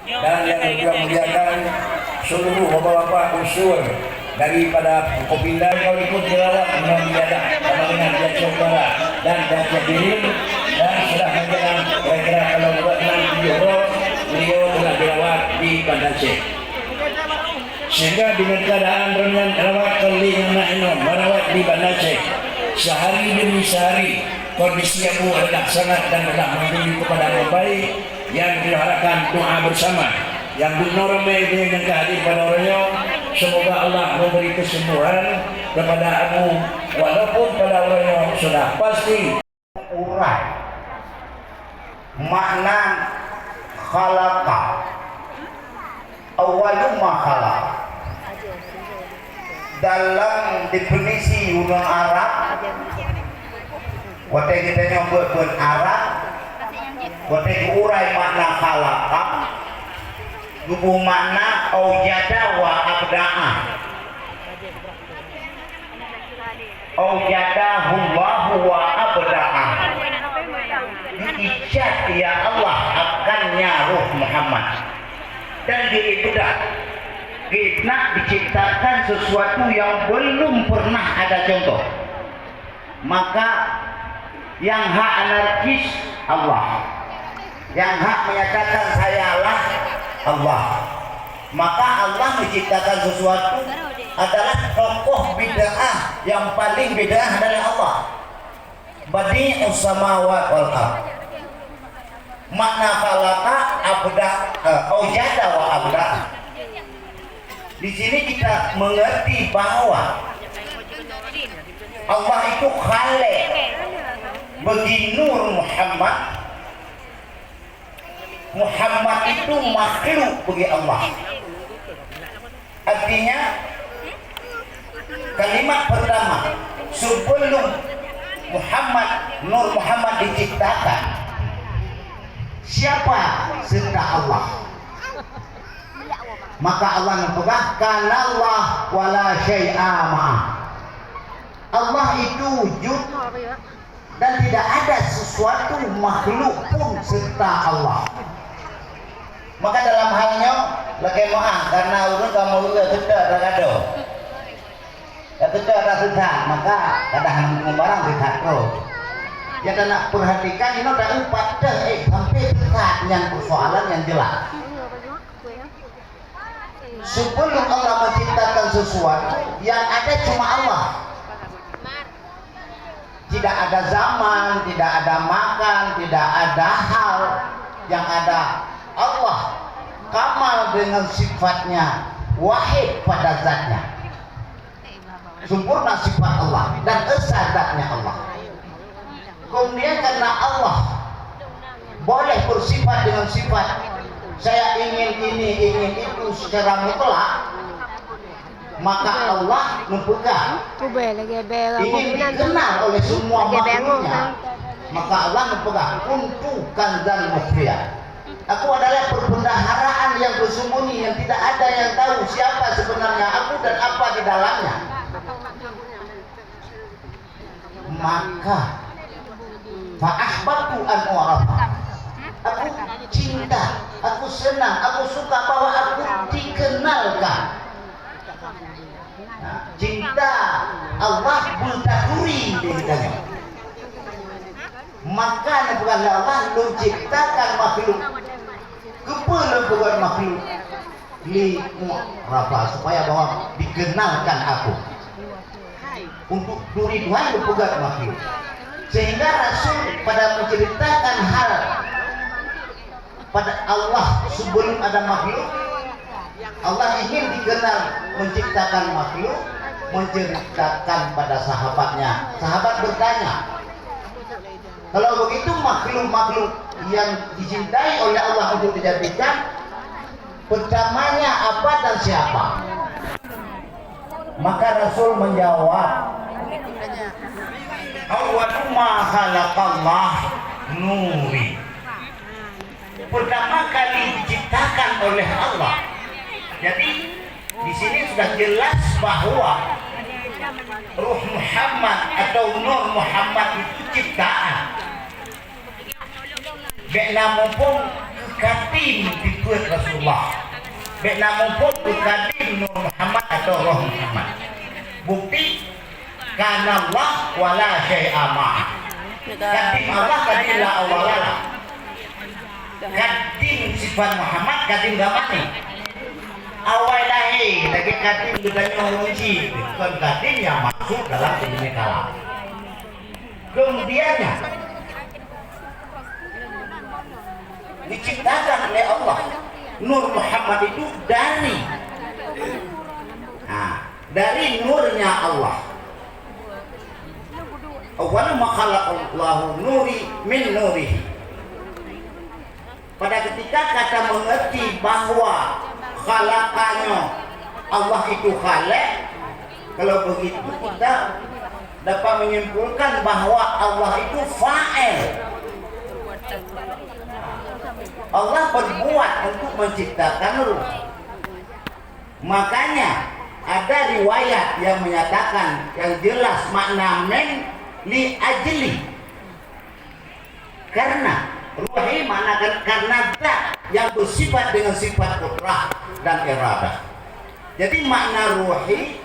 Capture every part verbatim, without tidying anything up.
Dan yang juga muliakan seluruh bapak-bapak unsur daripada Kopindal, kau ikut dirawat, memang diadak, Kalimantan, Aceh Utara dan Aceh Diri, dan sudah menjelang kira-kira kalau buat enam tujuh orang, beliau telah dirawat di Banda Aceh. Sehingga dengan keadaan rawat kali yang nak inong merawat di Banda Aceh, sehari demi sehari kondisi Abu adalah sangat dan adalah menjadi kepada yang baik, yang diharapkan doa bersama. Yang gubernur ramai dia yang hadir pada orang nyoe, semoga Allah memberi kesembuhan kepada Abu, walaupun pada orang nyoe sudah pasti. Urai makna khalaqa, awwalu ma khalaqa. Dalam definisi ureuëng Arab, watée geutanyoe beuet-beuet Arab, watée geuurai makna khalaqa, geubeumakna aujada wa abda'a. Aujadahullahu wa abda'a. Diijad, ya Allah, akannya roh Muhammad. Dan diibdah, diibdah diciptakan sesuatu yang belum pernah ada contoh. Maka yang hak anarkis Allah, yang hak menyatakan sayalah Allah. Maka Allah menciptakan sesuatu adalah tokoh bid'ah, yang paling bid'ah adalah Allah. Badi'us samawat wal ard. Makna khalaqa abda, eh, aujada wa abda. Di sini kita mengerti bahwa Allah itu khalik bagi Nur Muhammad. Muhammad itu makhluk bagi Allah. Artinya, kalimat pertama, sebelum Muhammad, Nur Muhammad diciptakan, siapa serta Allah? Maka Allah neupeugah, "Kanallah wala syai'a ma'ah." Allah itu wujud dan tidak ada sesuatu makhluk pun serta Allah. Maka dalam hal nyoe, lakée meuáh, karena ureuëng ka meureuga teuka ragado. Ka teuka rasa that, maka kadang meunyoe barang sifat roh. Kita nak perhatikan, inoe tak empat teh, eh, sampai sifat yang persoalan yang jelas. Sebelum Allah menciptakan sesuatu, yang ada cuma Allah. Tidak ada zaman, tidak ada makan, tidak ada hal. Yang ada Allah, kamal dengan sifatnya, wahid pada zatnya. Sempurna sifat Allah dan esa zatnya Allah. Kemudian karena Allah boleh bersifat dengan sifat saya ingin ini, ingin itu secara mutlak, maka Allah mempegang ingin dikenal oleh semua makhluknya. Maka Allah mempegang kuntu kanzan mukhfiya. Aku adalah perbendaharaan yang bersembunyi, yang tidak ada yang tahu siapa sebenarnya aku dan apa di dalamnya. Maka, fa ahbabtu an u'rafa. Aku cinta, aku senang, aku suka bahwa aku dikenalkan. Nah, cinta Allah beutaturi di kita. Maka neupeugah lé Allah, lôn ciptakan makhluk. Keupeue lôn peugöt makhluk? Li u'rafa, supaya bahwa dikenalkan aku. Untuk duri Tuhan lôn peugöt makhluk. Sehingga Rasul pada menceritakan hal pada Allah sebelum ada makhluk, Allah ingin dikenal menciptakan makhluk, menceritakan pada sahabatnya. Sahabat bertanya, kalau begitu makhluk-makhluk yang dicintai oleh Allah untuk dijadikan, pertamanya apa dan siapa? Maka Rasul menjawab, "Awwalu ma khalaqallah nuri." Pertama kali diciptakan oleh Allah. Jadi, di sini sudah jelas bahwa Ruh Muhammad atau Nur Muhammad itu ciptaan. Bèk na muphom Kadim dikeue Rasulullah. Bék na muphom keu kadim Nur Muhammad atawa Roh Muhammad. Bukti, kana Allah wa la syai'a ma'ah. Kadim Allah, kadim la awwala lah. Kadim sifat Muhammad, kadim zaman ni. Awai lahé, lagèe kadim geutanyoe ureueng chik, kon kadim nyang masuk dalam ilmu kalam. Kemudiannya, diciptakan oleh Allah Nur Muhammad itu dari, nah, dari nurnya Allah. Awwalu ma khalaqallahu nuri min nurihi. Pada ketika kita mengerti bahwa khalaqanya Allah itu khaliq, kalau begitu kita dapat menyimpulkan bahwa Allah itu fa'il. Allah berbuat untuk menciptakan ruh. Makanya ada riwayat yang menyatakan yang jelas makna min li ajli. Karena, ruhi makna kan, karena zat yang bersifat dengan sifat kudrah dan iradah. Jadi makna ruhi,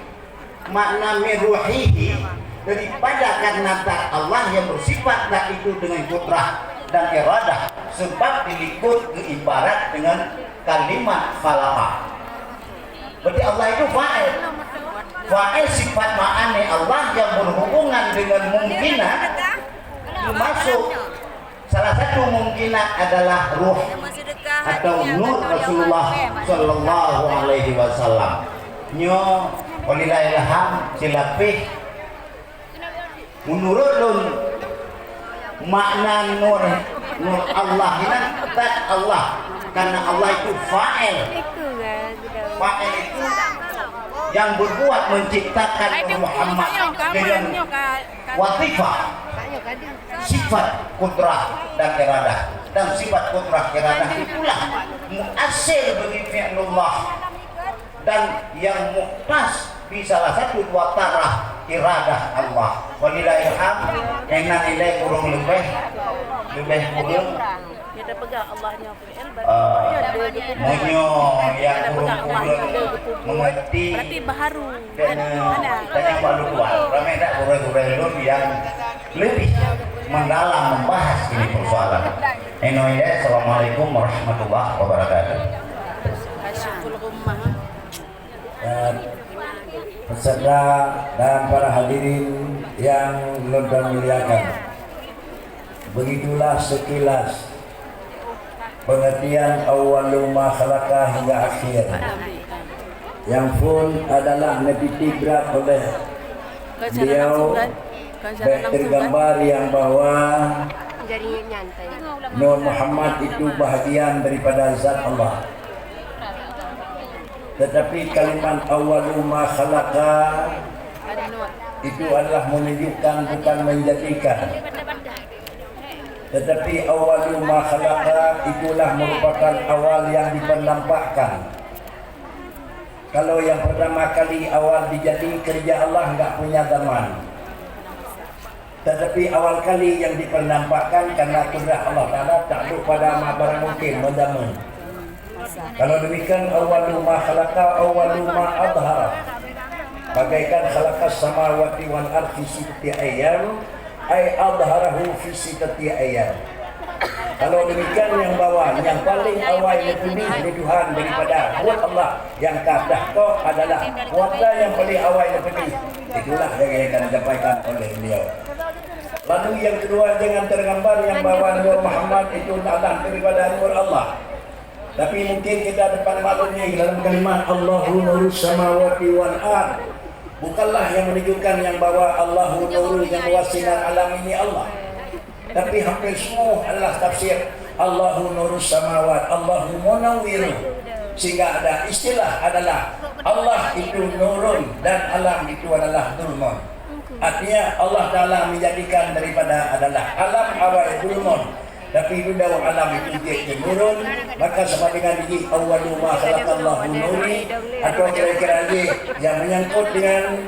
makna min ruhihi, daripada karena zat Allah yang bersifat zat itu dengan kudrah dan iradah, sebab dilikot keu ibarat dengan kalimat khalaqa. Berarti Allah itu fa'il. Fa'il sifat ma'ani Allah yang berhubungan dengan mungkinat, termasuk salah satu mungkinat adalah ruh atau nur Rasulullah sallallahu alaihi wasallam. Nyoe, walillahil hamd, silapeh. Menurut lôn, makna nur, nur Allah nyan zat Allah. Karena Allah itu fa'il. Fa'il itu yang berbuat, menciptakan Nur Muhammad dengan watifah, sifat kudrah dan iradah. Dan sifat kudrah iradah itulah muasir bagi fi'lullah. Dan yang muhtas di salah satu dua taraf iradah Allah. Walillahil hamd, nyan ilée kurang leubeh, leubeh kurang. Kita pegang Allah nyoe fi'il, berarti Eh, meunyoe nyang ureueng-ureueng mengerti, berarti baharu. Kena tanya Pak Lukman. Ramai tak gurée-gurée lôn yang lebih mendalam membahas ini persoalan. Anyway, assalamualaikum warahmatullahi wabarakatuh. Kasyful Ghummah. Eh, peserta dan para hadirin yang lôn muliakan. Begitulah sekilas pengertian awwalu ma khalaqa hingga akhir. Yang pun adalah neutitip brat oleh beliau, baik tergambar yang bahwa Nur Muhammad itu bahagian daripada zat Allah. Tetapi kalimat awwalu ma khalaqa itu adalah menunjukkan, bukan menjadikan. Tetapi awwalu ma khalaqa itulah merupakan awal yang dipernampakkan. Kalau yang pertama kali awal dijadi kerja Allah enggak punya zaman. Tetapi awal kali yang dipernampakkan karena kudrah Allah Taala takluk pada ma-, barang mungkin, mendamen. Kalau demikian, awwalu ma khalaqa, awwalu ma adhara. Bagaikan khalaqas samawati wal ardh fi sittati ayyam, ay adharahu fi sittati ayyam. Kalau demikian, yang bahwa yang paling awai neupeubeuet lé Tuhan daripada buet Allah nyang ka teuh tok adalah kuasa yang paling awai neupeubeuet. Itulah yang akan disampaikan oleh beliau. Lalu yang kedua, jangan tergambar yang bahwa Nur Muhammad itu adalah daripada nur Allah. Tapi mungkin kita dapat maklumi dalam kalimat Allahu nurus samawati wal ard. Bukanlah yang menunjukkan yang bahwa Allahu nuru yang bahwa sinar alam ini Allah. Tapi hampir semua adalah tafsir Allahu nurus samawat, Allahu munawwiru. Sehingga ada istilah adalah Allah itu nurun dan alam itu adalah dhulmun. Artinya Allah Taala menjadikan daripada adalah alam awai dhulmun. Tapi itu dalam alam itu jeuet nurun, maka sama dengan jih awwalu ma khalaqallahu nuri, atau kira-kira jih yang menyangkut dengan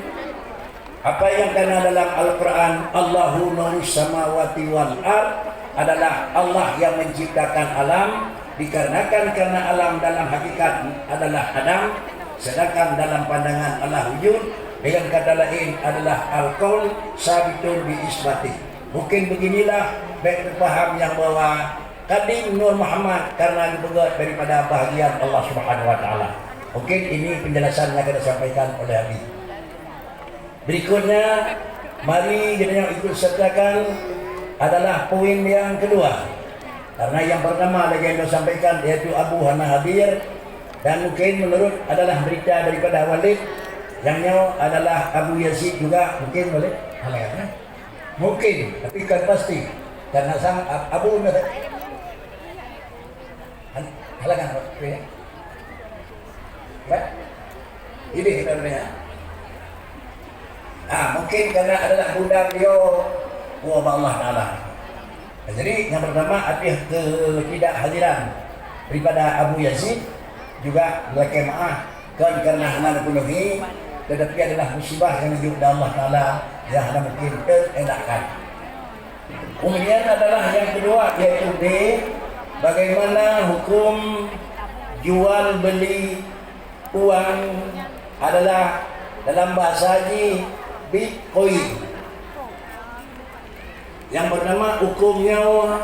apa yang kana dalam Al-Quran, Allahu nurus samawati wal ard, adalah Allah yang menciptakan alam, Dikarenakan karena alam dalam hakikat adalah adam, sedangkan dalam pandangan Allah wujud, dengan kata lain adalah al-qaul sabitun bi isbati. Mungkin beginilah bèk teupaham nyang bahwa Kadim Nur Muhammad karena geupeugèt daripada bahagian Allah Subhanahu wa Taala. Mungkin ini penjelasan yang akan disampaikan oleh Abi. Berikutnya, mari geutanyoe ikut sertakan adalah poin yang kedua. Karena yang pertama lagi yang disampaikan yaitu Abu hana hadir dan mungkin menurut adalah berita daripada Walid, yang nyoe adalah Abu Yazid juga mungkin Walid. Hana, ya? Mungkin, tapi kan pasti. Karena sang Ab-, Abu Halangan, Pak. Oke, ya. Baik. Ini kita punya. Ah, mungkin karena adalah bunda beliau, oh, Allah Taala. Jadi, yang pertama, arti ketidakhadiran daripada Abu Yazid juga lakèe maaf, kon karena hana dipenuhi, tetapi adalah musibah yang jeuet dari Allah Taala yang hana mungkin teuelakkan. Kemudian adalah yang kedua, yaitu B, bagaimana hukum jual beli uang adalah dalam bahasa jih Bitcoin. Yang pertama, hukum nyoe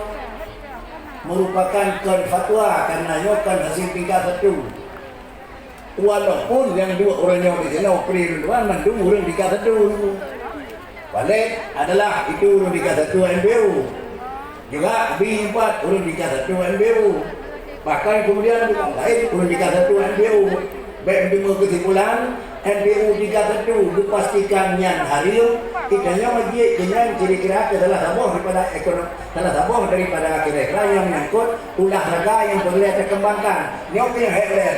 merupakan kon fatwa, karena nyoe kon hasil tingkat satu. Walaupun nyang duek ureueng nyoe di sinoe pri lôn tuan mandum ureueng tingkat satu. Walid adalah itu ureueng tingkat satu M P U. Juga Abi empat ureueng tingkat satu M P U. Bahkan kemudian juga lain ureueng tingkat satu M P U. Bèk meudeungoe kesimpulan, M P U tingkat satu dipastikan nyan hareuem, kita nyoe jeuet keu nyan kira-kira keu salah saboh daripada ekonomi, salah saboh daripada kira-kira nyang menyangkut ulahraga nyang peureulèe takeumbangkan. Nyoe pih hék lé.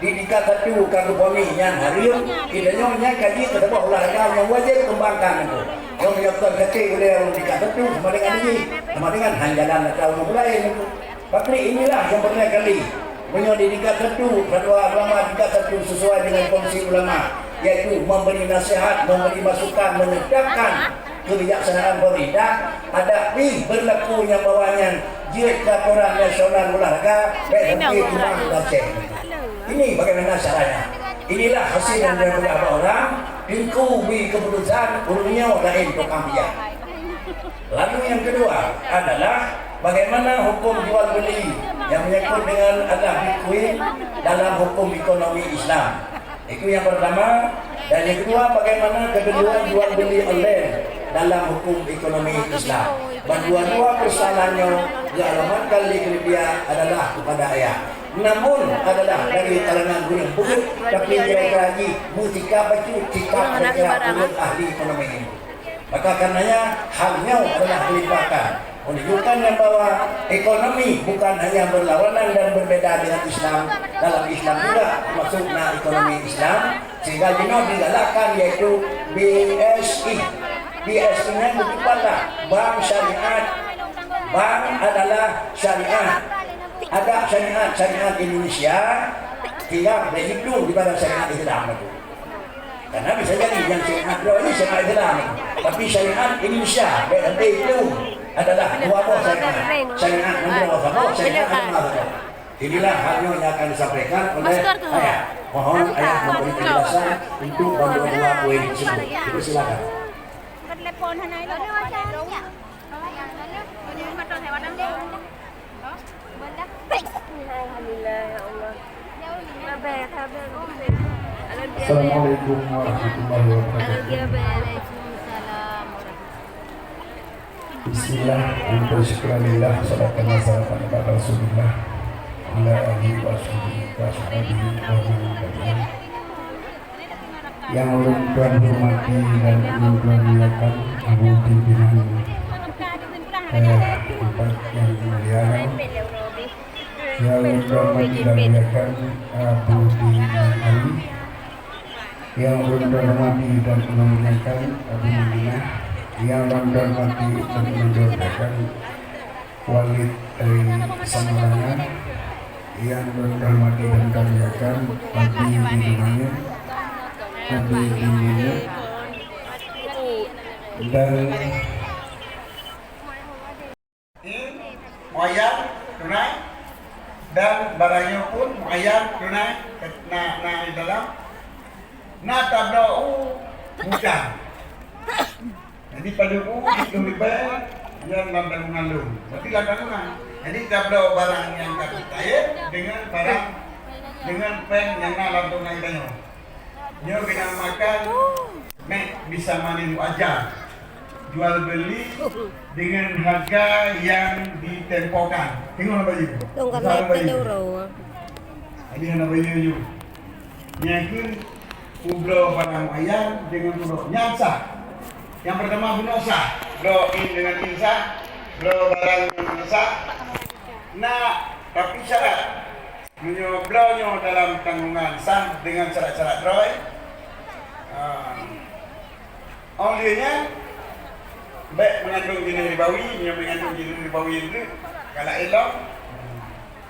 Di tingkat satu ka geuponis nyan hareuem, geutanyoe nyan ka jeuet keu saboh ulahraga nyang wajéb keumbangkan nyoe. Nyoe meunyoe kon katé ulèe ureueng tingkat satu sama dengan jih, sama dengan han jalan atra ureueng laén nyoe. Tapi inilah nyang peureulèe kali. Meunyoe di tingkat satu, fatwa ulama tingkat satu sesuai dengan kongsi ulama, yaitu memberi nasihat, memberi masukan, menegakkan kebijaksanaan pemerintah, adak pih berlaku nyang bahwa nyan jeuet keu atoran nasional olahraga, bèk sampai kurang dan cek. Ini bagaimana caranya? Inilah hasil yang dia peugah bak orang, Teungku bri keputusan, ureueng nyoe laén tukang bijak. Lalu yang kedua adalah bagaimana hukum jual beli yang menyangkut dengan adalah Bitcoin dalam hukum ekonomi Islam. Itu yang pertama. Dan yang kedua, bagaimana ketentuan jual beli online dalam hukum ekonomi Islam. Dan dua-dua persoalan nyoe dialamatkan lé keuleubihan adalah kepada ayah. Namun adalah dari kalangan ureueng beuet, tapi kira-kira jih meusikap bacut sikap kira-kira ureueng ahli ekonomi. Maka karenanya hal nyoe adalah melimpahkan menunjukkan yang bahwa ekonomi bukan hanya berlawanan dan berbeda dengan Islam, dalam Islam juga termasuk na ekonomi Islam, sehingga jinoe digalakkan yaitu B S I. B S I nyan bersifat lah bank syariat. Bank adalah syariat. Ada syariat, syariat Indonesia, tinggal berhitung di bawah syariat Islam itu. Karena bisa jadi yang syariat droe ini syariat Islam, tapi syariat Indonesia, bèk sampai itu adalah dua boh syariat. Syariat mandro saboh, syariat agama saboh. Inilah hal yang akan disampaikan oleh ayah. Mohon ayah memberi penjelasan untuk dua-dua poin tersebut. Dipersilakan. Alhamdulillah, ya Allah. Assalamualaikum warahmatullahi wabarakatuh. Bismillah, syukuran lillah, salatan wa salaman ala Rasulillah, ala alihi wa sahbihi wa ashabihi wa man tabi'ahum. Yang ulôn tuan hormati dan ulôn tuan muliakan Abu Pimpinan, eh, tempat yang mulia, yang ulôn tuan hormati dan muliakan Abu Pimpinan kami, yang ulôn tuan hormati dan ulôn muliakan Abu Madinah, yang ulôn tuan hormati dan ulôn tuan muliakan Walid dari Samaranga, yang ulôn hormati dan muliakan Abi di Lumayen, Abi di Lumayen, dan moyang tunai. Barang nyoe pun muayyan tunai na, na di dalam, na tabloe u mudang. Jadi padub u itu ribèe, nyan lam tanggungan lôn. Berarti lam tanggungan. Jadi tabloe barang nyang ka teukaét dengan barang, dengan péng nyang na lam tanggungan tanyoe. Nyoe geunamakan mek bisa manin wajar, jual beli dengan harga yang ditempokan. Tengok apa itu? Dong ka naik ke euro. Jadi hana bayu. Nyan keuh kubloe barang ayam dengan kubloe nyang sah. Yang pertama bunoe sah, bloe in dengan in sah, bloe barang nyang sah. Nah, tapi syarat. Meunyoe bloe nyoe dalam tanggungan sah dengan syarat-syarat droe, ah, óh lheueh nyan bèk meungandung jeunèh ribawi, meunyoe meungandung jeunèh ribawi nyan, galak ilong,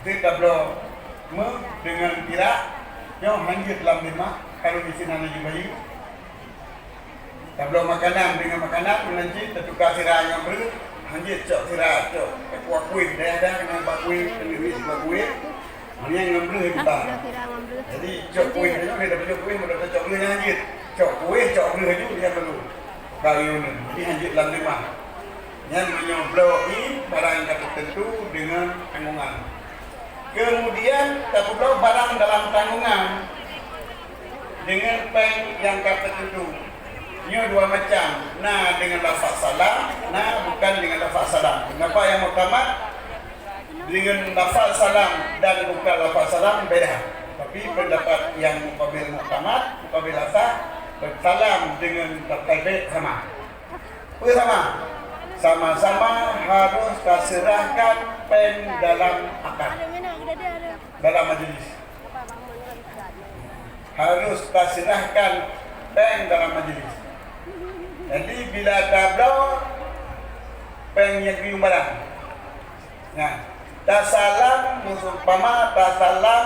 teuk tabloe meuh dengan pirak, nyoe hanjeuet lam dimah, kalau di sinan laju bayeue. Tabloe makanan dengan makanan, meunan cit tatuka sira ngon breuh, hanjeuet cok sira, cok kuah kueh, dayah-dayah keunan bak kueh, keuneuk bak kueh. Nyan ngon breuh diba. Jadi cok kueh nyoe, dia tabloe kueh, meunan cok breuh nyan hanjeuet. Cok kueh, cok breuh laju, nyan baru. Kali nyoe, jadi hanjeuet lam dimah. Nyan meunyoe bloe in barang nyang ka teuteuntu dengan tanggungan. Kemudian tapubloe barang dalam tanggungan dengan péng nyang ka teuteuntu. Nyoe dua macam, na dengan lafaz salam, na bukan dengan lafaz salam. Pendapat yang muktamad, dengan lafaz salam dan bukan lafaz salam beda. Tapi pendapat yang mukabil muktamad, mukabil asah, salam dengan lafaz beda sama. Peue sama? Sama-sama harus taseurahkan péng dalam akad, dalam majlis. Harus taseurahkan péng dalam majlis. Jadi bila tabloe, péng nyang geuyue barang. Nah, tasalam, seumpama tasalam,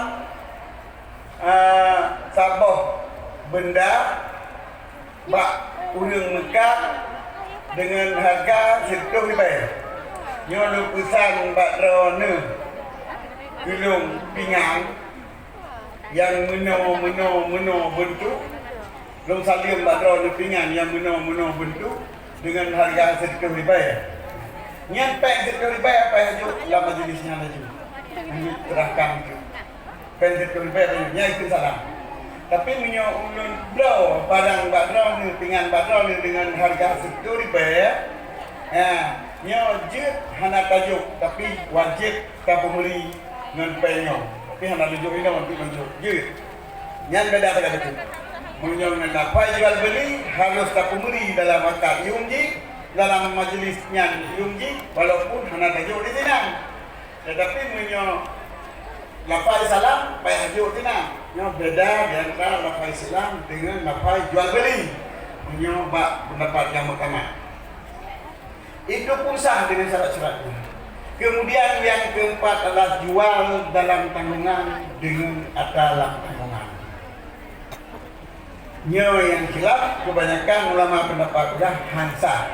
ah, saboh beunda bak ureuëng Mekah deungon hareuga sireutôh ribèe. Nyoe lôn peusan bak droeneuh keu lôn pingan nyang meunoe, meunoe, meunoe beuntuk. Lôn saleuem bak droeneuh pingan nyang meunoe, meunoe beuntuk deungon hareuga sireutôh ribèe. Nyan péng sireutôh ribèe, apa jok lam majlis nyan laju. Lôn seurahkan jok. Péng sireutôh ribèe nyan ikheun salam. Tapi meunyoe ulôn bloe barang bak droeneuh, pingan bak droeneuh deungon hareuga sireutôh ribèe, ha, nyoe jeuet hana tajok, tapi wajéb tapeumeuri ngon péng nyoe. Tapi hana lôn jok inoe, tapi lôn jok jeuet. Nyan beda sagai bacut. Meunyoe ngon lafai jual beuli, harôh tapeumeuri dalam akad yum jih, dalam majlis nyan yum jih, walaupun hana tajok di sinan. Tetapi meunyoe lafai salam, payah jok sinan. Nyoe beda di antara lafai salam deungon lafai jual beuli. Meunyoe bak pendapat nyang muktamad. Itu pun sah dengan syarat-syaratnya. Kemudian yang keempat adalah jual dalam tanggungan dengan ata lam tanggungan. Nyoe nyang khilaf, kebanyakan ulama pendapat udah han sah.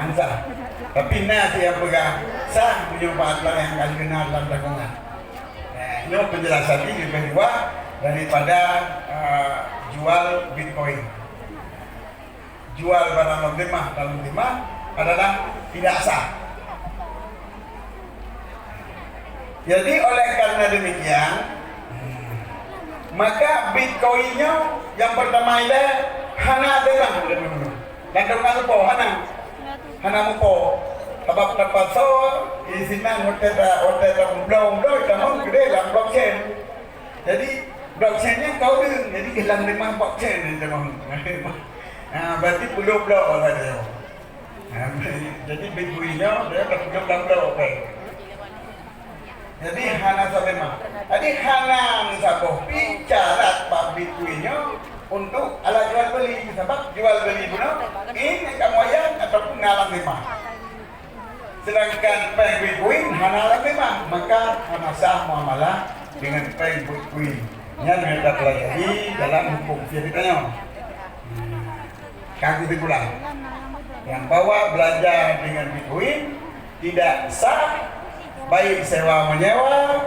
Han sah. Tapi na nyang peugah sah meunyoe bak ata nyang ka geuna lam tanggungan. Eh, nyoe penjelasan ini lebih luas daripada, eh, jual Bitcoin. Jual barang lam dimah dalam dimah adalah tidak sah. Jadi oleh karena demikian, maka Bitcoin nyoe nyang pertama ilée hana dimah. Dan hana mupo, hana. Hana mupo. Sabab terpaksa di sinan hotel, hotel bloe-bloe tamong gede lam blockchain. Jadi blockchain nyan ka ureuëng, jadi geulaén limah blockchain nyan teuma. Ha, berarti puluh blok saja. Ha, jadi Bitcoin nyoe dia ka puluh blok, blok, okey. Jadi hana sabe mah. Jadi hana meusaboh pi syarat bak Bitcoin nyoe untuk alat jual beli, sabab jual beli bunoe in kamoe yan ataupun na lam limah. Sedangkan péng Bitcoin hana lam limah, maka hana sah muamalah dengan péng Bitcoin. Nyan nyang tapelajari dalam hukum fikih tanyoe. Ka kesimpulan, yang bahwa belanja dengan Bitcoin tidak sah, baik sewa menyewa,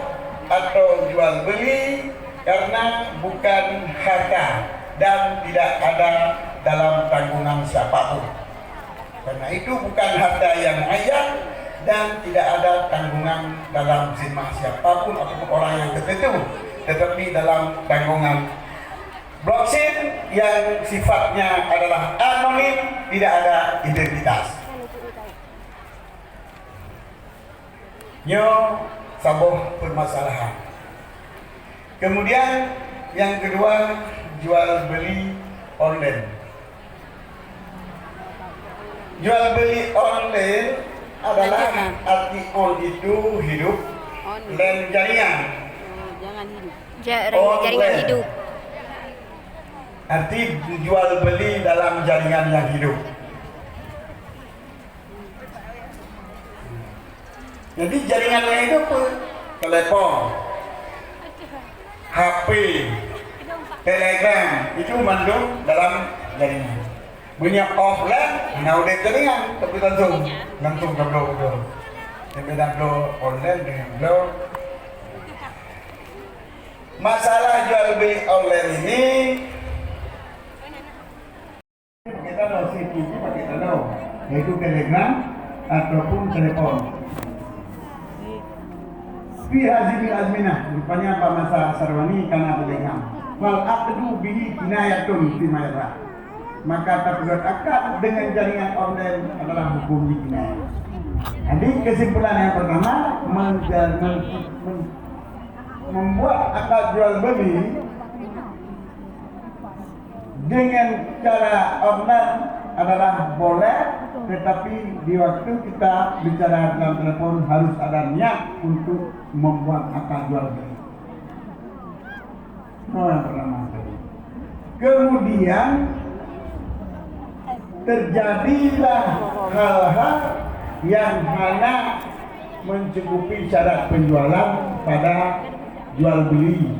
atau jual beli karena bukan harta dan tidak ada dalam tanggungan siapapun. Karena itu bukan harta yang muayyan dan tidak ada tanggungan dalam zimah siapapun ataupun orang yang tertentu, tetapi dalam tanggungan blockchain yang sifatnya adalah anonim, tidak ada identitas. Nyoe saboh permasalahan. Kemudian yang kedua, jual beli online. Jual beli online adalah arti on itu hidup, online jaringan. Oh, jangan hidup. Ja-, jaringan hidup. Arti jual beli dalam jaringan yang hidup. Jadi jaringan yang hidup apa? Telepon, H P, Telegram, itu mandum dalam jaringan. Meunyoe offline, hana udeb jaringan, tapi langsung, langsung tabloe-bloe. Yang beda bloe online dengan bloe. Masalah jual beli online ini, pakai tanoh, C Q Q pakai tanoh, yaitu Telegram ataupun telepon. Fi hazihil azminah, rupanya bak masa Sarwani kana Telegram. Fal aqdu bihi kinayatun fi ma yadra. Maka tapeugöt akad dengan jaringan online adalah hukum jih kinayah. Jadi kesimpulan yang pertama, menja-, men-, men-, membuat akad jual beli dengan cara online adalah boleh, tetapi di waktu kita bicara dalam telepon harus ada niat untuk membuat akad jual beli. Itu yang pertama tadi. Kemudian terjadilah hal-hal yang hana mencukupi syarat penjualan pada jual beli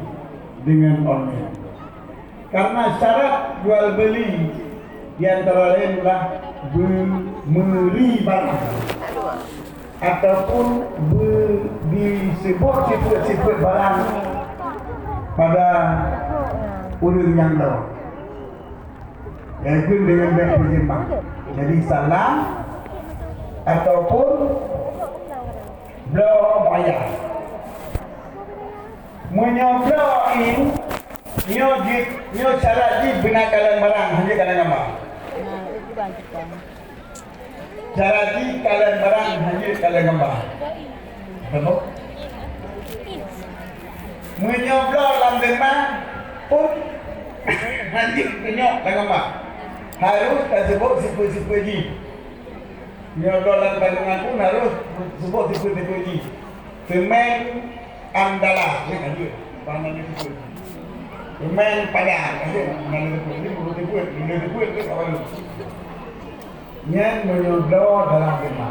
dengan online. Karena syarat jual beli di antara lain adalah be-, meuli barang ataupun be-, disebut sifat-sifat barang pada ureuëng nyang lawa. Yaitu dengan bek peujeumbang. Jadi salam ataupun bloe muayyan. Meunyoe bloe in, nyoe jeuet, nyoe syarat jih beuna kalon barang, hana kalon gamba. Syarat jih kalon barang, hana kalon gamba. Beutôi? Meunyoe bloe lam teuma pun hana tunyok lam gamba. Harus tasebut sifat-sifat jih. Nyoe bloe lam kandungan pun harus sebut sifat-sifat jih. Semen andalas, ya kan, ya? Apa namanya itu? Semen padan, kan, ya? Nama itu? Ini bukan sebut, ini sebut, itu apa tu? Nyan meunyoe bloe dalam teuma.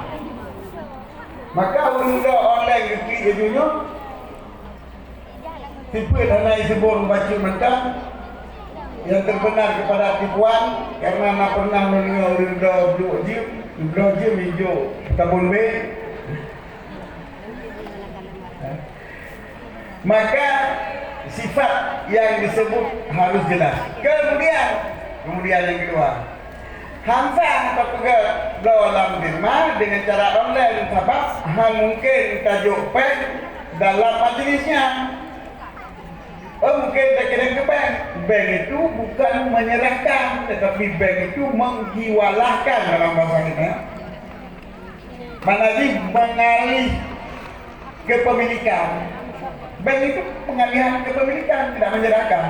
Maka ureuëng bloe online geuklik laju nyoe, sifat hana iseuboh bacut mantong, yang terbenar kepada tipuan, karena na pernah mendengar ureuëng bloe bloe jeuem, bloe jeuem ijok tabon beh. Maka sifat yang disebut harus jelas. Kemudian, kemudian yang kedua, han sah tapeugöt bloe lam teuma dengan cara online, sabab han mungkin tajok péng dalam majlisnya. Oh, mungkin takirém keu bank. Bank itu bukan menyerahkan, tetapi bank itu menghiwalahkan dalam bahasa kita. Mana jih mengalih kepemilikan. Bank itu pengalihan kepemilikan, tidak menyerahkan.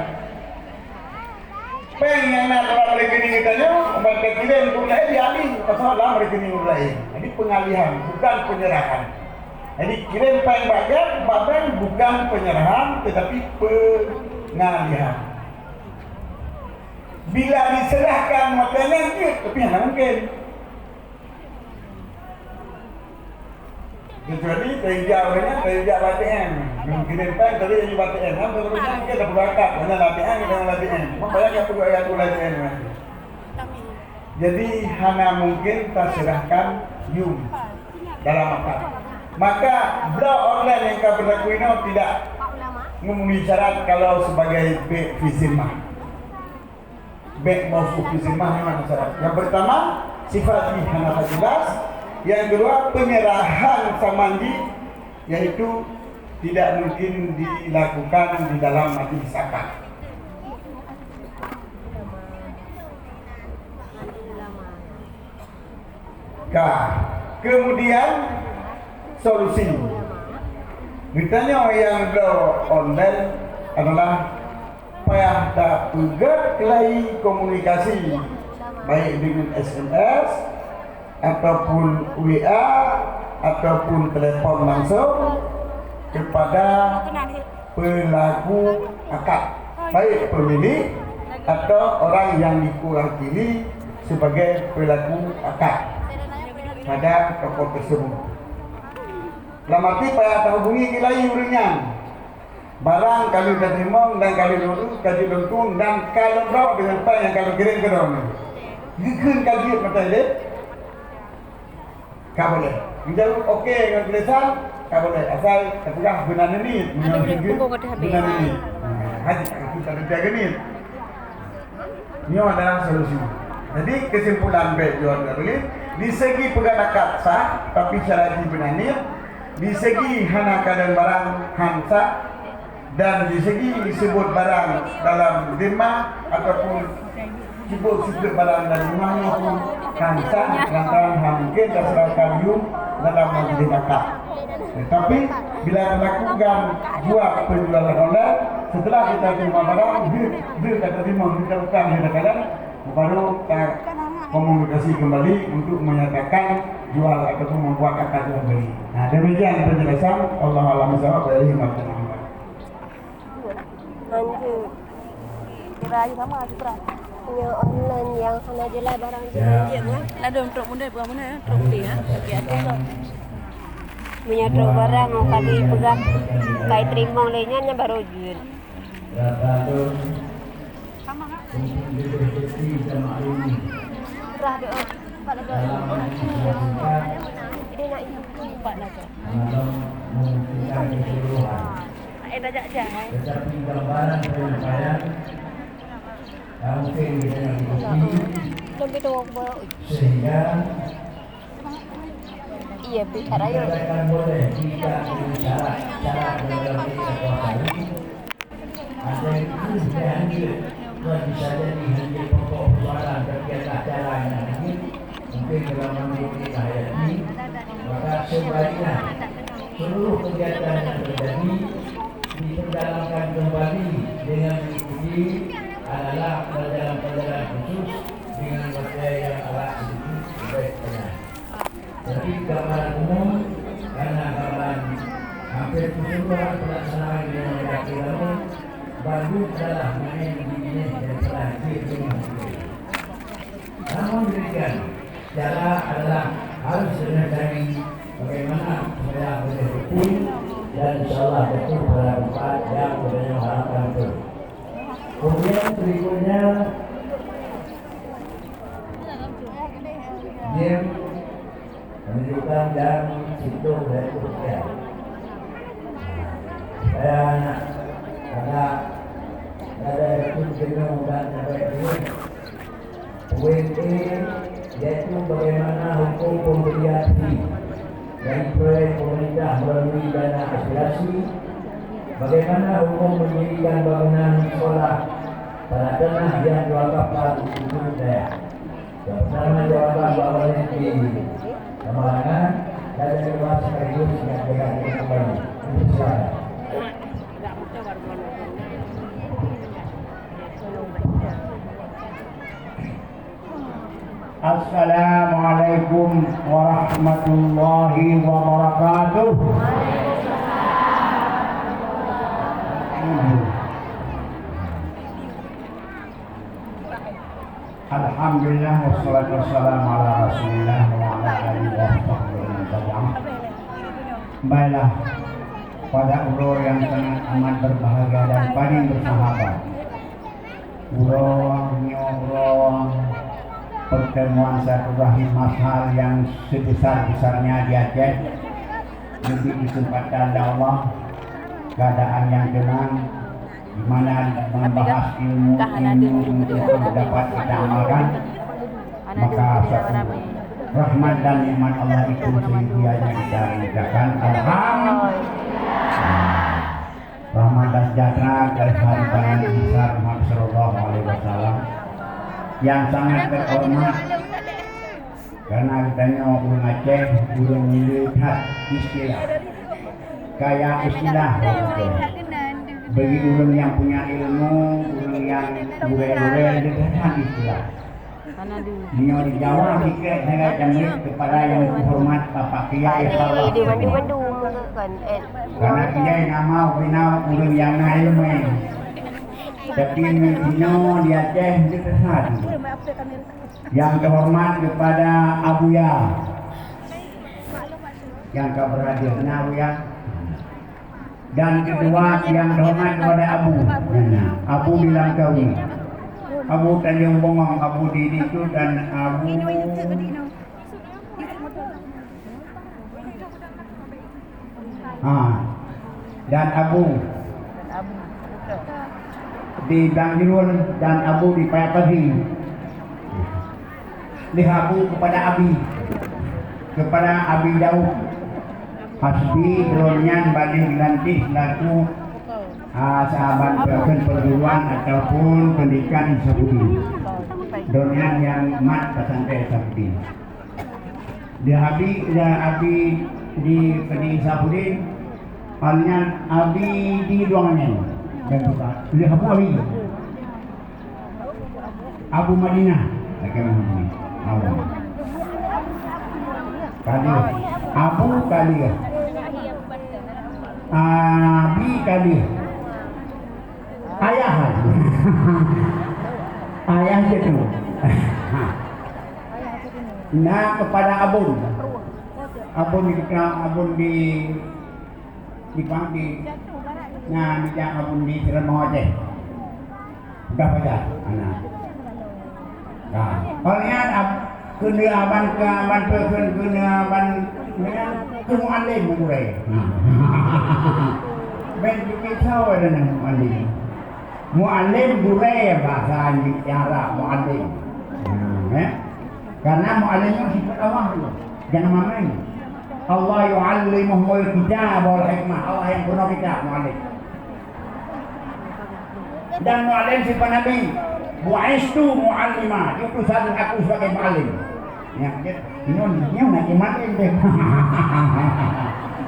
Péng nyang na dalam rekening geutanyoe, umat ka kirém keu ureuëng laén, dialih pasang lam rekening ureuëng laén. Jadi pengalihan, bukan penyerahan. Jadi kirém péng bak gét, bak bank bukan penyerahan, tetapi pengalihan. Bila diserahkan maka nyan jeuet, tapi hana mungkin. Kecuali taijak ureuëng nyan, taijak bak A T M. Mungkin depan tadi aju bak A T M, kan? Kalau ureuëng nyan mungkin dah peubakat, banyak bak A T M, kita bak A T M. Cuma banyak yang perlu ayat A T M, kan? Jadi hana mungkin taserahkan yum dalam akad. Maka bloe online nyang ka berlaku inoe tidak Memenuhi syarat kalau sebagai bek fi zimmah. Bek mausuf fi zimmah memang syarat. Yang pertama, sifat jih hana jelas. Yang kedua, penyerahan saman jih, yaitu tidak mungkin dilakukan di dalam majlis akad. Ka. Kemudian, solusi. Geutanyoe nyang bloe online adalah payah tapeugét keulai komunikasi, baik deungon S M S, ataupun W A, ataupun telepon langsung kepada pelaku akad, baik pemilik atau orang yang diwakili sebagai pelaku akad pada toko tersebut. Lam arti payah tahubungi keulai ureuëng nyan. Barang ka lheueh tateurimong dan ka lheueh lôn, ka jeuet lôn tueng dan ka lôn droe deungon pèng nyang ka lôn kirém keu droeneuh. Geukheun ka jeuet mata ilée? Ka boleh. Meunyoe oke ngon tulisan, ka boleh. Asai tapeugah beuna neuniet. Meunyoe jeuet beuna neuniet. Nah, hana jeuet ka lôn piah geuniet. Nyoe adalah solusi. Jadi, kesimpulan bèk jaweueb dari, di segi peugah akad sah, tapi syarat jih beuna niet, di segi hana kalon barang han sah, dan di segi seubut barang dalam zimmah ataupun seubut-seubut barang dalam zimmah nyoe pun han sah, lantaran hana mungken taseurahkan yum dalam majlis akad. Tetapi, bila talakukan jual penjualan online, setelah kita terima barang, dia, dia kata terima, kita bukan, dia kata, baru kita komunikasi kembali untuk menyatakan jual ataupun membuat akad jual beli. Nah, demikian penjelasan. Allahu a'lam bishawab. Wa ilaihi marji'un. Lanjut. Kira aja sama, Supra. Punya online yang hana jelas barang jelas. Ladom trok bunda, bukan mana, trok beli, ha? Okey, ada trok. Punya trok barang, orang kali pegang, kai terima leh nyan, nyan baru jual. Rah doa. Empat lagi. Dia nak itu. Empat lagi. Eh, dah jak jai. Tetapi gambaran penyampaian, mungkin kita nak ikuti. Lebih tua aku bawa. Sehingga iya, bicara ya. Dikatakan boleh tidak dengan syarat, syarat dalam kekuasaan. Ada itu diambil, bukan bisa jadi hanya pokok persoalan, tapi ada cara yang lain. Mungkin dalam menurut kita hayati, maka sebaiknya seluruh kegiatan yang terjadi diperjalankan kembali dengan mengikuti adalah pelajaran-pelajaran khusus dengan materi yang agak sedikit berbeda. Jadi, gambaran umum, karena gambaran hampir keseluruhan pelaksanaan di negara kita, bandum adalah main di ini dan telah dihitung. Namun demikian, cara adalah harus dengan cari bagaimana supaya boleh betul dan insyaallah betul pada tempat yang kita harapkan betul. Kemudian berikutnya, game menunjukkan jam siplôh lewat dua puluh. Saya nak agak ada itu jenuh dan sampai ini. Poin A, yaitu bagaimana hukum pemberian fee dari proyek pemerintah melalui dana aspirasi, bagaimana hukum mendirikan bangunan sekolah pada tanah yang diwakafkan untuk dayah. Yang pertama jawaban Pak Wali di Kemalangan, dan yang kedua sekaligus yang diganti kembali. Silakan. Assalamualaikum warahmatullahi wabarakatuh. Alhamdulillah, wassalatu wassalamu ala Rasulillah wa ala alihi wa sahbihi wa man tabi'ah. Baiklah, pada uroe yang sangat amat berbahagia dan paling bersahabat. Uroe nyoe uroe pertemuan silaturahim mazhar yang sebesar-besarnya di Aceh. Diberi kesempatan oleh Allah Keadaan yang tenang, di mana membahas ilmu-ilmu yang dapat kita amalkan, maka satu rahmat dan nikmat Allah itu sehingga kita mengucapkan alhamdulillah. Rahmat dan sejahtera garis haripan Nabi besar Muhammad sallallahu alaihi wasallam yang sangat terhormat, karena geutanyoe ureuëng Aceh, ureuëng nyang that istilah. Kaya istilah, bagi ureuëng nyang punya ilmu, ureuëng nyang gurée-gurée, dia that istilah. Nyoe di Jawa sikét sangat jamé kepada yang terhormat Bapak Kiai Salah. Karena Kiai nama bina ureuëng yang na ilmu. Tapi nyoe di Aceh dia that. Yang terhormat kepada Abuya yang ka berhadir, na Abuya. Dan kedua yang terhormat kepada Abu, Abu Bilang Kawi, Abu Tanjung Bongong, Abu di itu dan Abu ha, dan Abu di Blang Jurun dan Abu di Paya Padi. Leh Abu kepada Abi, kepada Abi Daud. Hasbi droe nyan bagi geulantih selaku, ah, sahabat perguruan ataupun pendidikan Isafuddin. Droe nyan nyang mat pesantren Isafuddin. Di Abi, di Abi di, di Isafuddin, awaknyan Abi di Duangangen dan juga di Abu Ali. Abu Madinah, lakée Muhammad. Abu Kalih. Abu Kalih. Abi Kalih. Ayah. Ayah jeuet. Nah, kepada Abun. Abun di, Abun di Di pang di, na, di jak Abun di Siramoe Aceh. Udah pajar, ana. Nah, awaknyan ab-, keuneuk aban, keu aban, keu, keu, keuneuk aban, nyan keu mualem gurée. Nah. Ben pikir sawa dan mualem. Mualem gurée bahasa Arab mualem. Nah, eh. Karena mualem nyan sifat Allah tu. Jangan main. Allah yu'allimuhumul kitab wal hikmah. Allah yang guna kitab, muallim. Dan muallim sifat Nabi, "Bu'istu mu'allima." Diutus aku sebagai muallim. Ya, nyoe, nyoe nak muallim deh.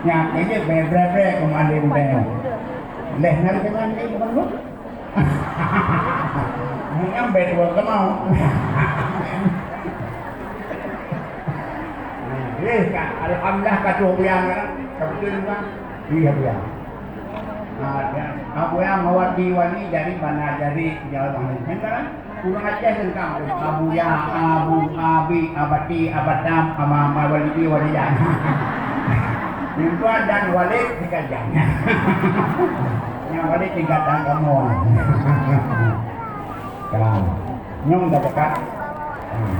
Ya, ini bebre-bre ke muallim deh. Leh nak ke muallim bukan lu? Nyang bèk dua keumau. Nah, eh, ka, alhamdulillah ka tuh buyang kan. Ka beutôi kan? Iya, buyang. Nah, dan ka buyang mawati wali jadi bana jadi jalan lain kan? Ureueng Aceh teuntang Abuya, Abu, Abi, Abati, Abatam, Ama, Ama Walidi, Walidan. Ridwan dan Walid dikajang. Nyang Walid tingkat dan kamoe. Kan. Nyong dah dekat. Hmm.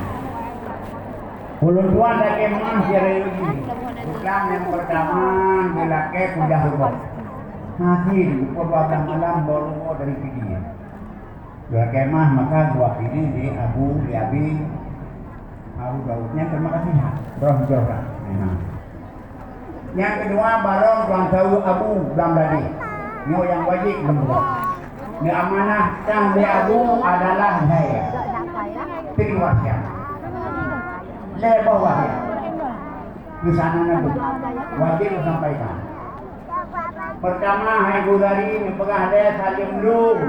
Ulôn tuan lagèe mah jari uji. Tukang nyang pertama geulakèe kuliah rumoh. Hati di pukul dua belas malam baru dari Pidie. Geulakèe mah maka dua Pidie di Abu, di Abi, Abu Daud. Nyan terima kasih ha. Broh broh ha. Nah. Nyang keudua, barong tuan tahu Abu Blang Bladé. Nyoe nyang wajéb lôn buet. Neuamanahkan lé Abu adalah lhèe. Tiga wasiat. Lhèe boh wasiat. Di sana Nabi. Wajéb sampaikan. Pertama, hai Guzari, neupeugah lé saleuem lôn.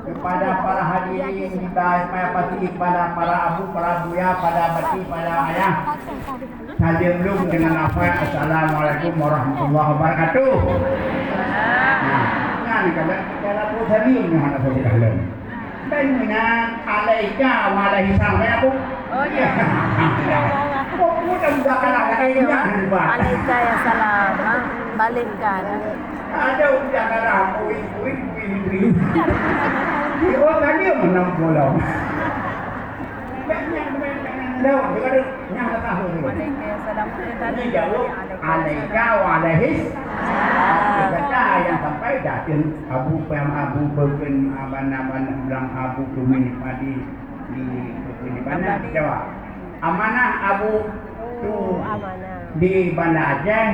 Kepada para hadirin di ba-, pasti kepada para abu, para buya, para bati, para ayah. Saleuem lôn dengan lafaz, "Assalamualaikum warahmatullahi wabarakatuh." Nah, nyan kalau kita lalu saleuem, nyan hana saleuem. Dan nyan alaika wa alaihi salam, ya, Bu? Oh, iya. Oh, bukan, bukan, bukan, bukan. Alaika ya salam, ha? Balikkan. Ada ujian darah, ui, ui, ui, ui. Oh, tadi menang bola. Banyak, banyak, banyak. Dah, dia kata, nyang dah tahu tu. Waalaikumsalam. Ini jauh. Alaika wa alaihis. Kata yang sampai datang Abu Pam, Abu Bakar, Abana, Abana, bilang Abu Tumin Padi di Bakar di mana? Jawa. Amanah Abu Tu di Banda Aceh.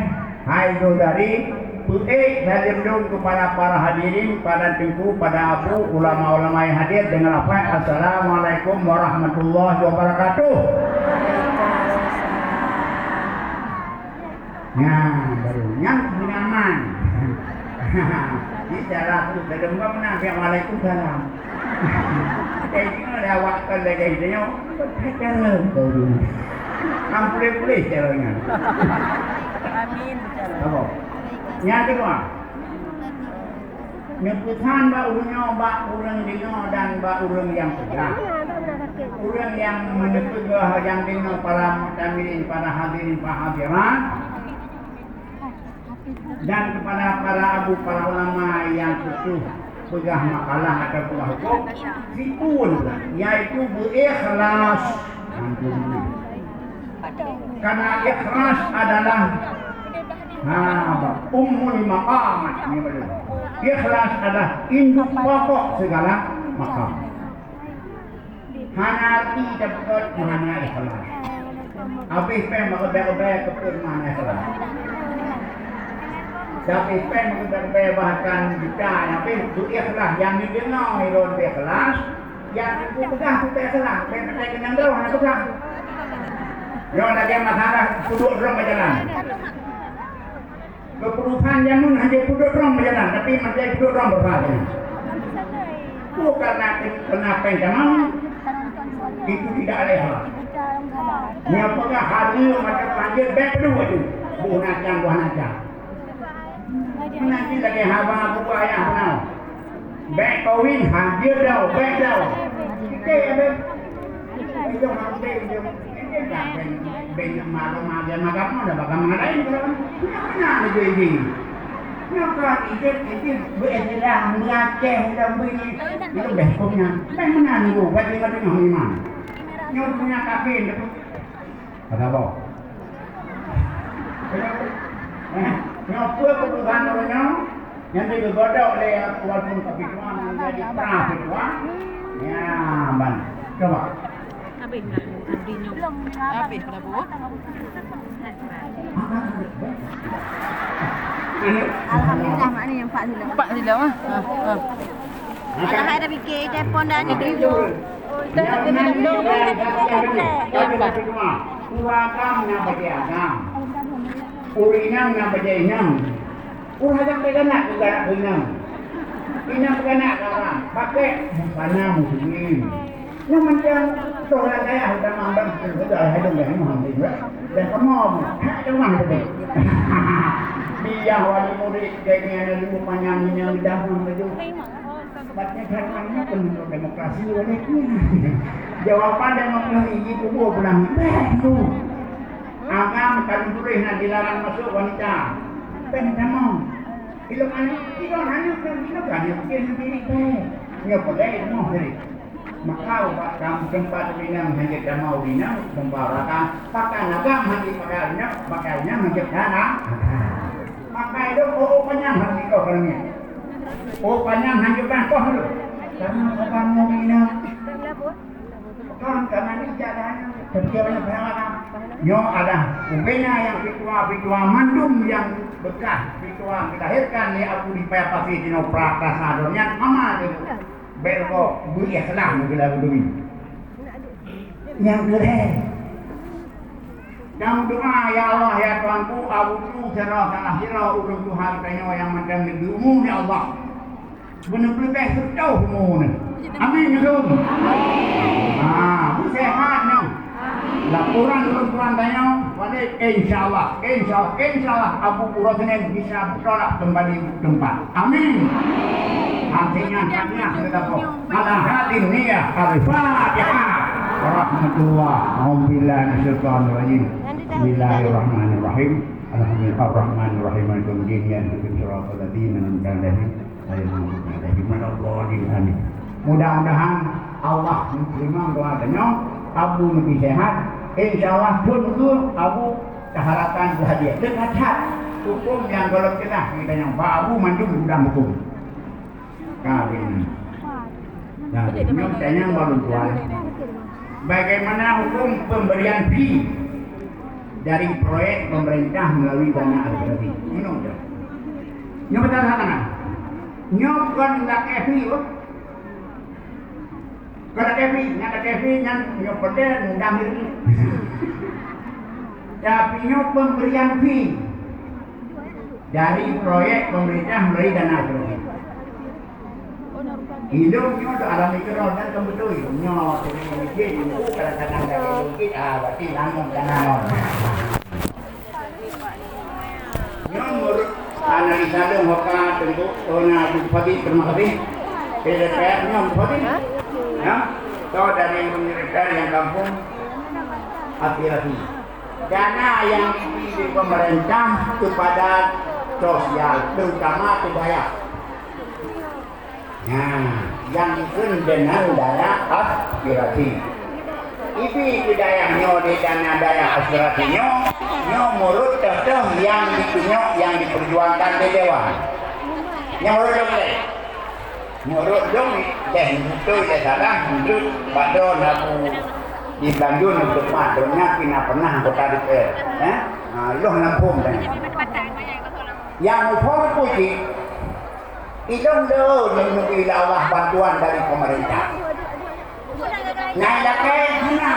Hai saudari, peuék salam lôn kepada para hadirin, para teungku, para abu, ulama-ulama yang hadir dengan lafaz, "Assalamualaikum warahmatullahi wabarakatuh." Nah, baru nyang pengalaman. Ini cara aku, kalau enggak pernah, "Waalaikumsalam." Jadi, kalau awak kan lagi tanya, "Apa cara kau dulu?" Kan boleh-boleh caranya. Amin, betul. Apa? Yang kedua, neupeusan bak ureuëng nyoe, bak ureuëng deungoe dan bak ureuëng nyang peugah. Ureuëng nyang meuneupeugah nyang deungoe, para mutamirin, para hadirin, para hadirat, dan kepada para abu, para ulama nyang tutoh peugah makalah atau peugah huköm, siphon, yaitu beuikhlas. Karena ikhlas adalah, ha, ummul maqamat. Ikhlas adalah induk pokok segala makam. Hana arti tapeugah meuhana ikhlas. Habéh péng meureubai-reubai keupeue meuhana ikhlas. Habéh péng meureubai-reubai bahkan juta, habéh beuikhlas nyang neudeungoe lôn beuikhlas, nyang neupeugah beuikhlas, bèk pakai keunong droe hana peugah. Nyoe lagèe masalah peuduek droe bak jalan. Keuputusan jameun hana peuduek droe bak jalan, tapi masih peuduek droe bak jalan. Bukan nak kena péng tamong, itu tidak ada hal. Nyoe peugah hari mata panjang bèk peuduek tu. Buah nacan, buah nacan. Nanti lagi haba buku ayah benar. Bèk kawin, ha, jeuet dong, bèk dong. Kita ya, bèk. Itu nanti, itu, itu kan bèk, bèk magam, magam, magam, ada magam lain, kalau kan. Mana ada jadi? Nyoe ka ijép, ijép beuistilah meulaceh dan bini. Itu bèk hukum nyan. Bèk meunan niku, bagi mati nyoh iman. Nyoe punya kafir, betul? Kata apa? Nyoe peue kebutuhan ureueng nyoe? Nyan di geugodok lé walaupun kapituan menjadi pra pituan. Ya, ban. Coba. Habis dah, abdi nyoe. Habis dah, Bu. Alhamdulillah, mak ni empat sila. Empat sila, ah. Ah, ah. Padahai dah fikir, telepon dah ni. Dah, dah, dah, dah. Ureueng agam na bajèe agam. Ureueng inong na bajèe inong. Ureueng agam teuganak keu inong. Inong teuganak keu agam. Pakai busana muslim. Nyoe macam toh lam dayah utama bang sudah hadong dah Muhammad juga. Dan kamu hak rumah tu. Biar wali murid jadi anak dulu panjang inong dah baju. Baca jawabannya pun demokrasi oleh jawaban demokrasi itu dua bulan. Beh, tu. Agam kan tulis nak dilarang masuk wanita. Pen sama. Bila mana, bila mana kan, bila kan, dia mungkin sendiri, beh. Dia boleh, mau sendiri. Maka ubat kamu tempat urinang hanya sama urinang, membawa rakan. Pakai agam hanya pakai urinang, pakai urinang hanya cara. Pakai itu, oh, oh, kenyang hanya kau kerana. Oh, panyang hanjeuet bangkoh tu. Karena orang mau bina. Kan karena ni jalan kerja banyak orang. Nyoe ada ubena yang pitua-pitua mandum yang bekas pitua dilahirkan oleh Abu di Paya Pasir di Nopra Plaza Donian mama tu. Berko beri ikhlas mungkin lagu demi. Nyang keureueng. Nyang doa, "Ya Allah, ya Tuhanku, Abu Tu sidroe salah sidroe ureueng tuha geutanyoe nyang mantong neubri umu, ya Allah. Beuneuh leubeh seutoh umu neuh." Amin, ya Tuhan. Ah, beuseuhat neuh. Laporan ureueng tuha tanyoe, balik, insya Allah, insya Allah, insya Allah, Abu Pura Senin bisa bertolak kembali ke tempat. Amin. Artinya, tahniah kepada Ala hadin niyah. Al-Fatihah. Warahmatullah. A'udzubillahi minasyaitonir rajim. Bismillahirrahmanirrahim. Alhamdulillahirrahmanirrahim. Maliki yaumiddin. Ihdinash shiratal ladzina an'amta 'alaihim ghairil maghdubi 'alaihim waladdallin. Amin. Mudah-mudahan Allah menerima doa tanyoe, Abu neubri sehat. Insya Allah, thôn keudua Abu Keharapan bahagia. Deungon that huköm nyang gohlom keunah geutanyoe bak Abu mandum gudang huköm. Ka beuna. Nah, nyoe tanyong bak lôn tuan. Bagaimana hukum pemberian fee dari proyek pemerintah melalui dana administrasi? Nyoe dah. Nyoe beutôi hana. Nyoe bukan lakée fee, oh. Kalau Kevin, nyang Kevin nyan nyoe peudeh mudah ni. Tapi nyoe pemberian fee dari proyek pemerintah melalui dana proyek. Hidup nyoe tu alami keroh dan kebetul. Nyoe tu ni mungkin kadang-kadang dari mungkin ah berarti namun dana non. Nyoe meunurot analisa lôn ho ka Teungku, oh, na Bupati, terima kasih. P D P R nyoe Bupati. Ya, to dari pemerintah yang kampung aspirasi. Dana yang diberi pemerintah kepada sosial, terutama ke dayah. Nah, nyang dikheun deungon dana aspirasi. Ibi keu dayah nyoe di dana dayah aspirasi nyoe, nyoe meunurot toh-toh nyang ditunyok, nyang diperjuangkan di dewan. Nyoe meunurot lôn lé. Meunurot lôn, deh beutôi deh salah, meunurot bak droe na bu di Blanjur, meunurot mat, droeneuh pih na pernah anggota D P R. Eh? Ha, lôn lam phon tadi. Nyang muphom peue cit? Ilôn le neuneubi lé Allah bantuan dari pemerintah. Nyang lakée hana.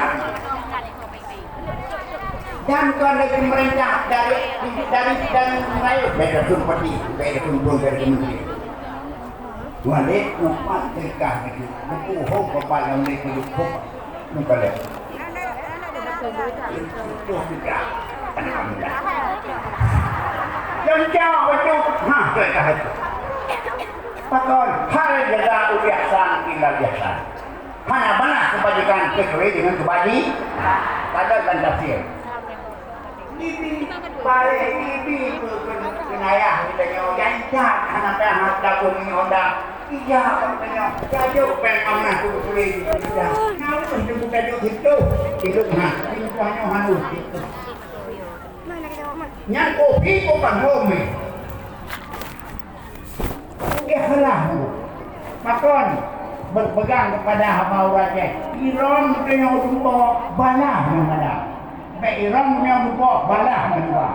Dan kon dari pemerintah, dari, dari, dari rakyat, baik dari peti, baik dari pun dari menteri. Walek empat berkah itu. Buku hok kepala oleh kulit hok. Muka leh. Itu sudah. Alhamdulillah. Dan jauh itu. Ha, berkah itu. Pakon, hal jaza'ul ihsan illa ihsan. Hana balas kebajikan kecuali dengan kebaji-, pada dan tafsir. Ibi, bareh ibi tu keu-, keunayah geutanyoe, nyang that hana payah tapeugah ngon Honda. Ija bak geutanyoe, tajok péng amanah tu keu ija. Nyan pun teuka jok situ, hidup na, hidup nyoe hana. Nyan kopi ko pan hom. Ikhlas. Pakon berpegang kepada haba ureueng Aceh. Iron meunyoe jumpa, balah ngon balah. Bèk iron meunyoe jumpa, balah ngon dua.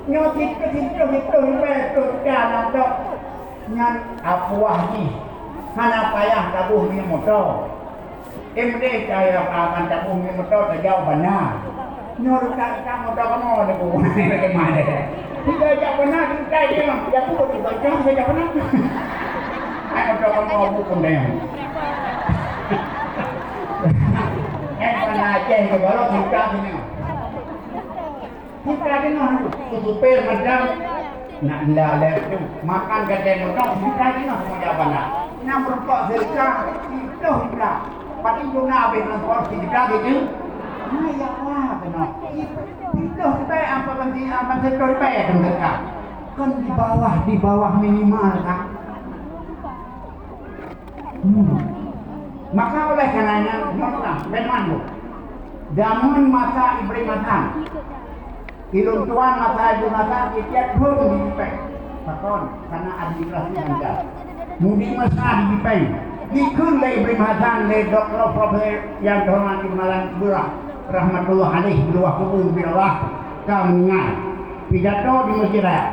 Nyoe siplôh-siplôh ribèe, siplôh juta lam tok. Nyan apuah jih. Hana payah taboh minyeuk moto. Em deh, cahya akan taboh minyeuk moto tajak bana. Nyoe rusak-rusak moto kamoe deh, Bu. Bagaimana deh? Kita jak bana, kita je, ya, Bu, kita jak bana. Hai moto kamoe, Bu, kondeng. Eh, bana Aceh ke baru kita sini. Bukan deungoe tu, supir macam nak ndak lewat tu. Makan gajah motor, bukan deungoe semua jawapan dah. Nak merokok sedekah, itu juga. Pati guna habis transport, sedekah gitu. Nah, ya Allah, kena. Itu, itu supaya apa penting, apa sedekah, kan di bawah, di bawah minimal kan. Hmm. Maka oleh karenanya, nyoe lah, memang tu. Zaman masa Ibrahim Hasan. Ilôn tuan masa Ibrahim Hasan, tiap thôn di Jipeng. Pakon, karena administrasi lancar. Mudi masa di Jipeng. Dikheun lé Ibrahim Hasan, lé Doktor Profesor yang terhormat Imam Malan Kubra, rahmatullah alaih, beuleubah kubur di Allah, ka meuninggai. Pidato di Masjid Raya.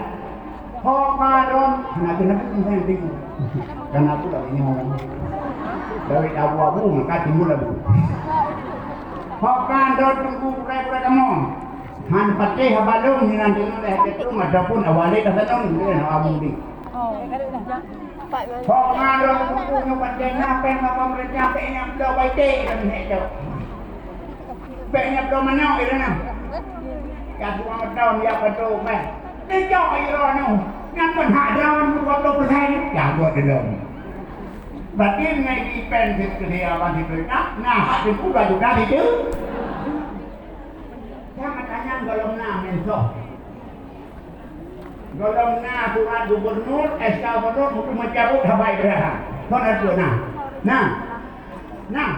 Ho ka droe, hana keuneuk miseue timu. Kan aku dah nyoe. Dari abu-abu, maka timbul abu. Ho ka droe teungku bukai-bukai kamoe. Han patéh haba lôn, hinan deungoe lé hati tu, ataupun awale dah sanong, dia nak abu di. Ho ka droe teungku nyoe patéh na péng bak pemerintah, péng nyang bloe baité, kan hek tu. Bèk nyan bloe manok di dalam. Ka dua meuteun jak padum, eh. Teucok ayo droe nyoe. Nyan pun hak droe nyoe dua ploh persen. Jago di dalam. Berarti ngai di pen di, di apa di perintah. Nah, hak di buka juga di tu. Jangan tanya golom na mensos. Golom na surat gubernur, S K gubernur untuk mencabut haba Ibrahim. Kon ada tu, nah. Nah. Nah.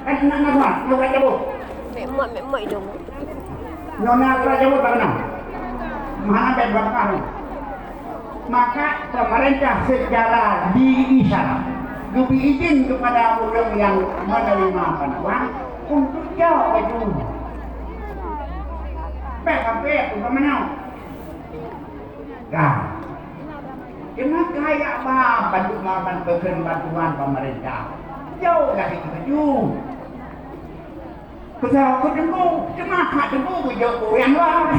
Kan nak, nak, nak, nak cabut. Mek mak, mek mak idong. Nyonya Raja Bukit Baka. Mana bek Baka? Maka pemerintah secara diisyarah lebih izin kepada orang yang menerima bantuan untuk jauh baju. Bek apa tu mana? Dah. Kena kaya apa bantu makan pesan bantuan pemerintah. Jauh lagi baju. Keusah keu teungku, teuma hak teungku geujok ureueng luwa.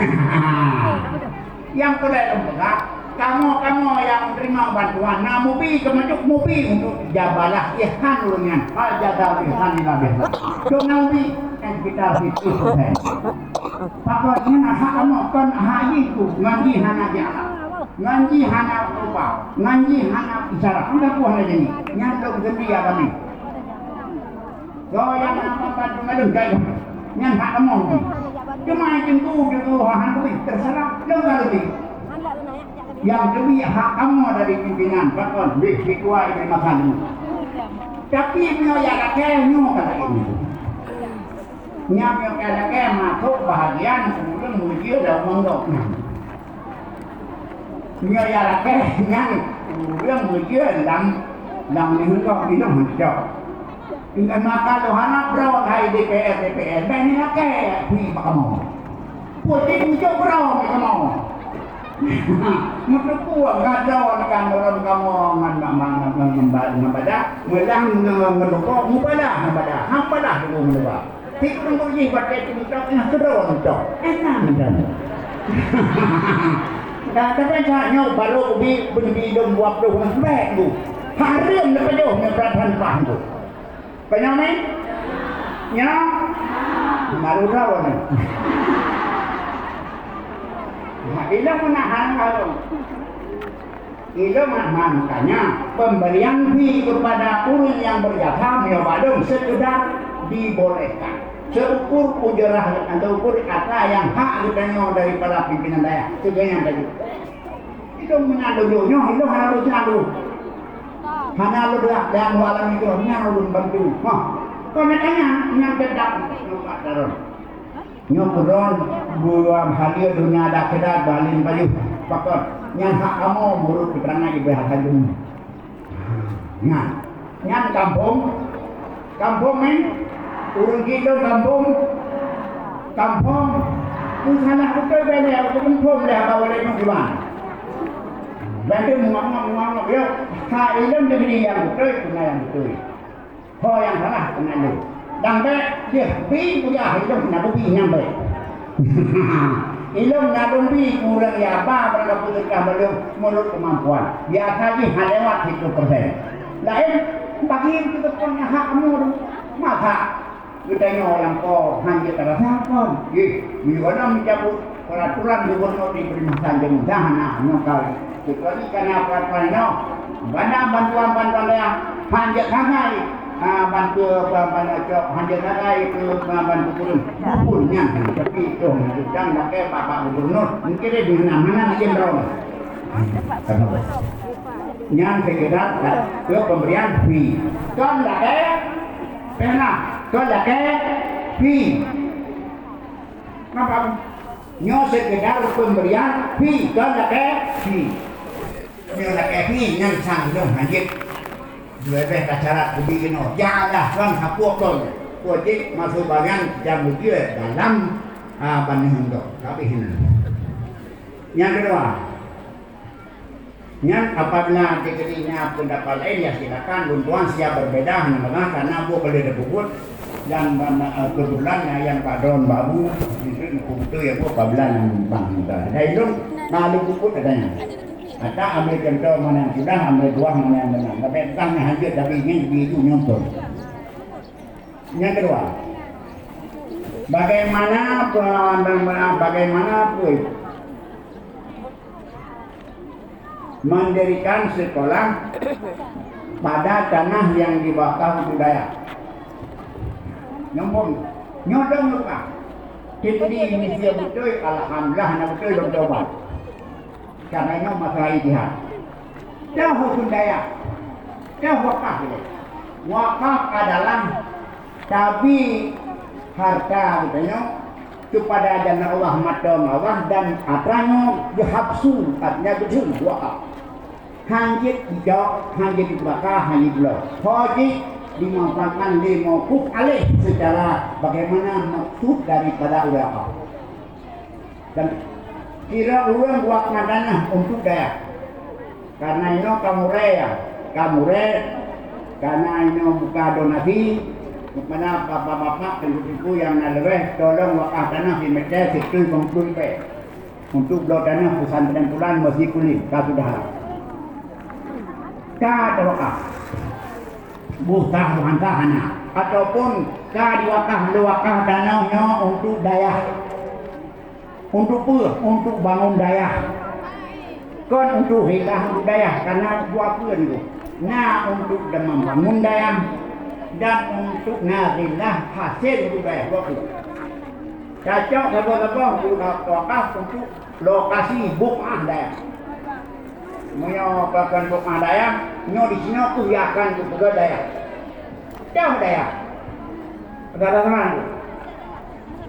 Nyang keu lhèe lôn peugah, kamoe-kamoe nyang teurimong bantuan na mubi keumeujok mubi untuk jabalah ihsan ureueng nyan. Hal jaza ihsan illa bihsan. Dong na mubi, kan kita situ persen. Pakon nyan hak kamoe kon hak jih ku, ngon jih hana jalan. Ngon jih hana rupa, ngon jih hana isyarat. Entah ku hana jadi. Nyan dok geundi ya kami. Soe nyang na mapan peumaleueh gaya, nyan hak kamoe. Cuma teungku, teungku, hana kubi, terserah, lôn ka leubeh. Nyang leubeh hak kamoe dari pimpinan, pakon, beh, ketua Ibu Makan. Tapi meunyoe nyang lakèe, nyoe ka laén. Nyang meunyoe ka lakèe, masuk bahagian ureueng meujeuet lam mondok nyan. Meunyoe nyang lakèe nyan ureueng meujeuet lam, lam niheuh gob inong hanco. Ingat maka lôn hana droe hai D P R, D P R, bèk ni lakèe pi bak kamoe. Peue jih meujok droe bak kamoe. Meuteupeue gadôh ngon droe kamoe ngon, ngon, ngon, ngon, ngon badah, meulang ngon, ngon lupok, mubalah ngon badah, han balah lupok ngon lupok. Pih keuneuk jih watèe teuntèe na keudroe mantong. Enak mantong. Dah tapi saat nyoe baru ubi beuneubi dong dua puluh ngon bèk bu. Hareuem neupajoh nyoe perasaan pah bu. Panyang ni? Nyoe? Baru tahu ni. Nah, bila menahan kalau. Ilôn maknanya pemberian fee kepada ureueng nyang berjasa meunyoe bak lôn sekedar dibolehkan. Seukur ujrah atau ukur atra nyang hak geutanyoe daripada pimpinan dayah. Sekian tadi. Ilôn meunan lôn nyoe, ilôn hana lôn selalu. Hana lôn dak dan walau itu hana lôn bantu. Hah. Kau nak tanya, nyan tetap lôn. Nyoe keudroe dua haleue donya dak keudroe bahalien pajoh. Pakon? Nyan hak kamoe meunurot keuterangan Ibu Hasan Jumah. Nyan. Nyan kampung. Kampung, eh? Ureueng kidong kampung. Kampung. Tu salah beutôi bèk lé, aku kampung lé haba walai nyoe kiban. Bantu muak-muak, muak-muak, yo. Ha, ilôn deungon nyang beutôi, keunan nyang beutôi. Ho nyang salah keunan lôn. Dan bèk jih bi kujak ilôn na kubi nyang bèk. Ilôn na lôn bi ureueng ya ba barang kapeue teuka balong meunurot keumampuan. Biasa jih ha lewat siplôh persen. Laén bagi teuteupon nyang hak kamoe tu. Masa geutanyoe lam po han jeuet tarasa kon. Jih, meunyoe gohlom mencabut Peraturan gubernur di Pelimatan Jamudah na nyoe kali. Kecuali karena peraturan nyoe, bana bantuan-bantuan dayah hanjeuet sagai, ah, bantu apa, bana cok hanjeuet sagai keu, ah, bantu kureueng. Bukon nyan, tapi toh dan lakèe Bapak Gubernur, mungkin dia di mana-mana dia berapa. Nyan sekedar keu pemberian fee. Kon lakèe pernah, kon lakèe fee. Nampak? Nyoe sekedar pemberian fee, kon lakèe fee. Nyoe lakèe fee nyan sang lôn hanjeuet. Leubeh ka syarat keubi keunoe. Jadah kon hapok kon. Kocek masuk bagian jam ujian dalam, ah, banding untuk. Tapi ini. Yang kedua, Nyan apabila dikeuri na pendapat laén, ya silakan, lôn tuan siap berbeda, hana masalah, karena buet ka lheueh tapeubuet, dan, eh, kebetulan nyang padon babu, itu beutôi ya, apabila nyang bang kita. Jadi lôn, na lôn peubuet katanya. Ata ambil contoh mana yang sudah, ambil buah mana yang benar. Tapi entah nyang hanjeuet, tapi ingin begitu nyontoh. Yang kedua, bagaimana pe-, bagaimana pun mendirikan sekolah pada tanah yang dibakar budaya. Nyombong, nyodong luka. Jadi, ini dia betul, alhamdulillah, anak betul, dong tobat. Karena nyoe masalah ijtihad. Dah hukum daya. Dah wakaf dia. Wakaf adalah tabi Harta geutanyoe keupada jalan Allah, mantong Allah, dan atra nyoe geuhafsu, artinya geutheun dua. Hanjeuet ijok, hanjeuet ibaka, hanjeuet ibloe. Ho jih dimanfaatkan lé mauquf alaih seucara bagaimana maksud daripada ulama. Dan kira ureuëng buat tanah untuk dayah. Karena inoe ka murée, ya. Ka murée, karena inoe buka donasi, mana bapak-bapak, ibu-ibu yang na leubeh, tolong wakaf tanah di meter situ pengepul pe. Untuk bloe tanah pesantren pulan masjid kulit, ka sudah. Ka tawakaf. Buta bukan hana. Ataupun ka diwakaf, diwakaf tanah nyoe untuk dayah. Untuk peue? Untuk bangun dayah. Kon untuk rilah untuk dayah, karena buah peue nyoe. Na untuk membangun dayah dan untuk na rilah hasil untuk dayah, buah peue. Cocok saboh-saboh untuk wakaf untuk lokasi bukah dayah. Meunyoe pakon bukah dayah, nyoe di sinoe pun akan kupeugah dayah. Dah dayah.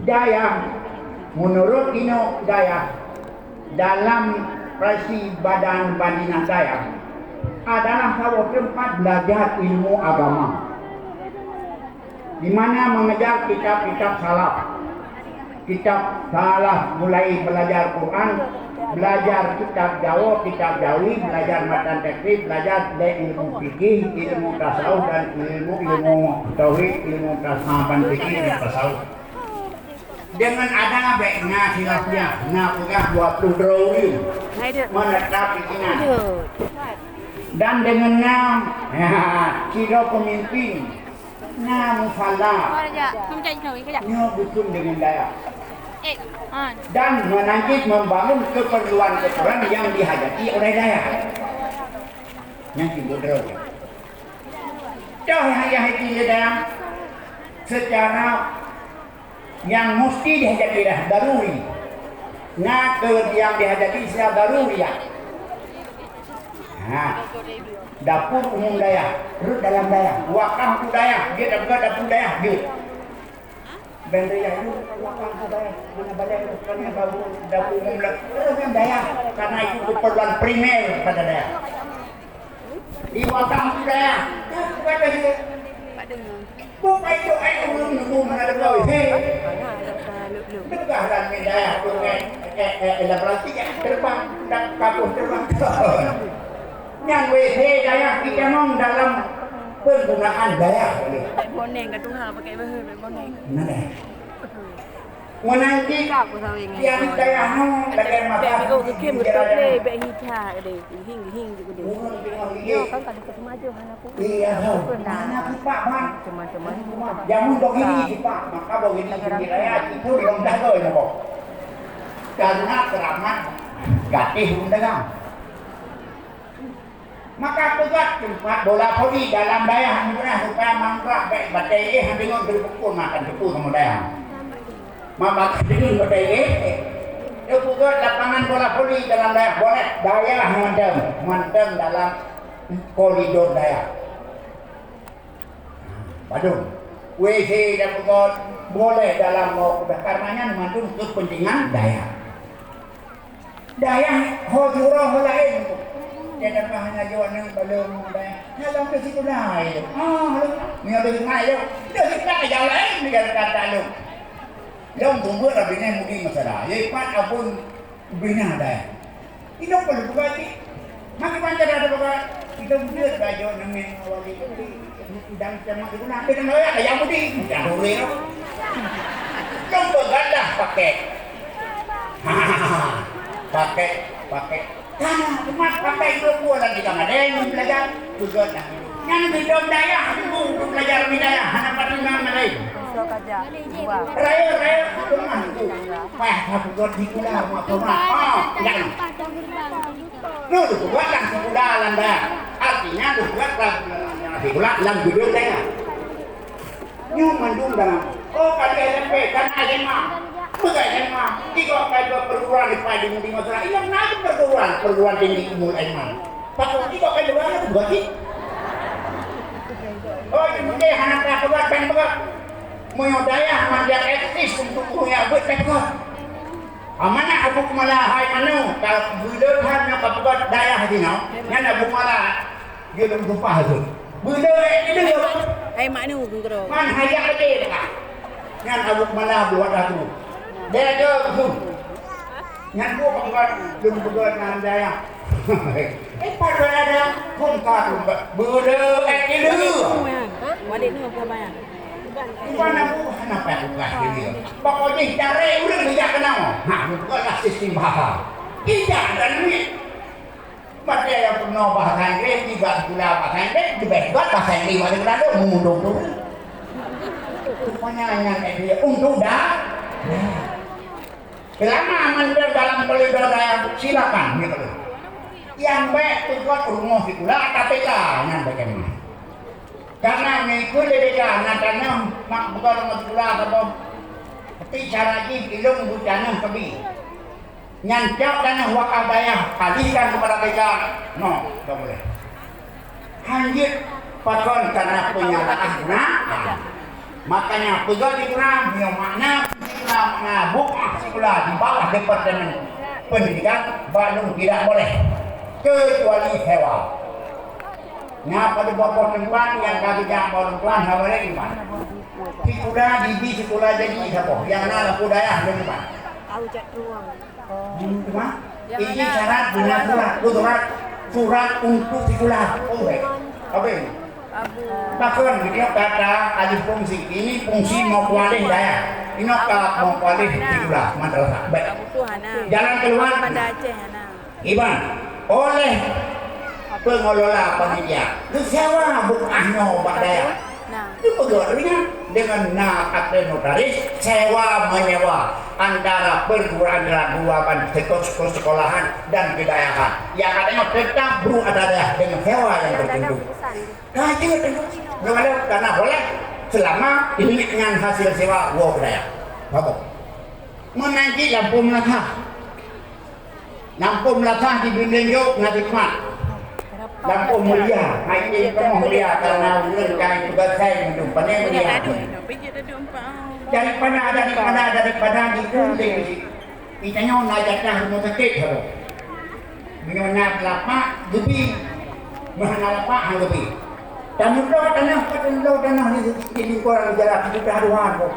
Dayah, menurut inoe dayah, dalam versi Badan Bandingan Dayah, adalah saboh tempat belajar ilmu agama, di mana mengajar kitab-kitab salaf. Kitab salaf mulai belajar Quran, belajar kitab Jawa, kitab Jawi, belajar matan takrib, belajar ilmu fikih, ilmu tasawuf, dan ilmu, ilmu tauhid, ilmu tas-, ah, ban fikih, ilmu tasawuf. Dengan ada bèk na khilafiyah, na peugah dua puluh droe ureueng menetap di sinan. Dan dengan na, ya, sidroe pemimpin, na musala. Nyoe bukon dengan dayah. Dan menanjid membangun keperluan-keperluan yang dihajati oleh dayah. Nyang timbul droe. Toh nyang dihajati lé dayah secara yang musti dihajati lah, daruri. Na keu nyang dihajati secara daruri, ya. Ha. Dapur umum dayah, rot dalam dayah, wakaf untuk dayah, jeuet dapur, dapur dayah, jeuet. Bèk dayah itu wakaf untuk dayah, mana balai, mana dapur, dapur umum lah, rot dalam dayah, karena itu keperluan primer pada dayah. Di wakaf untuk dayah, tu bukan dayah. Bukai tu ai ureueng nunggu mana deungoe. He. Deungoe dan meudayah tu kan. Eh, eh, eh, lam roti ya, terbang, tak kapuh terbang. Nyang W C dayah kita mong dalam penggunaan dayah. Bèk boneng ka tuha pakai bahu, bèk boneng. Mana? Meunan cit, tiang dayah nyoe lagèe masa bèk geukhém geutôp lé, bèk hi that deh, geuhing-geuhing ju deh. Nyoe kan ka deukeue teumajoh hana ku. Iya, hana kipak, Bang. Cuman-cuman. Jameun bak gini kipak, maka bak gini gini raya itu belum dah tu ya, Bang. Karena keramat gatih ureueng dagang. Maka peugöt teumpat bola voli dalam dayah nyoe supaya mangkrak bèk batèe éh hana deungon geupukon makan teupeu kamoe dayah. Maka deungon batèe éh, teupeugöt lapangan bola voli dalam dayah, boleh dayah mantong, mantong dalam koridor dayah. Padum, W C dan peugöt boleh dalam, karena nyan mandum kepentingan dayah. Dayah ho jurah ho laén. Dia tambah hana jaweueb nang balong dayah. Halam tu situ laén. Ah, halam. Nyoe tu sungai tu. Tu situ laén, dia kata lu. Lom bumbuk rabinai mudi masalah. Ye pat abon bina dayah. Itu perlu buka hati. Maka panjang ada buka. Kita muda dah jauh nangis awal itu. Dan sama tu nak kena noyak ayam mudi. Dah boleh tu. Lom bergadah pakai. Pakai, pakai. Tanah umat pakai dua puluh lagi sama ada yang belajar. Peugöt dah. Nyang bidom dayah, ibu untuk belajar di dayah, hana pati nang lain. Soe ka jak? Dua. Raya-raya rumah tu. Payah ka peugöt sikula, mak rumah. Ah, jangan. Lu, lu buat lah sikula lam dayah. Artinya lu buat lah sikula lam bidom dayah. Nyoe mandum dalam. Oh, ka di S M P, ka na S M A. Peugah S M A. Tiga kali dua perguruan di Padang di masalah. Ingat na perguruan, perguruan tinggi ilmu ilmu. Pakon tiga kali dua itu berarti. Oh, itu mungkin hana pernah peugah, kan peugah. Meunyoe dayah manjak eksis untuk ureuëng nyang beuet teuka. Amanah Abu Kumala hai manoe, ka beuleueh that nyoe ka peugöt dayah jinoe, nyan Abu Kumala geuleueng tumpah tu. Beuleueh ék dileueh. Hai manoe geunggeurong. Man hajat até teuka. Nyan Abu Kumala buat aku. Dia ke tu. Nyan buet peugah, lôn peugah nan dayah. Eh, pat dayah, hom ka tu, beuleueh ék dileueh. Hah? Wadik tu apa bayang? Iban aku hana payah tugas dia. Pokok jih cari ureuëng bijak keunoe. Ha, lôn peugah lah sistem bahasa. Ijak dan duit. Batée nyang peunoh bahasa Inggris, jiba sikula bahasa Inggris, jibeuet bahasa Inggris bak sikula tu, mudong tu. Rupanya nyan ék dileueh untuk dah. Selama mandor dalam koridor dayah, silakan, gitu. Nyang bék peugöt rumoh sikula K P K, nyan bék keunoe. Karena meuikut K P K, na tanoh mak buka rumoh sikula saboh. Tapi cara jih ilong bu tanoh keubie. Nyan cok tanoh wakaf dayah, alihkan kepada K P K. No, tak boleh. Hanjeuet pakon karena penyalahgunaan. Makanya peugah di Quran, nyoe makna sikula, makna buka sikula di bawah Departemen Pendidikan, bak lôn tidak boleh. Kecuali sewa. Nya pada boh-boh teumpat nyang ka geujak bak ureuëng tuan, haba lé iman. Sikula, dibi sikula jadi saboh. Nyang na lampôh dayah lôn iman. Au jak ruang. Ini syarat dengan surat, surat, surat untuk sikula. Oh, baik. Apa ini? Pakon, ini kata alih fungsi. Ini fungsi meukualih dayah. Ini ka meukualih sikula, madrasah. Baik. Jalan keluar. Iban, oleh pengelola panitia, geusewa bukah nyoe bak dayah. Nah. Dipeugöt ringan dengan na akte notaris sewa menyewa antara perguruan antara dua ban sekol-, sekol-, sekolahan dan kedayahan. Yang katanya tetap beru ada dayah dengan sewa yang tertentu. Kaji tertentu. Nyoe tanah boleh selama ini dengan hasil sewa wo ke dayah. Apa? Menanti lampu melakah. Lampôh meunasah di dinding jok na hikmat. Lampôh mulia, hai jih kamoe mulia karena ulôn kai tugas sai mandum. Pane mulia. Daripada, daripada, daripada di dinding. Kita nyoe na jatah rumah sakit saboh. Meunyoe na lapak, geubri. Meunyoe na lapak, han geubri. Tamuto tanoh, tamuto tanoh di, di lingkungan jarak, kita haruan kok.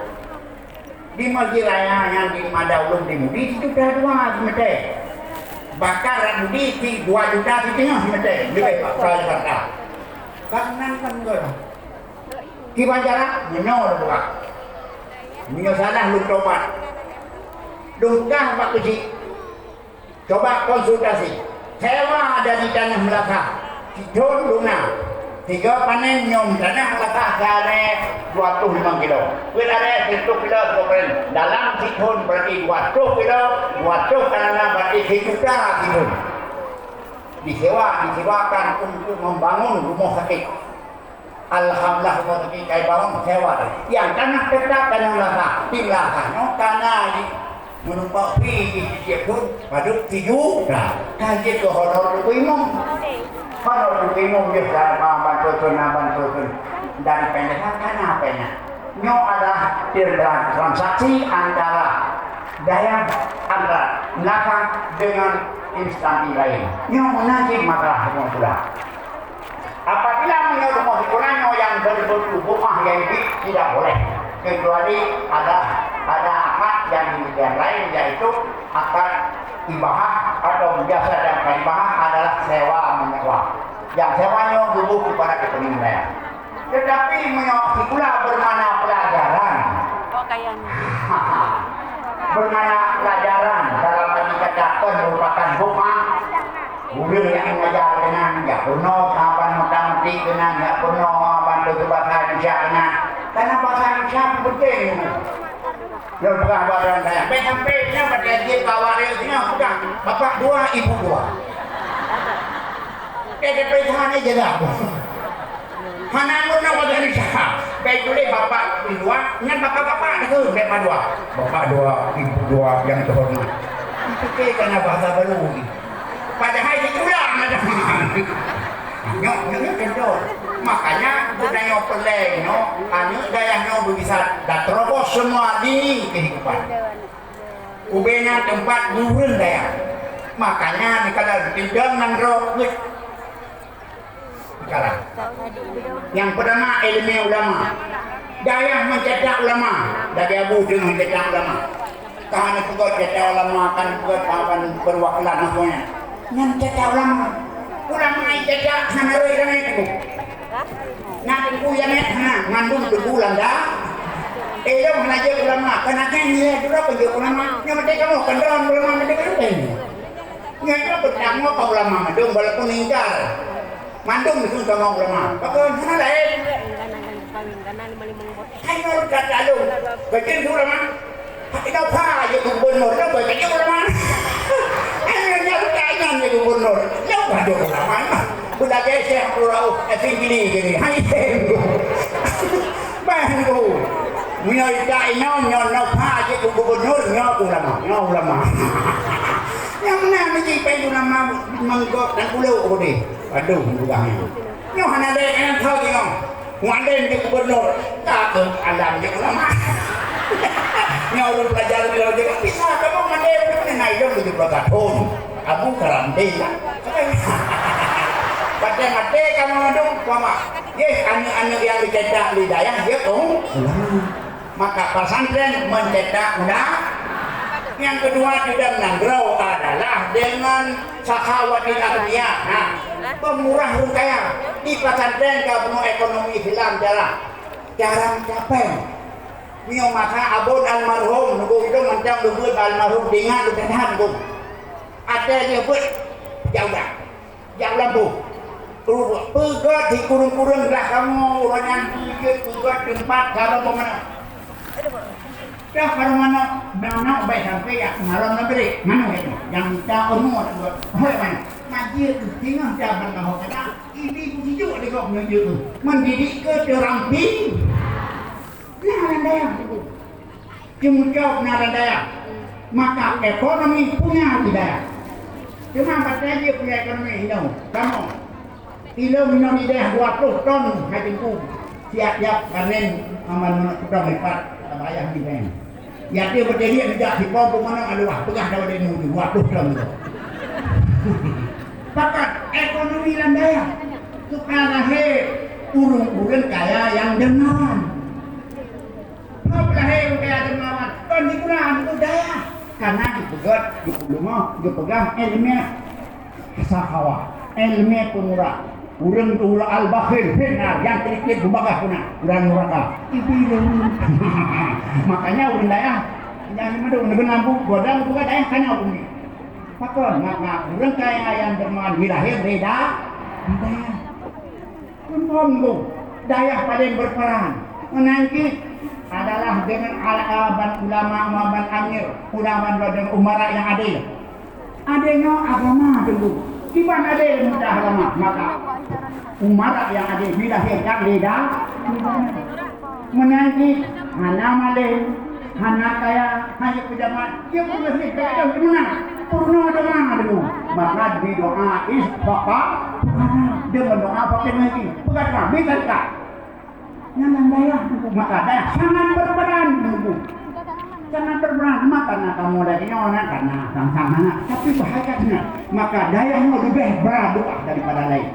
Di Masjid Raya nyang di Mada Ulôn di Mudi, sijuta dua simeter. Bahkan rot Mudi si dua juta siteungoh simeter, leubeh bak Jakarta. Kan nan kan enggak. Kiban jarak, meunyoe dua. Meunyoe salah, lôn tobat. Lôn kah bak keuchik. Coba konsultasi. Sewa dari tanah meunasah. Sithon luna. Tiga panen nyoe tanah meunasah seharé dua puluh lima kilo. Peuet haré seratus kilo, dua panen. Dalam sithon berarti dua ratus kilo, dua ratus tanah berarti sejuta sithon. Disewa, disewakan untuk membangun rumah sakit. Alhamdulillah, rumah sakit kai bangun, sewa. Yang tanah tetap tanah meunasah, di meunasah. Nyoe tanah di Meunumpak pi di tiep thon, padub tujoh. Nah, ka jeuet keu honor Teungku Imum. Honor Teungku Imum jeuet ka ban peue kheun, na ban peue kheun. Dari Pendah ka na Pendah. Nyoe adalah tra-, transaksi antara dayah, antara meunasah dengan instansi lain. Nyoe meunan cit masalah huköm pula. Apabila meunyoe rumoh sikula nyoe nyang beutôi-beutôi bungah nyang jih, tidak boleh, kecuali ada, ada akad yang demikian lain, yaitu akad ibahah atau biasa dan ibahah adalah sewa menyewa. Yang sewa nyoe tubuh kepada kepentingan dayah. Tetapi meunyoe sikula bermakna pelajaran, Oh, kayaknya. Bermakna pelajaran dalam arti kata pun merupakan bungah. Ureuëng nyang mengajar keunan, jak peurunoe saban meutameuti keunan, jak peurunoe saban leueh bahasa Indonesia keunan. Karena bahasa Indonesia penting. Lôn peugah bak ureuëng kaya, "Bèk sampai nyan pada jeuet bak awak rakyat singoh peugah, 'Bapak dua, ibu dua.'" Kayak depan sana je dah. Hana meunan bahasa Indonesia. Bèk tuléh bapak dua, nyan bapak-bapak dah tu, bèk padua. Bapak dua, ibu dua yang terhormat. Pikir kena bahasa baru ni. Padahai diulang ada. Nyok, nyok, nyok, contoh. Makanya geutanyoe peureulée nyoe, aneuk dayah nyoe beubisa tateurobos seumua lini kehidupan. Ubena teumpat gureueng dayah. Makanya neukalon teuntang nanggroe peuet. Neukalon. Nyang peurtama, ileumé ulama. Dayah meucetak ulama, lagée Abu Teuh meucetak ulama. Ka hana peugét cetak ulama, ka hana peugét papan perwakilan, makanya nyan cetak ulama. Ulama cetak hana rhoi ramé teungku. Na teungku nyang hana mandum teungku landa. Eh, lôn hana jeuet ulama, keunakan nilai dura pun jeuet ulama. Nyang penting kamoe kan dalam ulama penting kan. Nyan ka beutangok ka ulama mandum walaupun ingkar. Mandum itu sama ulama. Pakon hana laén. Hanya kata lu, kecil ulama. Ina pha je gubernur, ina pha je ulama. Hanya nyan ka nyan je gubernur. Ina pha je ulama. Budak Syekh Abdul Rauf, asing gini gini. Hai. Bah tu. Meunyoe ita inong nyoe na pha je gubernur, nyoe ulama, nyoe ulama. Nyang na meuji pai ulama mangkok dan ulo ko deh. Aduh, mudah ni. Nyoe hana lé nyang thô nyoe. Mualem di gubernur, ka keu alam di ulama. Nyoe ureueng pelajar di laut juga bisa kamu mandé ureueng ni naik dong tujuh belas tahun. Abu Karambe lah. Pada mati kamu mandum, mama. Ye, aneuk-aneuk nyang dicetak di dayah, ye, oh. Ulama. Maka pesantren mencetak ulama. Yang kedua, di dalam nanggroe adalah dengan sakhawatil aghnia. Nah, pemurah ureueng kaya. Di pesantren ka bunoe ekonomi Islam cara, cara mencapai. Nyoe masa abon almarhum, nunggu itu macam nunggu almarhum dengan lu dah nunggu. Ada dia buat jauh dah. Jak lampu. Peugöt di kureueng-kureueng lah kamoe ureueng nyan peugöt, peugöt teumpat kalau peumanoe. Dah kalau manoe, manoe baik sampai ya malam maghrib. Manoe itu? Yang minta umur buat. Hoi manoe. Majlis singoh jaban kau kata, ini sijuk di kau menuju tu. Mendidik ke terampil. Nah, landai aku. Ceumeucok na lam dayah, maka ekonomi punya di dayah. Teuma batée jih punya ekonomi inoe, kamoe. Ilong inoe di dayah dua ploh ton hai teungku. Siap-siap panen aman manok peudong lipat, bayah di dayah. Ya dia berdiri menjak sipong pemanok aluah, peugah dawa demo dua ploh ton tu. Pakat ekonomi lam dayah. Suka lahé ureueng-ureueng kaya nyang dermawan. Hop lahé udeb dermawan, kon di bulan udeb. Karena geupeugét, geupeuleumoh, geupeugah ileumé sakhawah, ileumé peumurah. Ureueng teuh al-bakhil, fitnah, nyang kritik beubagaih guna, ureueng nuraka. Itu ilmu. Makanya ureueng dayah, nyang meudong neugeuna bu, godang bukan dayah kanyang ureueng. Pakon, maka ureueng kaya nyang dermawan, di lahé beda, beda. Keumpom tu, dayah paleng berperan. Meunan cit adalah dengan ala-, ban ulama, ban amir, ulama dan umara nyang adil. Adil nyoe agama dulu. Kiban adil mudah agama, maka umara nyang adil bila hitam beda. Meunan cit hana maleng, hana kaya, hana pejabat, dia pun masih kaya dan menang. Purna doa dulu. Maka di doa is, maka dia mendoa pakai lagi. Pegat kami tadi tak. Nyan dayah tu, maka dayah sangat berperan dulu. Sangat berperan, maka na kamu lagi nyonya, karena sang-sang anak. Tapi bahaya sangat. Maka dayah nyoe lebih berat doa daripada lain.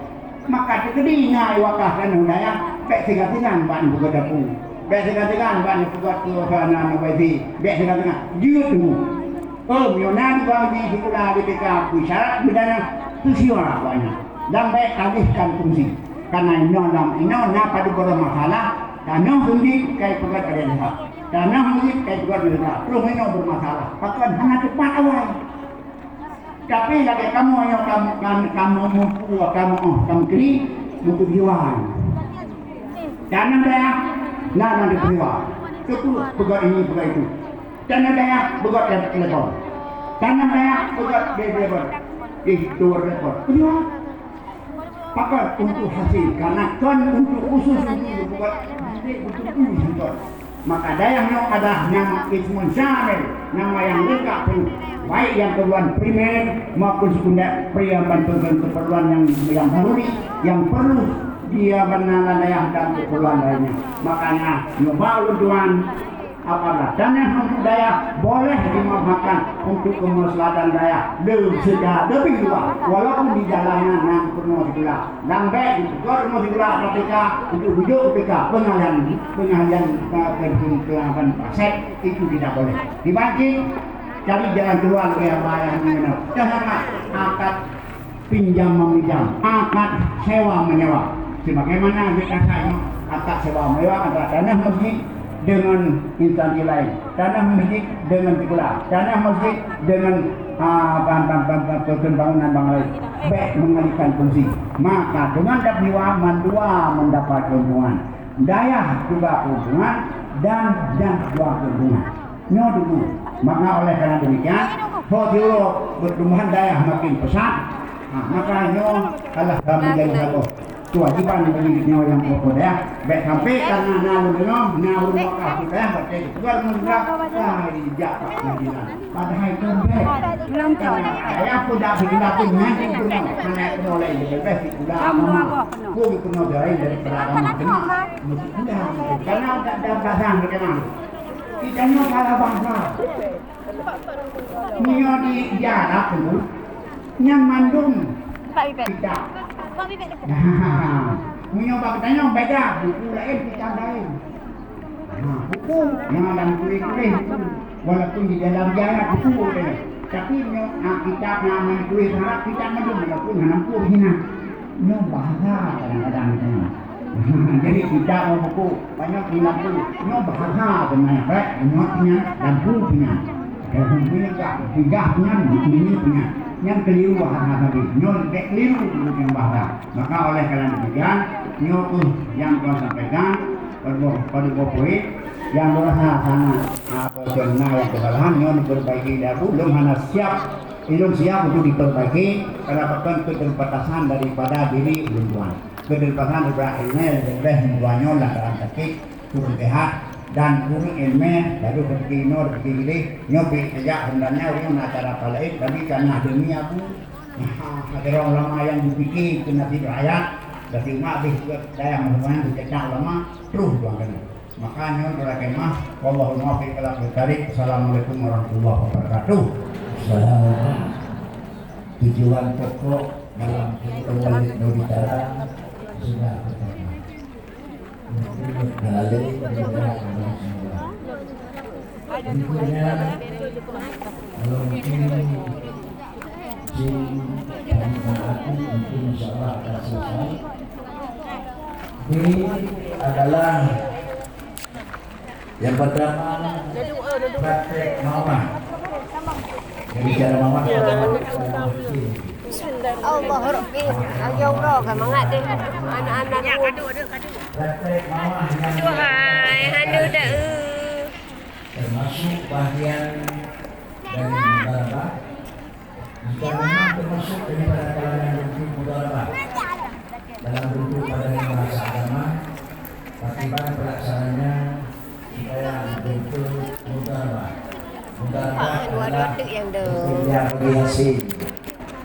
Maka teukeudi na wakah keunoe dayah, bék siga-siga bak neupeugah dapu. Bék siga-siga bak neupeugah tuha na meubazi. Bék siga-siga. Jeuet tu. Oh, meunyoe na di bang di sikula di P K, beuisyarat beudana peusiwa awaknyan. Dan bék alihkan fungsi. Karena inoe lam inoe na padub masalah, tanoh seundi kai peugah pada lihat. Tanoh seundi kai peugah pada lihat. Terus inoe bermasalah. Pakon hana tepat awai. Tapi lagèe kamoe nyoe kam-, kam-, kamoe mupu, kamoe, oh, kamoe kri, mupu jiwan. Tanah dayah, na, na di jiwan. Itu peugah ini, peugah itu. Tanah dayah, peugah telepon. Tanah dayah, peugah telepon. Ih, tuwö telepon. Jiwan. Pakon untuk hasil, karena kon untuk khusus untuk buat, untuk uji kon. Maka dayah nyoe adalah nama ismun syamil, nama yang lengkap penuh, baik yang keperluan primer maupun sekunder, primer bantuan keperluan yang, yang daruri, yang perlu Iya beuna lam dayah dan keperluan lainnya. Makanya, nyoe bak ulôn tuan, apabila tanah untuk dayah boleh dimanfaatkan untuk kemaslahatan dayah, le-, seuga lebih luas, walaupun di jalanan nan peunoh sikula. Dan bèk dikeue rumoh sikula K P K untuk bujuk K P K pengalihan, pengalihan, eh, pengalihan aset itu tidak boleh. Dibanting, cari jalan keluar bagi hamba yang mengenal. Dah lama akad pinjam meminjam, akad sewa menyewa. Sebagaimana di kasar nyoe, akad sewa menyewa antara tanah masjid dengan instansi lain, tanah masjid dengan sekolah, tanah masjid dengan, ah, ban-, ban-, ban-, ban-, pembangunan bank lain. Bèk mengalihkan fungsi. Maka dengan dap jiwa mandua mendapat keuntungan. Dayah juga keuntungan dan, dan juga keuntungan. Nyoe dulu. Maka oleh karena demikian, ho siuroe pertumbuhan dayah makin pesat, ha, maka nyoe adalah menjadi satu kewajiban bagi nyoe nyang pokok dayah. Bèk sampai karena na lôn deungoe, na ureueng wakaf dayah, watèe keluar ngon dayah, ah, dijak bak pengadilan. Padahai kon bèk. Dayah pun dak sikula pun nyan pun keunoe. Hana keunoe laén, leubeh sikula agama. Pun keunoe laén daripada agama. Keunoe meusikula. Karena dak ada batasan, keunoe. Kita nyoe para bangsa. Meunyoe di, di Arab tu, nyan mandum Pak Bibek. Kitab. Pak Bibek. Nah, meunyoe bak geutanyoe beda, buku laén, kitab laén. Ha, buku nyang lam tuléh-tuléh buku. Walaupun di dalam jalan buku ada. Tapi meunyoe, ha, kitab nyang tuléh Arab, kitab mandum walaupun hana buku original. Nyoe bahasa kadang-kadang geutanyoe. Jadi, kitab ngon buku, banyak pun lampu. Nyoe bahasa sebenarnya, baik, nyoe punya, lampu punya. Lampu punya, gah, gah punya, ini punya. Nyang keliru bahasa tadi. Nyoe dek keliru nyang bahasa. Maka oleh karena demikian, nyoe pun yang tuan sampaikan, pada, pada buah poin, yang merasa sangat, ah, betul, nah, yang kesalahan, nyoe diperbaiki dahulu, belum hana siap, belum siap untuk diperbaiki, karena bahkan keterbatasan daripada diri ulun tuan. Keterbatasan daripada ilmu yang lebih membuahnya lantaran sakit, kurang sehat, dan kurang ilmu, lalu rezeki inoe, rezeki ilèe, nyoe pih saja sebenarnya ureueng na cara laén, tapi karena demi aku, nah, ada orang ulama yang berpikir ke nasib rakyat, berarti umat habis ke dayah, mudah-mudahan dicetak ulama, terus doakan. Maka nyoe teurakemah, wallahul muwaffiq ila aqwamit thariq. Assalamualaikum warahmatullahi wabarakatuh. Assalamualaikum. Tujuan pokok dalam pertemuan Nabi Taala sudah tercapai. Untuk mengalir kepada Allah Subhanahu wa Taala. Berikutnya, kalau mungkin izin dan maaf, mungkin insya Allah akan selesai. Ini adalah yang pertama, praktek mamah. Jadi cara mamah, Allahu Rabbi, ayo uroe ka mangat deh anak-anak. Praktek mamah yang Duhai, hana dah. Termasuk bahagian dari mudarabah. Jika memang termasuk daripada kalangan bentuk mudarabah dalam bentuk pada bahasa agama, bagaimana pelaksanaannya supaya bentuk mudarabah? Mudarabah adalah bekerja bagi hasil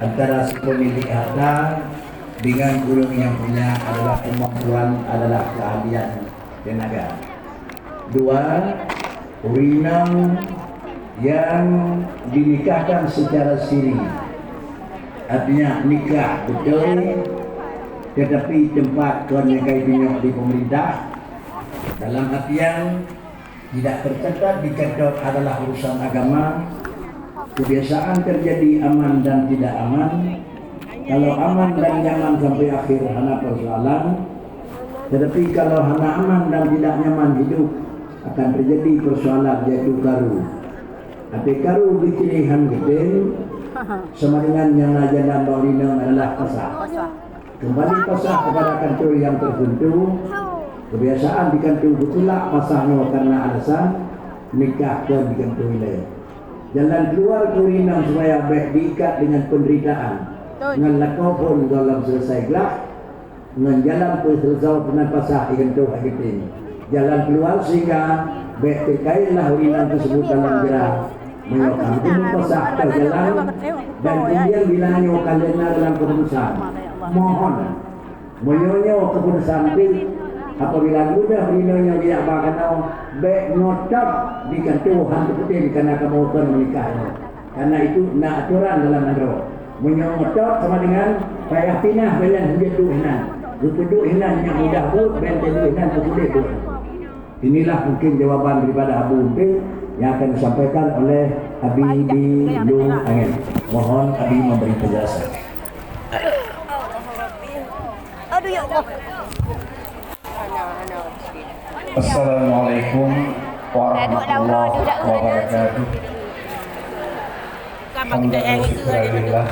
antara si pemilik harta dengan ureueng yang punya adalah kemampuan, adalah keahlian tenaga. Dua, ureueng inong yang dinikahkan secara siri. Artinya nikah beutôi, tetapi tempat kon nyang ka jitunyok di pemerintah. Dalam artian tidak tercatat di kantor adalah urusan agama, kebiasaan terjadi aman dan tidak aman. Kalau aman dan nyaman sampai akhir hana persoalan, tetapi kalau hana aman dan tidak nyaman hidup, akan terjadi persoalan, yaitu karu. Até karu geucre han geutem, sama dengan nyang na jalan bak ureueng inong adalah pasah. Kembali pasah kepada kantor yang tertentu, kebiasaan di kantor geutulak pasah nyoe karena alasan nikah kon di kantor ilèe. Jalan keluar keu ureueng inong supaya bèk diikat dengan penderitaan. Ngon lakoe phon gohlom selesai glah, ngon jalan peuseuleusoe peunan pasah igantoh hak geutem. Jalan keluar sehingga bèk teukaitlah ureueng inong tersebut dalam jera. Meunyoe ka meuteumé pasah ateueh jalan dan kemudian bila nyoe ka lheueh na dalam keputusan, mohon Meunyoe nyoe keuputusan pih, apabila geudah inoe nyoe geujak ba keunoe, bék ngotot di kantô han teupeutém kana kamoe kon meunikah nyoe. Karena itu na aturan dalam nanggroe. Meunyoe ngotot sama dengan payah pinah badan hujat duek hinan. Geupeuduek hinan nyang mudah buet, bék teuduek hinan peupuléh buet. Inilah mungkin jawaban daripada Abu Unti yang akan disampaikan oleh Abi di Lung Angin. Mohon Abi memberi penjelasan. Aduh, ya Allah. Assalamualaikum warahmatullahi wabarakatuh. Alhamdulillah.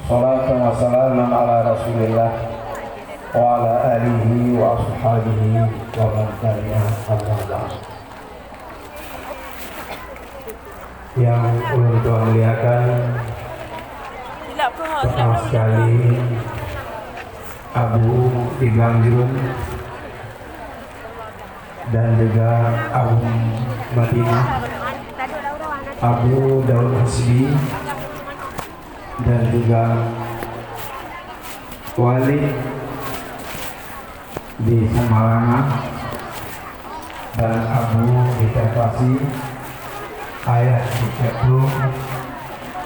Salatu wassalamu ala Rasulillah wa ala alihi wa ashabihi wa man tabi'ah, amma ba'd. Yang ulôn tuan muliakan, pertama sekali Abu Ibrahim Jurun dan juga Abu Madinah, Abu Daud Hasbi, dan juga Wali di Samalanga dan Abu di Tavasi, ayah di Cakung,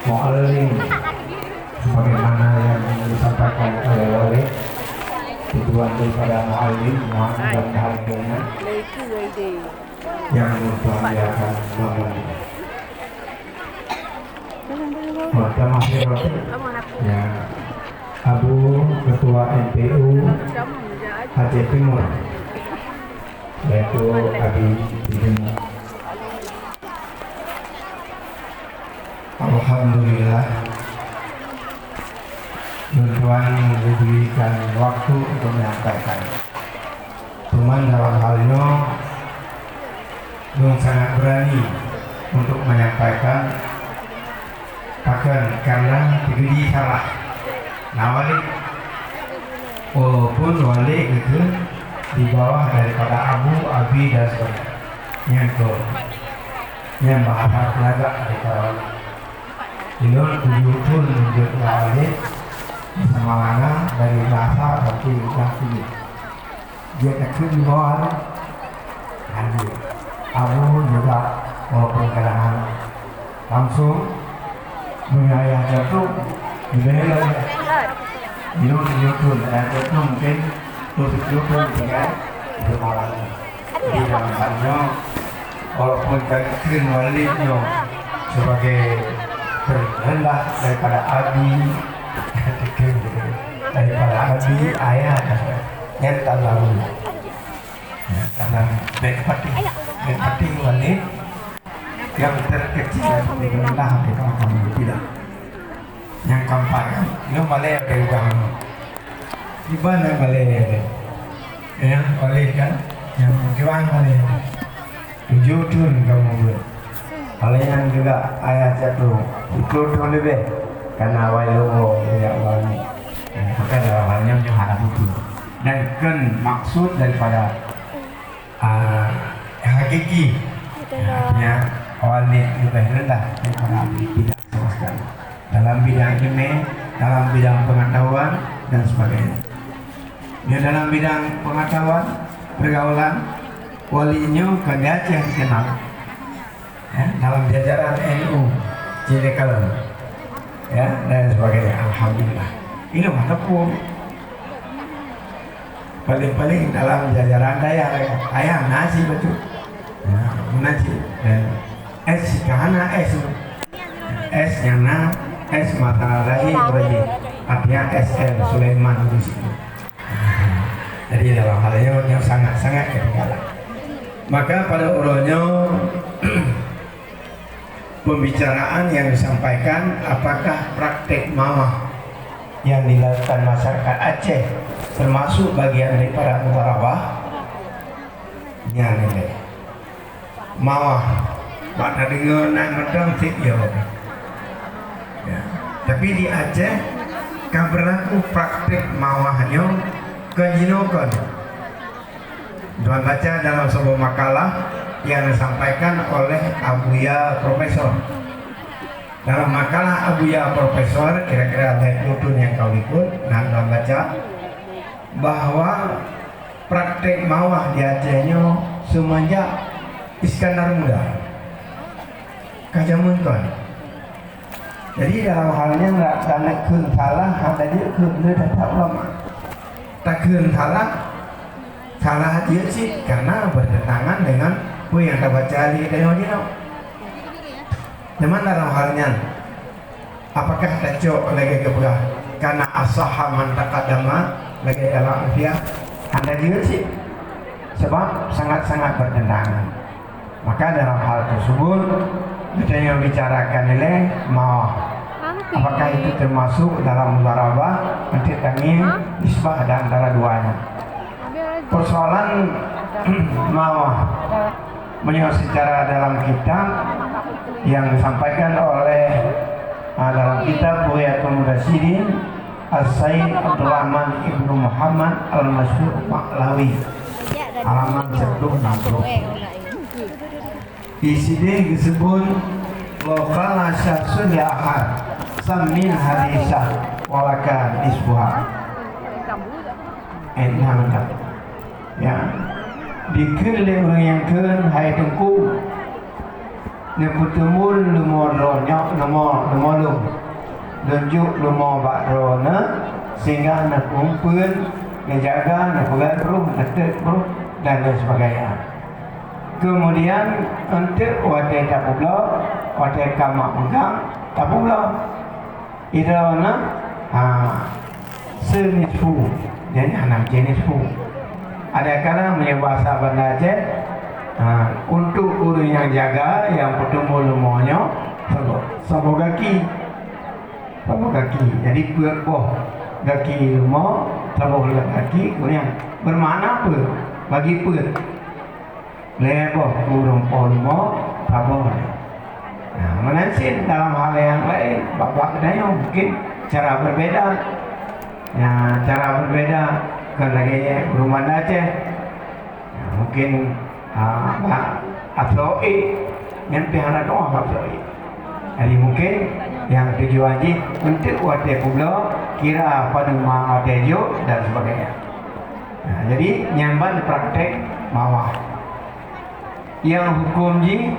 Muallim, sebagaimana yang disampaikan oleh Wali, tujuan daripada Muallim, mudah-mudahan yang berbahagia akan bangun. Oh, termasuk ya, Abu Ketua M P U Aceh Timur, yaitu Abi Timur. Alhamdulillah, Tuan diberikan waktu untuk menyampaikan. Cuman dalam hal nyoe, lôn sangat berani untuk menyampaikan, pakon karena teujadi salah. Nah, Wali, walaupun Wali itu di bawah daripada Abu, Abi, dan sebagainya. Nyang tu, nyang bahasa Teulaga daripada Wali. Ilôn tujuh thôn jeuet Wali, sama mana dari bahasa tapi udah tujuh. Dia kecil di bawah tu. Lanjut. Abu juga walaupun kadang-kadang langsung menyayah jatuh di bela. Minum jatuh, dan jatuh mungkin tutup jatuh dengan kepala. Di dalam hal nyoe, walaupun kami kheun Wali nyoe sebagai terendah daripada Abi, daripada Abi, ayah, dan nyata lalu. Karena baik hati, baik hati Wali yang terkecil dan terendah di kalangan tidak. Nyang keempat kan, nyoe malèe dari urang. Di mana malèe? Ya, malèe kan? Nyang keurang malèe. Tujuh thôn kamoe buet. Oleh nyan juga ayah jatuh, tujuh thôn leubeh. Karena awai lubong, ya Allah ni. Ya, maka dalam hal nyoe, nyoe hana beutôi. Dan kon maksud daripada, ah, hakiki. Artinya, awal ni leubeh rendah daripada tidak sama sekali. Dalam bidang ilmu, dalam bidang pengetahuan, dan sebagainya. Ya, dalam bidang pengetahuan, pergaulan, Wali nyoe kan di Aceh dikenal. Ya, dalam jajaran N U, Cilekalon. Ya, dan sebagainya. Alhamdulillah. Ini mantap pun. Paling-paling dalam jajaran dayah, ayah nasi betul. Ya, nasi. Ya. S, kahana S. S nyang na, S mata lahé Ibrahim. Artinya S M Sulaiman di situ. Jadi dalam hal ini, ini sangat-sangat ketinggalan. Maka pada uroe nyoe, pembicaraan yang disampaikan, apakah praktek mawah yang dilakukan masyarakat Aceh termasuk bagian daripada mudharabah? Nyan ilèe. Mawah. Bak tadeungoe nan mantong cit yo. Ya. Tapi di Aceh ka berlaku praktek mawah nyoe kon jinoe kon. Tuan baca dalam sebuah makalah yang disampaikan oleh Abuya Profesor. Dalam makalah Abuya Profesor, kira-kira lhèe ploh thôn nyang ka likot, nah, tuan baca, bahwa praktek mawah di Aceh nyoe seumeunjak Iskandar Muda. Ka jameun kon. Jadi dalam hal nyan, rak taneuk kheun salah, hana jeuet kheun lé that-that ulama. Takheun salah, salah jeuet cit karena bertentangan dengan peue nyang tabaca lé geutanyoe jinoe. Cuman dalam hal nyan, apakah tacok lagèe geupeugah, "Kana as-sahha man taqaddama," lagèe dalam Alfiah? Hana jeuet cit. Sebab sangat-sangat bertentangan. Maka dalam hal tersebut, geutanyoe bicarakan ilèe mawah. Apakah itu termasuk dalam mudharabah? Nanti kami nisbah di antara duanya. Persoalan mawah, meunyoe secara dalam kitab yang disampaikan oleh, ah, dalam kitab Bughyatul Munasyidin, As-Sayyid Abdurrahman ibnu Muhammad Al-Masyhur Pahlawi, halaman seratus enam puluh. Di sini disebut, "Wa qala syakhsun li akhar, sammin hadisah, wa laka nisfuha." Eh, nah, mantap. Ya. Dikheun lé ureueng nyang kheun, "Hai Teungku, neupeuteumeun leumo droeneuh, leumo, leumo lôn. Lôn jok leumo bak droeneuh, sehingga neupeumpeuen, neujaga, neupeugöt brôh, neuteuk brôh, dan lain sebagainya." Kemudian, eunteuk watèe tapeubloe, watèe ka mak meugang, tapeubloe. Idroeneuh, ha, seunisfu, jadi hana meucè nisfu. Ada kala meunyoe bahasa Banda Aceh, ha, untuk ureueng nyang jaga, nyang peuteumeun leumo nyoe, saboh, saboh gaki. Saboh gaki. Jadi peuet boh gaki leumo, saboh leumo gaki, kemudian bermakna apa? Bagi peuet. Lhèe boh ureueng po leumo, saboh. Nah, meunan cit dalam hal nyang laén, bak-bak geutanyoe mungkin cara berbeda. Ya, cara berbeda kon lagèe ureueng Banda Aceh. Ya, mungkin, ah, bak asoe, nyan pih hana tu'oh asoe. Jadi mungkin nyang tujuan jih eunteuk watèe peubloe, kira padum watèe jok dan sebagainya. Nah, jadi nyan ban praktek mawah. Nyang huköm jih,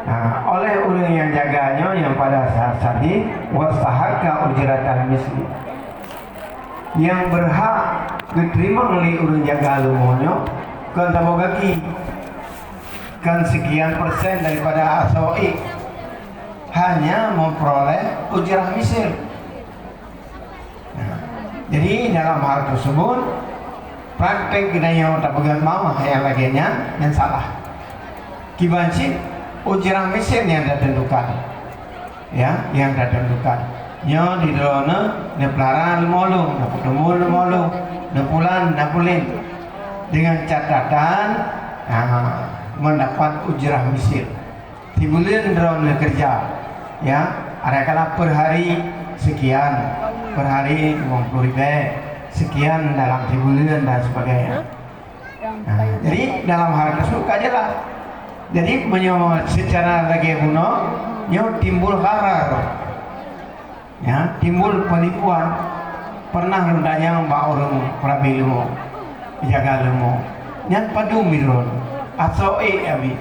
nah, oleh ureueng nyang jaga nyoe nyang pada saat sahih, wastahaqqa ujratal misli. Nyang berhak geuteurimong lé ureueng jaga leumo nyoe kon saboh gaki, kon sekian persen daripada asoe, hanya memperoleh ujrah misil. Nah, jadi dalam hal tersebut, praktek geutanyoe tapeugöt mawah nyang lagèe nyan, nyan salah. Kiban cit ujrah misil nyang tatentukan. Ya, nyang tatentukan. Nyoe di droeneuh neupeulara leumo lôn, neupeuteumeun leumo lôn, neupulan, neupulen. Dengan catatan, ha, mendapat ujrah misil. Sibuleuen droeneuh keureuja, ya, adakala per hari sekian, per hari lima puluh ribèe, sekian dalam sibuleuen dan sebagainya. Nah, jadi dalam hal tersebut ka jelas. Jadi meunyoe secara lagèe bunoe, nyoe timbul gharar. Ya, timbul penipuan. Pernah lôn tanyong bak ureueng peurabe leumo, jaga leumo. Nyan padum droeneuh? Asoe abi.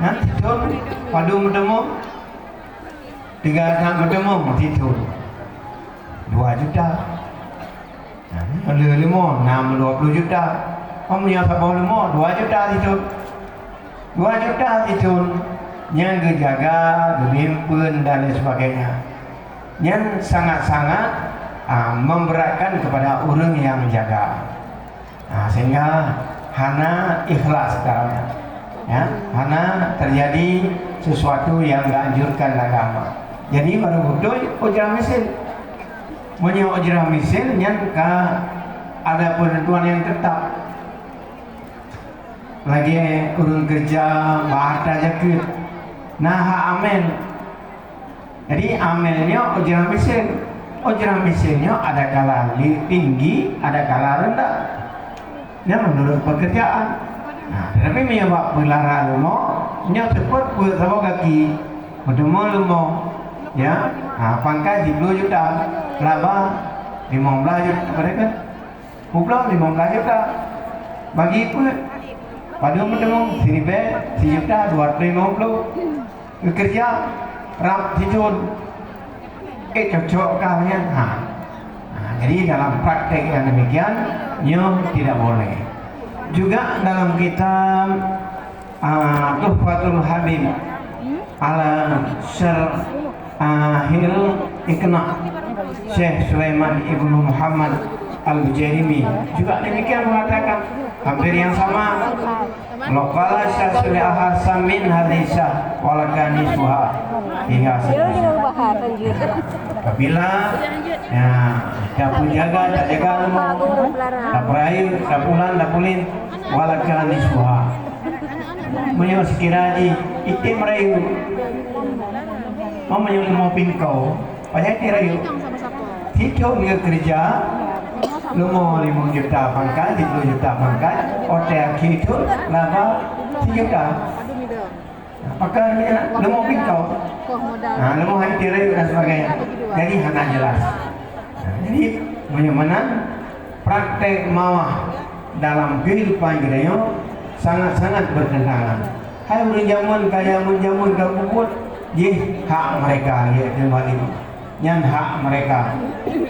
Nyan sithon padum meuteumong? Tiga aneuk meuteumong sithon. Dua juta. Nah, meunyoe leumo, na meudua ploh juta. Meunyoe saboh leumo, dua juta sithon. Dua juta sithon nyang geujaga, geubimpeuen dan lain sebagainya. Nyan sangat-sangat, ah, memberatkan kepada ureueng nyang jaga. Ah, sehingga hana ikhlas dalamnya. Ya, hana terjadi sesuatu yang dianjurkan agama. Jadi baru beutôi ujrah misil. Meunyoe ujrah misil nyan ka ada penentuan yang tetap. Lagèe ureueng keureuja bak hareuta jakeuet, na hak amèl. Jadi amèl nyoe ujrah misil. Ujrah misil nyoe adakala li-, tinggi, adakala reundah. Nyan meunurot peukeurjaan. Nah, tetapi meunyoe bak peulara leumo, nyoe seupôt peuet saboh gaki, meuteumé leumo, ya, ha, pangkat siploh juta, laba limong blaih juta, apa dia kan? Limong ploh, limong blah juta. Bagi peuet. Padum meuteumong, siribèe, sijuta, dua ratus lima puluh. Geukeureuja rab sithon. Eh, cocok kah nyan? Ha. Ha, jadi dalam praktek yang demikian, nyoe tidak boleh. Juga dalam kitab Ah, Tuhfatul Habib ala Syarahil Iqna, Syekh Sulaiman Ibnu Muhammad Al-Bujairimi juga demikian mengatakan hampir yang sama. Laqala Syekh Sulaiman Hasan min hadisah walakani suha. Hingga seterusnya. Apabila, ya, kita pun jaga, tak jaga ilmu, tak perayu, tak pulan, tak pulin, walakani suha. Meunyoe sekira jih item rayeuk, meunyoe leumo pingkau, payah item rayeuk. Sithon geukeureuja, leumo limong juta pangkat, siplôh juta pangkat, watèe akhé thon laba sijuta. Pakon leumo pingkau. Nah, leumo hai item rayeuk dan sebagainya. Jadi hana jelas. Nah, jadi meunyoe meunan praktek mawah dalam kehidupan geutanyoe sangat-sangat bertentangan. Hai ureueng jameun ka, jameun-jameun ka peubuet, jih hak mereka, ya, kembali. Nyan hak mereka.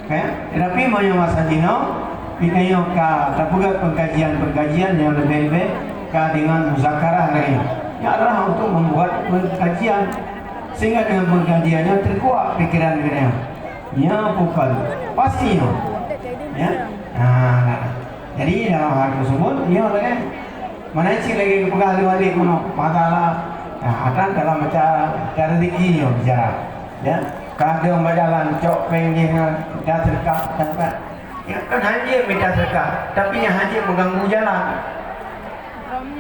Ya? Tetapi meunyoe masa jinoe, geutanyoe ka tapeugah pengkajian-pengkajian yang lebih-lebih ka dengan muzakarah lagi. Ini adalah untuk membuat pengkajian sehingga dengan pengkajian nyan terkuak pikiran geutanyoe. Nyoe bukan pasti nyoe. Ya. Nah, nah. Jadi dalam hal tersebut nyoe lagèe mana cit lagèe geupeugah lé Walid meunoe, masalah, nah, atan dalam cara, cara rezeki nyoe bicara. Ya. Kadang bajalan cok péng jih ngon dah sedekah, sedekah. Ya, kan hana jeuet mita sedekah, tapi nyan hana jeuet mengganggu jalan.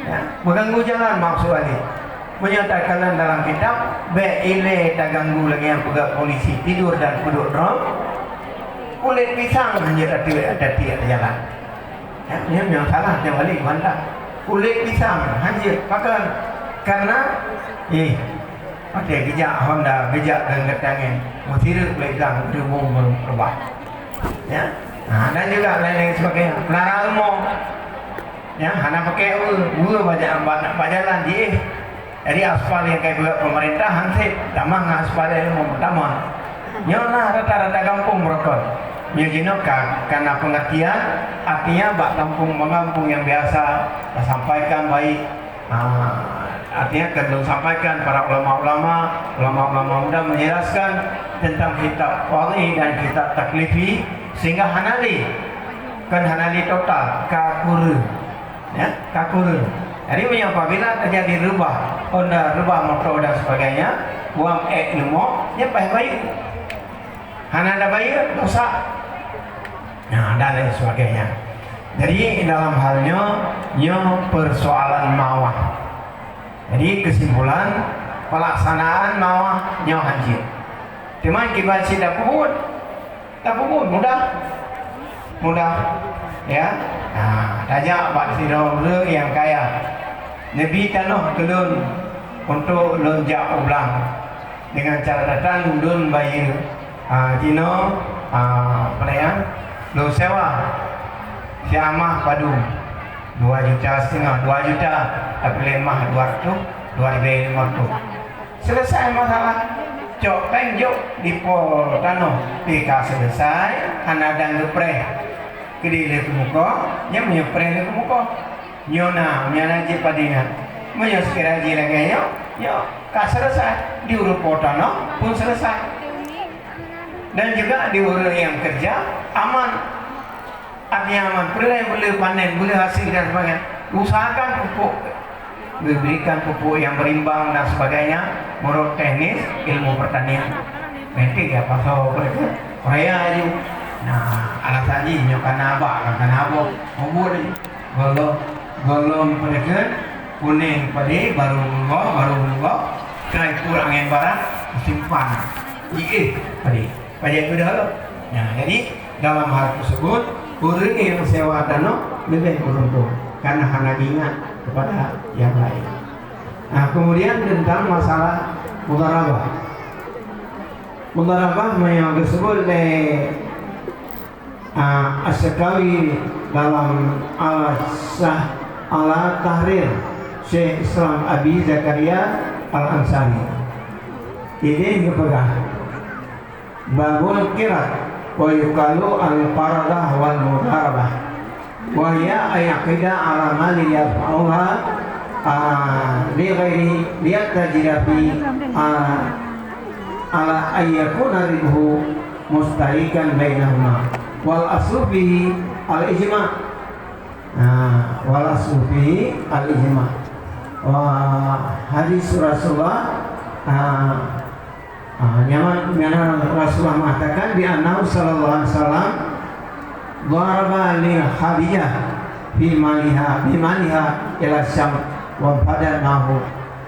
Ya, mengganggu jalan maksud Ali. Meunyoe takalon dalam kitab, bèk ilèe taganggu lagèe nyang peugah polisi tidur dan peuduek droe. Kulét pisang hana jeuet tatiek, tatiek di jalan. Ya, nyan nyang salah, nyang balik bantah. Kulét pisang hana jeuet pakon. Karena, eh, pakai geujak Honda, geujak dan geutangén, meusireuk lé gang, geureumbông meurubah. Ya. Ha, dan juga lain-lain sebagainya. Pelara ilmu. Ya, hana pakai eue, eue bak ja-, bak, bak jalan jiéh. Jadi aspal nyang ka geupeugah pemerintah han sép, tamah ngon aspal ilmu pertama. Nyoe na rata-rata gampông beurokon. Nyoe jinoe ka, ka na pengertian, artinya bak gampông-gampông nyang biasa tasampaikan baik, ah, artinya ka lôn sampaikan para ulama-ulama, ulama-ulama muda menjelaskan tentang kitab Fadhli dan kitab Taklifi sehingga hana lé, kan hana lé total, ka kureueng. Ya, ka kureueng. Jadi, meunyoe apabila terjadi reubah, honda reubah moto dan sebagainya, buang ék leumo, nyan payah bayeue. Hana tabayeue, dosa. Nah, dan lain sebagainya. Jadi, dalam hal nyoe, nyoe persoalan mawah. Jadi, kesimpulan, pelaksanaan mawah nyoe han jeuet. Teuma kiban cit tapeubuet, tapeubuet mudah. Mudah. Ya. Nah, tajak bak sidroe ureueng nyang kaya. Neubi tanoh keu lôn untuk lôn jak u blang. Dengan catatan lôn bayeue, ah, jinoe, ah, apa nyan, lôn sewa si amah padum dua juta setengah, dua juta, tapi lé mah dua ratus, dua ribu lima ratus. Selesai masalah. Cok péng jok dipo tanoh. Pi ka selesai, hana dang geupreh. Keudeh lé keumukoh, nyan meunyoe preh lé keumukoh. Nyoe na, nyan na jeuet padé nyan. Meunyoe sekira jih lagèe nyoe, nyoe ka selesai. Di ureueng po tanoh pun selesai. Dan juga di ureueng nyang keureuja aman. Artinya aman, peureulèe beuleu panen, beuleu hasil dan sebagainya. Usahakan pupuk, diberikan pupuk yang berimbang dan sebagainya, menurut teknis ilmu pertanian. Nanti ya pasal mereka raya aja. Nah, alasan jih nyoe kana abak, kana abah, obor jih. Golom, golom mereka kuning padi, baru menggoh, baru menggoh, kai pur angin barat, simpan. Jih padi. Pajak mudah lah. Nah, jadi dalam hal tersebut, ureueng nyang sewa tanoh leubeh beruntung karena hana ingat kepada yang lain. Nah, kemudian tentang masalah mudharabah. Mudharabah yang disebut oleh, ah, As-Sakawi Dalam Al-Syah-, Al-Tahrir Syekh Islam Abi Zakaria Al-Ansari, idéh geupeugah, "Babul qirat wa yuqalu al-qaradah wal mudharabah, wa hiya an yaqida ala malin yadfa'uha, ah, li ghairi liyatajira fi, ah, ala an yakuna ribhu mustarikan bainahuma. Wal aslu fihi al-ijma." Ah, wal aslu fihi al-ijma. Wa hadis Rasulullah, ah, ah, nyaman, nyaman Rasulullah mengatakan, bi annahu sallallahu alaihi wasallam daraba li Khadijah fi maliha, bi maliha ila Syam wa fada mahu,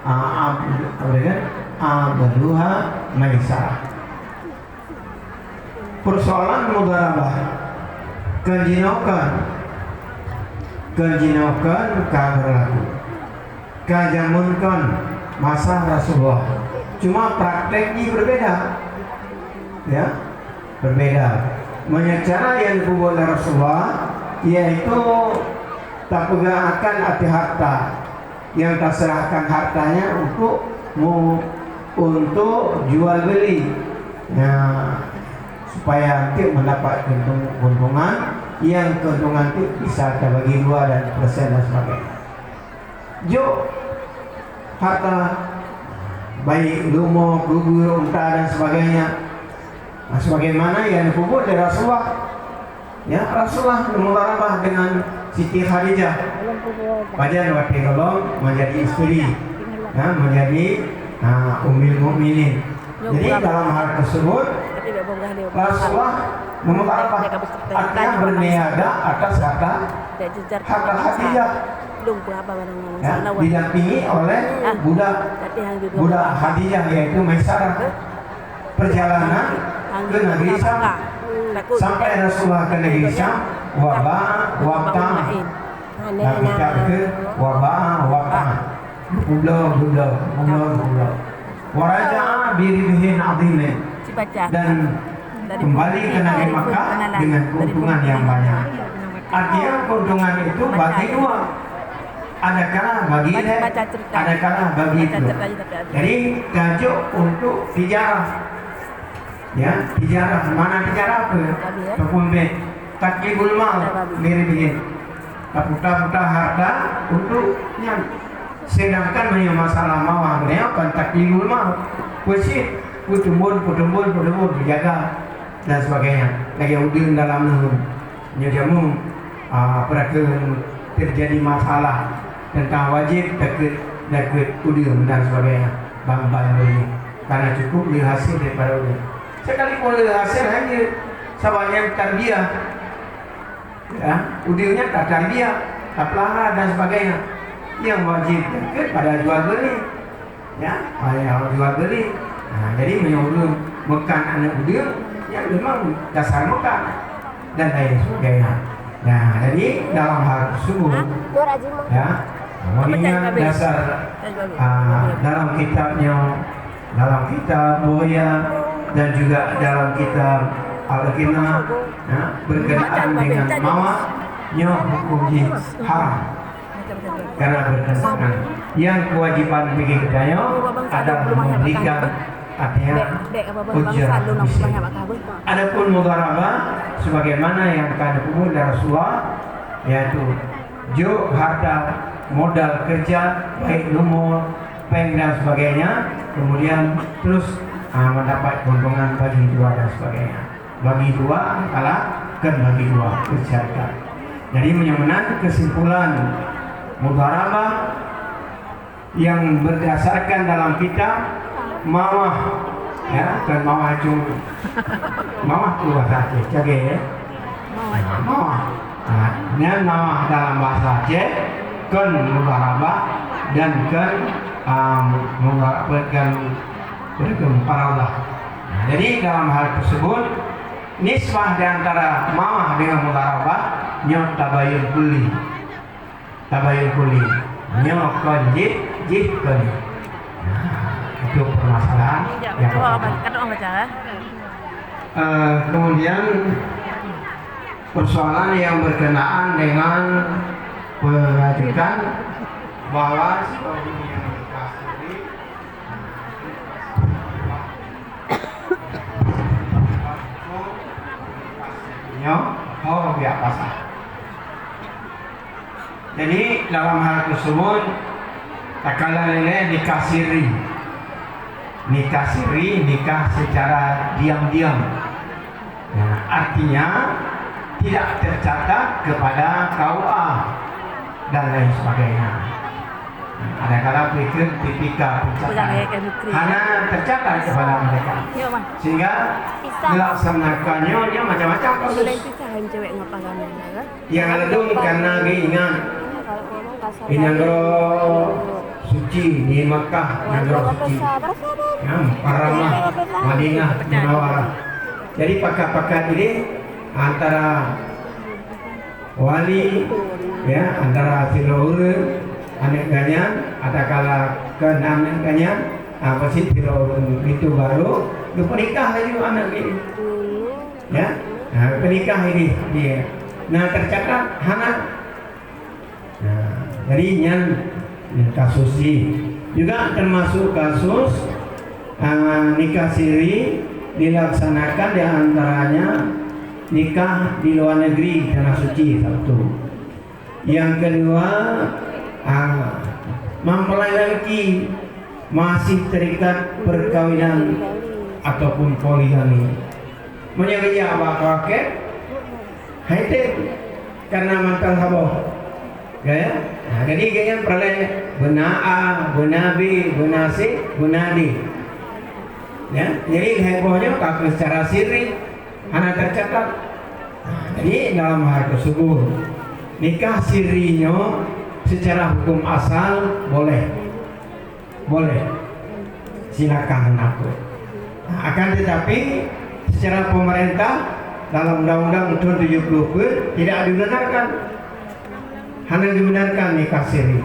ah, ab-, apa dia kan? Abduha Maisarah. Persoalan mudharabah, kon jinoe kon, kon jinoe kon ka beurlaku. Ka jameun kon masa Rasulullah. Cuma praktek jih berbeda. Ya, berbeda. Meunyoe cara nyang geubuet lé Rasulullah, yaitu tapeugah akan ateueh harta. Nyang taserahkan hartanya untuk mu-, untuk jual beli. Ya, supaya untuk mendapat keuntung-, keuntungan, yang keuntungan itu bisa terbagi dua dan persen dan sebagainya. Jok harta, baik leumo, keubeueng, unta dan sebagainya. Nah, sebagaimana yang dipeubuet oleh Rasulullah. Ya, Rasulullah mudharabah dengan Siti Khadijah. Pajan watée gohlom menjadi istri, ya, menjadi, ah, Ummul Mukminin. Jadi dalam hal tersebut, Rasulullah mudharabah, artinya berniaga atas harta, harta Khadijah. Ya, didampingi oleh budak, budak Khadijah, yaitu Maisarah. Perjalanan ke negeri Syam. Sampai Rasulullah ke negeri Syam, waba, wabta. Dalam kitab ke waba, wabta. Dua puluh, dua puluh, dua puluh, dua puluh. Waraja'a bi ribhin azimin. Dan kembali ke negeri Makkah dengan keuntungan yang banyak. Artinya keuntungan itu bagi dua. Ada kalah bagi lé, ada kalah bagi tu. Jadi, tajok untuk tijarah. Ya, tijarah. Mana tijarah apa? Ataupun be, taklibul mal, mirip ini. Taputa-puta harta untuk nyan. Sedangkan meunyoe masalah mawah, beliau kan taklibul mal. Kusit, kutumbun, kutumbun, kutumbun, dijaga dan sebagainya. Lagi udin dalam nahun. Nyoe jameun, ah, peue kheun terjadi masalah tentang wajib takheun, takheun udeueng dan sebagainya, ban-ban ureueng nyoe. Karena cukup le hasil daripada udeueng. Sekalipun le hasil hanya saban nyan tarbiyah, ya, udeueng nyan tatarbiyah, tapeulahara dan sebagainya. Yang wajib takheun pada jual beli. Ya, payah jual beli. Nah, jadi meunyoe ureueng meukat aneuk udeueng, ya memang dasar meukat dan lain sebagainya. Nah, jadi dalam hal tersebut, ya, mengingat dasar, ah, dalam kitab nyoe, dalam kitab Bughya dan juga dalam kitab Al-Ghina, ya, berkenaan dengan mawah, nyoe hukum jih haram. Karena bertentangan. Yang kewajiban bagi geutanyoe adalah memberikan, artinya, ujrah miskin. Adapun mudharabah, sebagaimana yang ka geupeugah oleh Rasulullah, yaitu jok harta modal kerja, baik leumo, péng dan sebagainya, kemudian terus, ah, mendapat keuntungan bagi dua dan sebagainya. Bagi dua, kalau kan bagi dua, syarikat. Jadi, meunyoe meunan kesimpulan mudharabah yang berdasarkan dalam kitab mawah, ya, kan mawah cuma. Mawah tu bahasa Aceh, cagée, ya. Mawah. Nah, nyan mawah dalam bahasa Aceh, kan mudharabah dan kan, ah, mudharabah kan beragam paralah. Nah, jadi dalam hal tersebut, nisbah di antara mawah dengan mudharabah nyoe tabayun kulli. Tabayun kulli. Nyoe kon jih, jih kon. Nah, itu permasalahan yang pertama. Eh, kemudian Persoalan yang berkenaan dengan pengajukan bahwa sebagai yang dikasih nyoe ho biak pasah. Jadi dalam hal tersebut, takalon lé nikah siri. Nikah siri, nikah secara diam-diam. Nah, artinya tidak tercatat kepada K U A dan lain sebagainya. Nah, ada kala pikir tipikal pencatatan hana tercatat kepada mereka, sehingga dilaksanakannya macam-macam kasus. Nyang ladôm karena geuingat, nanggroe suci, di Makkah nanggroe suci, ya, Haramah, Madinah Munawarah. Jadi pakat-pakat ini antara wali, ya, antara sidroe ureueng, aneuk geuh nyan, atawa kala keu aneuk geuh nyan, ah, pasti sidroe ureueng itu baru geupeunikah laju aneuk geuh. Ya, nah, peunikah ini dia. Nah, tercatat hana. Nah, jadi nyan, nyan kasus jih. Juga termasuk kasus, ah, nikah siri dilaksanakan di antaranya nikah di luar negeri, tanah suci, satu. Yang kedua, ah, mempelai lelaki masih terikat perkawinan ataupun poligami. Meunyoe geujak bak kakek, hai tem, karena mantong saboh. Ya, ya? Nah, jadi geuhnyan peureulée beuna A, beuna B, beuna C, beuna D. Ya, jadi lhée boh nyoe ka kheueh secara siri, hana tercatat. Nah, jadi dalam hal tersebut, nikah siri nyoe secara hukum asal boleh. Boleh. Silakan aku. Nah, akan tetapi secara pemerintah dalam undang-undang tahun tujuh puluh pun tidak dibenarkan. Hana dibenarkan nikah siri.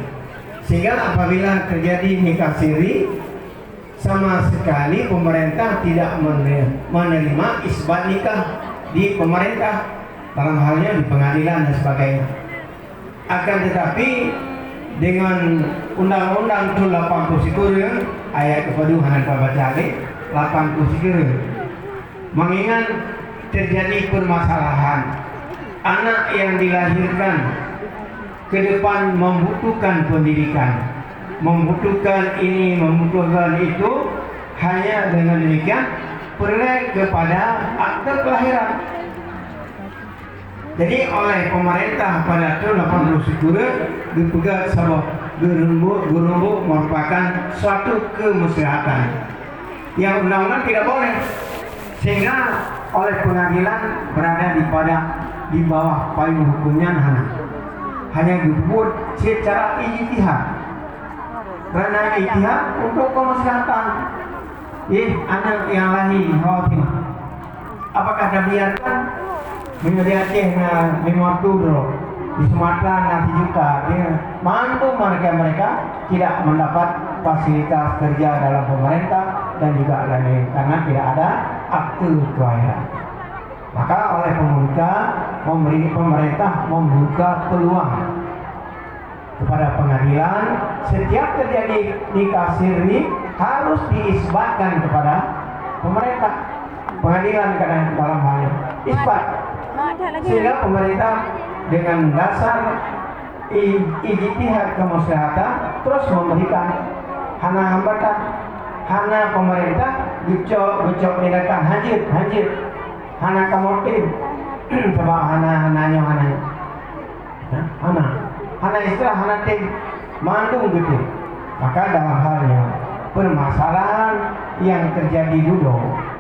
Sehingga apabila terjadi nikah siri, sama sekali pemerintah tidak mener-, menerima isbat nikah di pemerintah, dalam halnya di pengadilan dan sebagainya. Akan tetapi, dengan undang-undang tu lapan puluh sikureueng, ayat keupadu hana tabaca lé, lapan puluh sikureueng. Mengingat terjadi permasalahan, anak yang dilahirkan ke depan membutuhkan pendidikan, membutuhkan ini, membutuhkan itu, hanya dengan demikian, perlu kepada akte kelahiran. Jadi, oleh pemerintah pada tahun lapan puluh sikureueng geupeugah saboh geurumbok, geurumbok merupakan suatu kemaslahatan yang undang-undang tidak boleh, sehingga oleh pengadilan berada di pada, di bawah payung hukum nyan hana. Hanya dibuat secara ijtihad. Karena ijtihad untuk kemaslahatan. Ih, anak yang lahir, ho, Apakah tabiarkan? Meunyoe di Aceh na lima reutôh droe, di Sumatera na sijuta, di mandum mereka-mereka tidak mendapat fasilitas kerja dalam pemerintah dan juga lain-lain karena tidak ada akte kelahiran. Maka oleh pemerintah, pemeri-, pemerintah membuka peluang kepada pengadilan, setiap terjadi nikah siri harus diisbatkan kepada pemerintah. Pengadilan kadang dalam hal ini isbat. Sehingga pemerintah dengan dasar i-, ijtihad kemaslahatan terus memberikan, hana hambatan, hana pemerintah geucok, geucok tindakan hanjeut, hanjeut, hana kamoe tem, sabab hana, hana nyoe, hana nyoe. Ya, hana. Hana istilah, hana tem. Mandum geutem. Maka dalam hal nyoe, permasalahan yang terjadi dudoe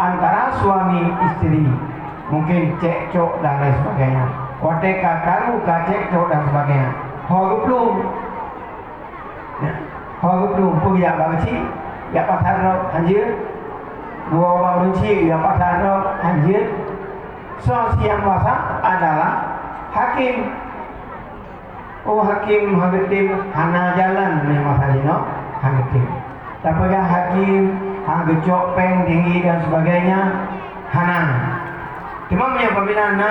antara suami isteri, mungkin cekcok dan lain sebagainya. Watée ka karu ka cekcok dan sebagainya, ho geuplueng. Ya. Ho geuplueng, peue jak bak geuchik, jak pasar droe, hanjeut. Dua bak ureueng chik, jak pasar droe, hanjeut. Soe nyang kuasa adalah hakim. Oh, hakim, han geutem, hana jalan meunyoe masa jinoe, han geutem. Tapeugah hakim, han geucok péng tinggi dan sebagainya, hana. Cuma meunyoe apabila na,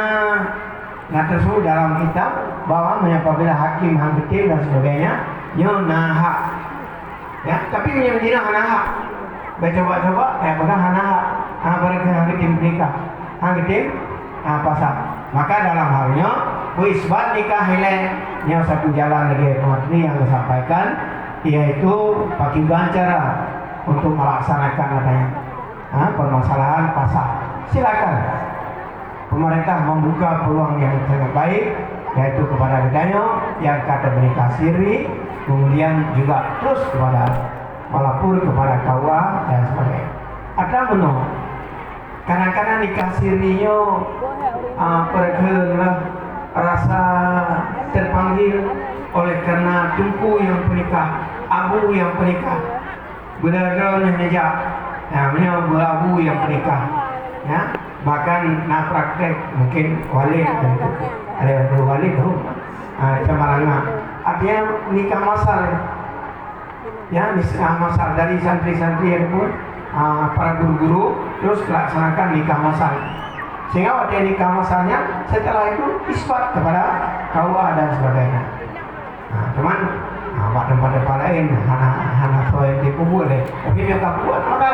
na teusebut dalam kitab bahwa meunyoe apabila hakim han geutem dan sebagainya, nyoe na hak. Ya, tapi meunyoe jinoe hana hak. Bèk cuba-cuba, eh, peugah hana hak. Ah, barangkali han geutem peunikah. Han geutem, ah, pasah. Maka dalam hal nyoe, beuisbat nikah ilèe, nyoe satu jalan lagèe peue nyang geusampaikan, yaitu pakriban cara untuk melaksanakan adanya, ha, permasalahan pasah. Silakan. Pemerintah membuka peluang yang sangat baik, yaitu kepada geutanyoe yang ka teumenikah siri, kemudian juga terus kepada melapor kepada K U A dan sebagainya. Ada meunoe, kadang-kadang nikah siri nyoe, ah, peureukeun lah rasa terpanggil oleh karena teungku nyang peunikah, abu nyang peunikah. Beudôh-dôh nyan neujak. Nah, meunyoe beu abu nyang peunikah. Ya, bahkan na praktek mungkin walid, ada yang walid tu. Ah, sama langa. Artinya nikah masal. Ya, nikah masal dari santri-santri ataupun, ah, para guru-guru terus melaksanakan nikah masal. Sehingga waktu nikah masalnya, setelah itu isbat kepada K U A dan sebagainya. Ha, cuman, ha, bak teumpat-teumpat laén hana, hana soe jipeubuet lé. Tapi meunyoe ka buet, maka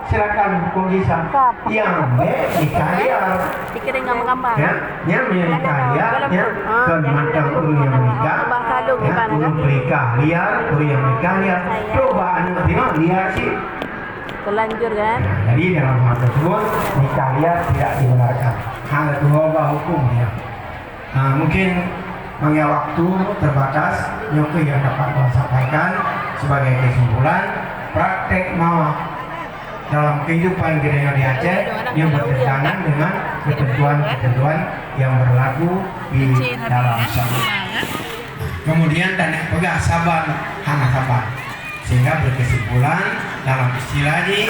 silakan Kong Ji Sam. Nyang bèk nikah liar. Dikira dengan menggambar. Ya, nyang meunyoe nikah liar, ya, kon mantong ureueng nyang menikah. Ya, ureueng peunikah liar, ureueng nyang menikah liar. Cuba aneuk tengok liar cit. Terlanjur kan? Nah, jadi dalam hal tersebut, nikah liar tidak dibenarkan. Hal kedua, hukum dia. Ha, mungkin mengingat waktu terbatas, nyoe keuh yang dapat saya sampaikan sebagai kesimpulan, praktek mawah dalam kehidupan geutanyoe di Aceh, nyoe bertentangan dengan ketentuan-ketentuan yang berlaku di dalam syariat. Kemudian, dan yang peugah saban hana saban, sehingga berkesimpulan dalam istilah ini,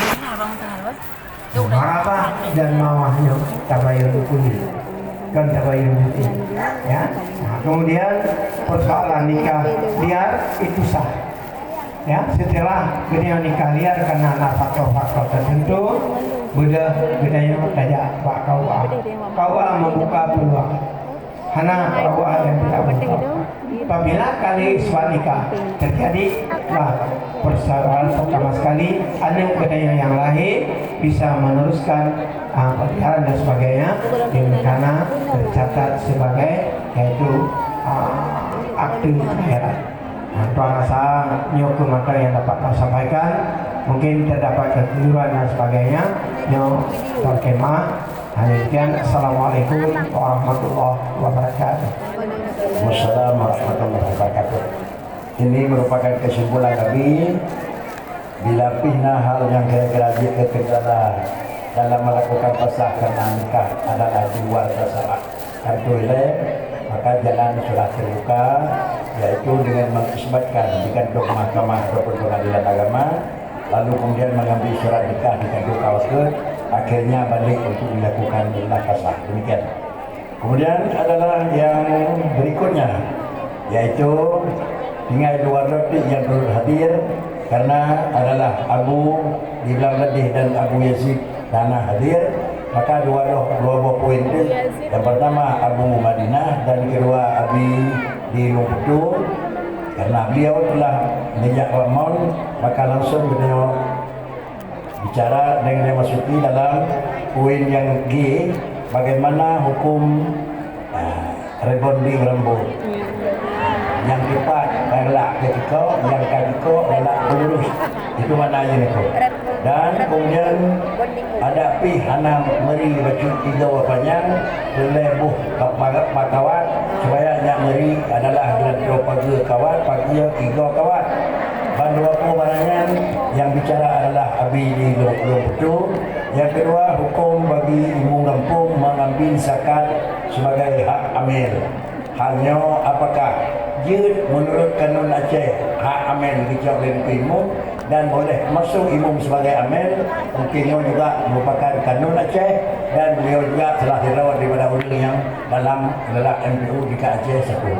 Marabah dan mawah nyoe tabayun ukuli, kon tabayun ukuli. Ya. Nah, kemudian persoalan nikah liar itu sah. Ya, setelah geutanyoe nikah liar karena ada faktor-faktor tertentu, beudôh geutanyoe tajak bak K U A. K U A membuka peluang. Hana peue nyang tidak buka. Apabila kali isbat nikah terjadi, bah, persoalan pertama sekali, aneuk geutanyoe nyang lahé bisa meneruskan, ah, pelajaran dan sebagainya, yang karena tercatat sebagai, yaitu, ah, akte kelahiran. Nah, tuan rasa nyoe keuh mantong yang dapat saya sampaikan. Mungkin terdapat kekeliruan dan sebagainya. Nyoe tuan kemah. Hanya demikian, assalamualaikum warahmatullahi wabarakatuh. Waalaikumsalam warahmatullahi wabarakatuh. Ini merupakan kesimpulan kami. Bila pih na hal nyang kira-kira jeuet keu kendala dalam melakukan pasah karena nikah adalah di luar syarak, tantu ilée, maka jalan sudah terbuka, yaitu dengan mengisbatkan di kantor mahkamah ataupun pengadilan agama, lalu kemudian mengambil surat nikah di kantor kawakut, akhirnya balik untuk dilakukan nikah pasah. Demikian. Kemudian adalah yang berikutnya, yaitu tinggai dua droe pih nyang turut hadir, karena adalah Abu di Blang Ladeh dan Abu Yazid hana hadir, maka dua droe, dua buah poin tu. Yang pertama Abu Madinah dan kedua Abi di Lumputu. Karena beliau telah menyejak Ramon, maka langsung beliau bicara dan dia masuki dalam poin yang G, bagaimana hukum, ah, rebonding rambut. Nyang teupat galak keu sikok, nyang ka sikok galak keu lurus. Itu maknanya itu. Dan kemudian ada pih hana meuri bacut igoe panyang, peureulée boh ka-, pa-, pakawat, supaya nyak meuri adalah geulantoe pageue kawat, pageue igoe kawat. Ban dua ploh barang nyan nyang bicara adalah Abi di Lôn, Lôn Putu. Nyang keudua, huköm bagi imeum gampông mengambil zakat sebagai hak amil. Hal nyoe apakah jeuet meunurot kanun Aceh hak amil geucok lé imeum dan boleh masuk imeum sebagai amil? Mungkin nyoe juga merupakan kanun Aceh dan beliau juga salah sidroe daripada ureuëng nyang dalam adalah M P U di Aceh Saku.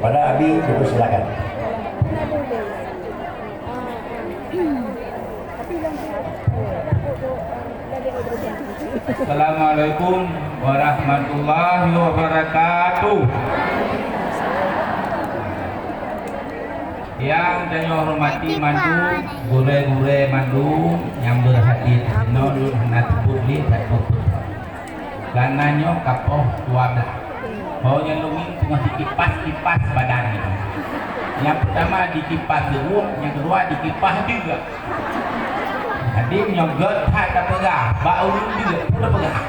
Pada Abi, dipersilakan. Assalamualaikum warahmatullahi wabarakatuh. Nyang tanyoe hormati mandum, gurée-gurée mandum nyang berhadir di sinoe, lôn hana teupeu lé that peue-peue. Karena nyoe ka poh dua belas. Ho nyang lôn ngieng teungoh dikipas-kipas badan nyoe. Nyang pertama dikipas reueh, nyang kedua dikipas juga. Jadi nyoe gét that tapeugah, bak ureueng jeuet pun tapeugah.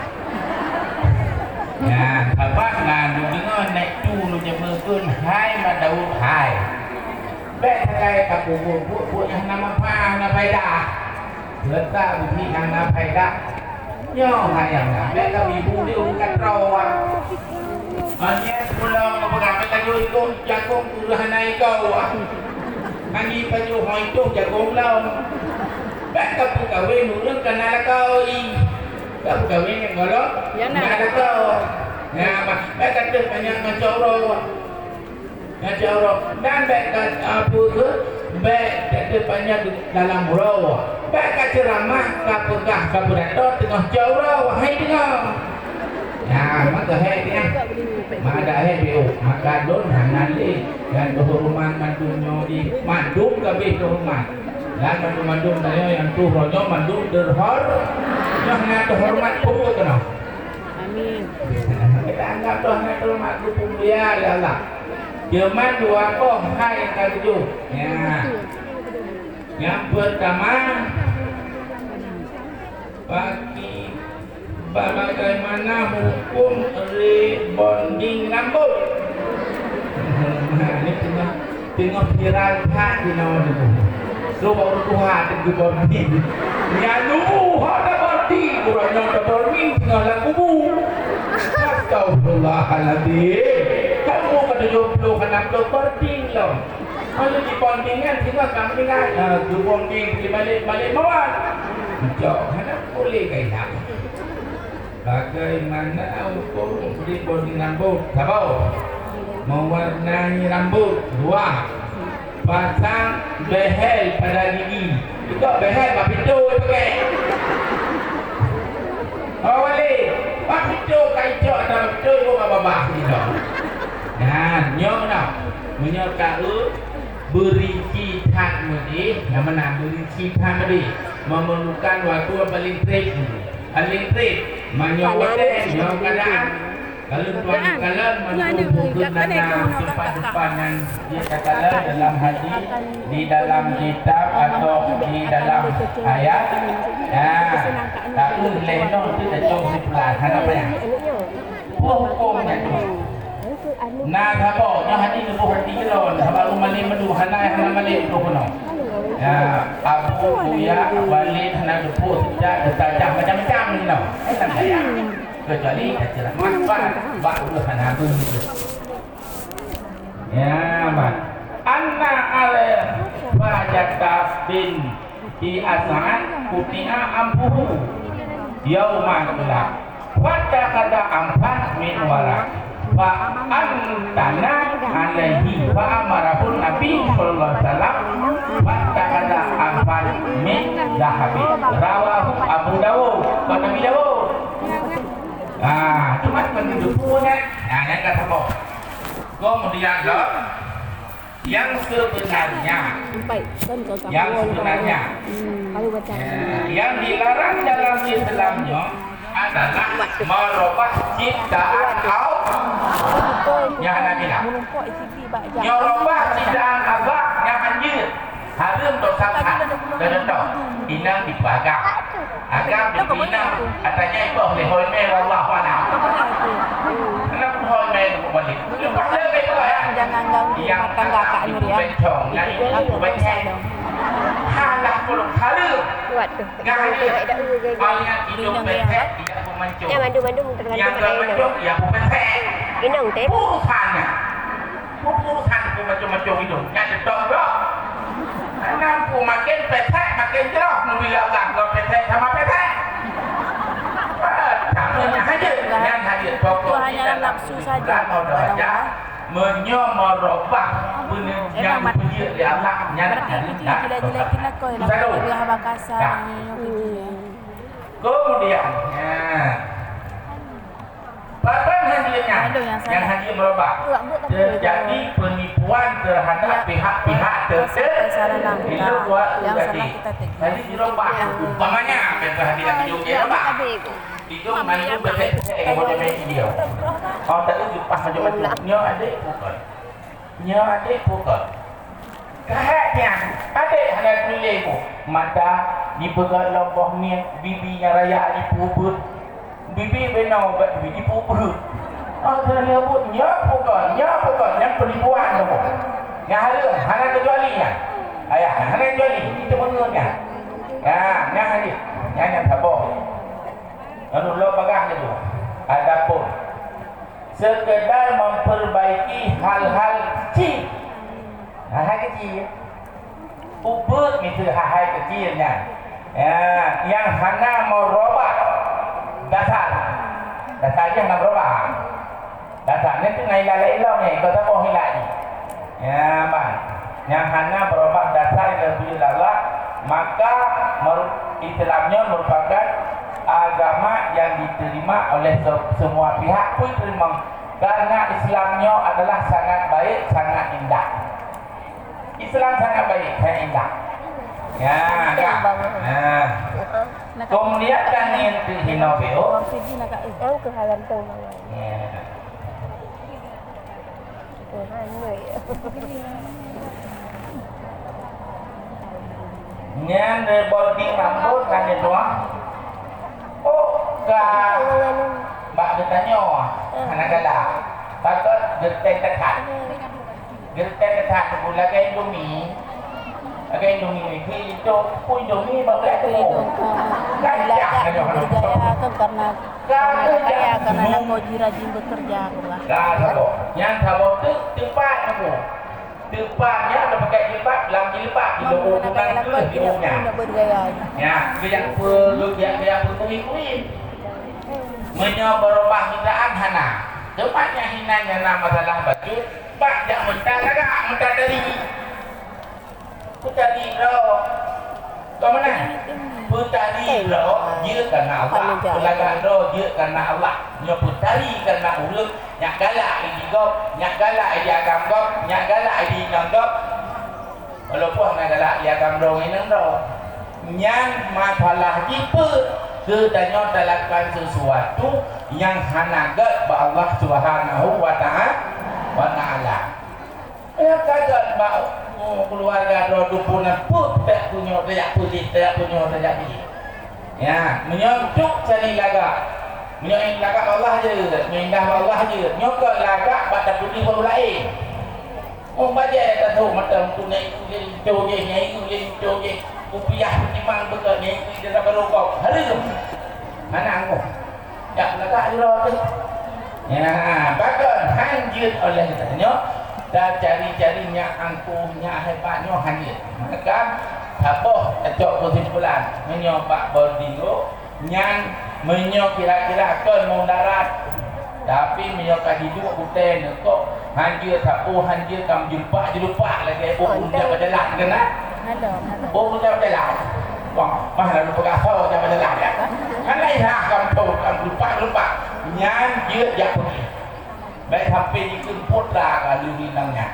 Nyan, sabab na neudeungoe nèk tu neujameukheun, "Hai Mak Daud, hai. Bèk sagai tapeubuet buet-buet nyang hana manfaat, hana faedah. Letak bubit nyang hana faedah." Nyoe hai nyang na, bèk kami bu di ureueng ka troe. Hanya pulang peugah, "Bèk laju ikôt jagong ureueng hana ikôt." Kami pajoh hoi toh jagong lom. Bèk ka peukawen ureueng ka na lakoe. Ka peukawen nyang golom na lakoe. Nyan, bèk ka teuh banyak macam uroe. Macam uroe. Dan bèk ka, apa ke, bèk ka teuh banyak dalam uroe. Bèk ka ceuramah, ka peugah, ka peudato teungoh cok uroe, hai deungoe. Nah, maka hai dia. Mada hai B O, maka lôn hana lé. Dan keuhormat mandum nyoe di, mandum kabeh keuhormat. Dan mandum-mandum tanyoe nyang tuh roh nyoe mandum deuhor. Nyoe hana teuhormat peue keunoe. Amin. Kita anggap doh hana teuhormat, geupeumulia lé Allah. Cuma dua boh hai nyang ka tujoh. Ya. Yang pertama, bagi Bagaimana hukum rebonding rambut? Nah, ini tengah, tengah viral that di Jawa Timur. So, baru tuha teguh bonding. Nyan lubu hana bonding, urang nyang terbonding tengah lam kubu. Astagfirullahaladzim. Kamu ke tujuh puluh, enam puluh bonding lom. Kalau di bondingan, sehingga kami dengar, ah, di bonding, di balik, balik mawar. Cok, hana boleh kaya. Bagaimana hukum rebonding rambut? Sabo. Mewarnai rambut. Dua. Pasang behel pada gigi. Itu behel bak pintu pakai. Oh, wali. Bak pintu ka icok atau bak pintu ibu bak babah gitu. Nah, nyok nah. Menyok tahu berisi that mudi. Nama nah berisi that mudi. Memerlukan waktu yang paling trip. Paling trip, meunyoe watèe nyoe keuadaan, kalau tuan kalon mandum buku nana simpan-simpan nyang jeuet takalon dalam hadis, di dalam kitab atau di dalam ayat, nah, taeu lhèe nyoe teuh tacok kesimpulan, hana payah. Peue hukôm nyan? Na saboh, nyoe hana neuboh roti keudroe, sabab ureueng malém mandum hana, hana malém troh keunoe. Ya, Abu Buya, Walid hana geupeu sejak geutajah macam-macam keunoe. Eh, tak payah. Kecuali ka ceramah bak, bak ureueng hana beuh. Ya, bak. Anna alaihi hajata bin Fi as'ad quti'a anfuhu yauma qila, fattakhadha anfan min waraq, fa antana alaihi, fa amarahu Nabi sallallahu alaihi wasallam, fattakhadha anfan min dhahabin. Rawahu Abu Dawud. Kon Nabi Dawud. Ah, cuma kan itu pun, eh. Nah, yang kata apa? Kemudian, yang sebenarnya, yang sebenarnya, ya, yang dilarang dalam Islam nyoe adalah merubah ciptaan Allah. Nyang hana gila. Merubah ciptaan Allah nyang hanjeuet. Hareuem dosa that. Contoh, inong dipeuagam. Agam dipeuinong, katanya iboh lé hôi mè, wallahu a'lam. Kenapa hôi mè tu balik? Lepas lé baik tu ya. Jangan ganggu rumah tangga Kak Nur ya. Bencong, nak itu bencong. Halah puluh hareuem. Kuat tu. Gah dia. Banyak inong pesek, tidak pun mancung. Ya, mandum-mandum tergantung pada inong. Yang mancung, ya pun pesek. Inong teh. Urusannya. Urusan pun macam-macam itu. Nyan teutap dah. Karena pun makin pesek, makin jelas. Bila Allah kau pesek sama pesek. Ah, tak pernah hadir. Nyan hadir. Pokok itu hanyalah nafsu saja. Meunyoe meurubah peuneuh nyang peujeuet lé Allah, nyan berarti itu jelek-jelek kena kau dalam dua bahasa yang kecil. Kemudian, ya. Pakon hadir nyan, nyang hadir meurobah, terjadi penipuan terhadap pihak-pihak tertentu di luar U K T. Jadi dirobah, umpamanya, kan terhadap di U K robah. Itu mandi betek-betek yang boleh main dia. Oh, tak ada jumpa macam-macam. Nyoe adik bukan. Nyoe adik bukan. Kahai nyan, adik hana tuléh bu. Mata dipeugah lom boh miet, bibi nyang raya dipeubeuet. Bibi binoe bak bibi dipeubeuet. Oh, terlalu bu, nyoe bukan, nyoe bukan, nyan penipuan tu bu. Nyan hareuem, hana kecuali nyan. Ayah, hana kecuali, itu menurut nyan. Ya, nyan hadir. Nyan, nyan saboh. Lalu lom bagah tu. Adapun sekedar memperbaiki hal-hal kecil. Hal-hal kecil. Ubeuet miseue hal-hal kecil nyan. Ya, nyang hana meurobah dasar. Dasar jih hana meurobah. Dasar nyan tu ngai lalai ilong nyan, ikot saboh ilak jih. Ya, ban. Nyang hana beurobah dasar nyang geubri lé Allah, maka meru-, Islam nyoe merupakan agama yang diterima oleh se-, semua pihak pun terima. Karena Islam nyoe adalah sangat baik, sangat indah. Islam sangat baik, sangat indah. Ya, kan? Nah. Kemudian kan yang keuhinoe beo. Yang keuhalantung bangai. Ya. Nyan rebonding rambut kan itu ah. Oh, ka bak geutanyoe hana galak. Takot geutanyoe that. Geutanyoe that pun lagèe Indomie. Lagèe Indomie, itu pun Indomie bak geutanyoe. Gaya kan karena Ka kaya karena lakoe jih rajin bekerja, aku bah. Ka saboh. Nyang saboh tu teupat aku. Teupat nyan ada pakai jilbab, lam jilbab, di lubuk tunang tu di umnya. Nak bergaya. Ya, dia yang perlu dia dia berkui-kui. Meunyoe beurubah meutaan hana. Teupat nyang hinan nyang na masalah bacut, bak jak meuta lagak, meuta tari. Peutari droe. Ka meunan? Peutari droe jeuet karena Allah. Peulagak droe jeuet karena Allah. Nyoe peutari karena ureueng nyak galak di gob, nyak galak di agam gob, nyak galak di inong gob. Walaupun hana galak di agam droe ngon inong droe. Nyan masalah jih peue? Geutanyoe talakukan sesuatu nyang hana gèt bak Allah Subhanahu wa ta'a-, wa taala. Ya, ka gèt bak, oh, keuluwarga droe teupeue na peue, tak punya, tak punya, tak punya, tak jadi. Ya, meunyoe cuk cari lagak. Meunyoe lagak Allah jeuet, meunyoe indah Allah jeuet. Nyoe keu lagak bak tapeudeuh ureueng laén. Oh, bajèe tathok mata tu naik ulèe cojeh, naik ulèe cojeh. Kupiah timang beutôi, naik ulèe dara barokok. Hareuem. Hana anggô. Jak lagak jroh teuh. Ya, pakon han jeuet oleh geutanyoe, tacari-cari nyang angkuh, nyang hebat nyoe han jeuet. Maka, saboh tacok keusimpulan, meunyoe bak bondingo, nyan meunyoe kira-kira kon mudarat. Tapi meunyoe ka jiduek utée neukok, han jeuet sapeue, han jeuet ka meujulpak-julpak lagèe ureueng jak bajalan keunan. Halo, halo. Oh, udah jalan. Wah, mah lalu peugah ho jangan jalan, ya. Kan lain ha kampung, kampung lupa, lupa. Nyan jeuet jak peugah. Baik sampai jikeumpot lah ka luri nang nyan.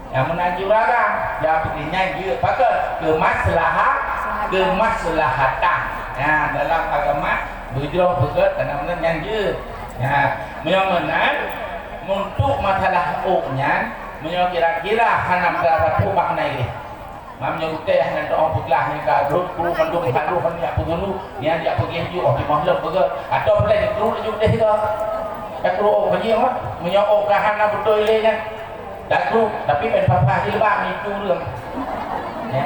Yang meunajur rara, jak peugah nyan jeuet pakon keumaslaha-, keumaslahatan. Ya, dalam agama beujroh peugah karena meunan nyan jeuet. Ya, meunyoe meunan untuk masalah ôk nyan, meunyoe kira-kira hana meudara sapeue bak na ilée. Mam nyoe utée hana teuong peugah nyan ka rhot kru mandum haluh nyan peugulu, nyan jak peugah ju oh timoh lom peugah. Atau plan kru laju deh ka. Ka kru oh kajih mah. Meunyoe oh ka hana beutôi lé nyan. Dak kru, tapi ban papah jilbab ni tu ureueng. Ya,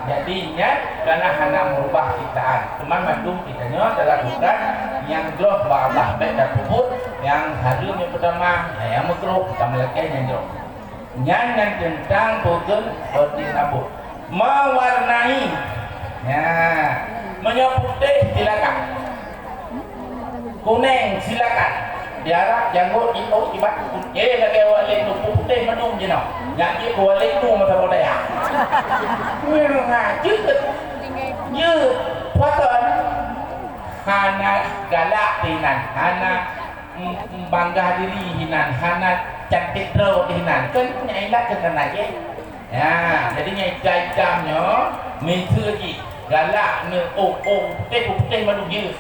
jadi nyan kana hana meurubah ciptaan. Cuman mandum kita nyoe adalah bukan nyang jroh bak Allah bèk tapeubuet nyang hareuem nyang peutama, nyang meukruh, ka meulakèe nyang jroh. Nyan nyang teuntang peue kheun roti nabot. Mewarnai. Nya. Meunyoe putéh silakan. Kunéng silakan. Diarap janggot jiôh ibat. Eh, lagèe walét tu putéh mandum jinoe. Nyak jih walét tu masa boh dayah. Nyan ngaji ke? Ye, pakon. hana galak teuh inan, hana, mm, mm, bangga diri inan, hana cantik droe teuh inan. Kan nyan ilat keu keunan jih. Ya, jadi nyan itam-itam nyoe, miseue jih, galak nyoe, oh, oh, putéh, putéh mandum jeuet.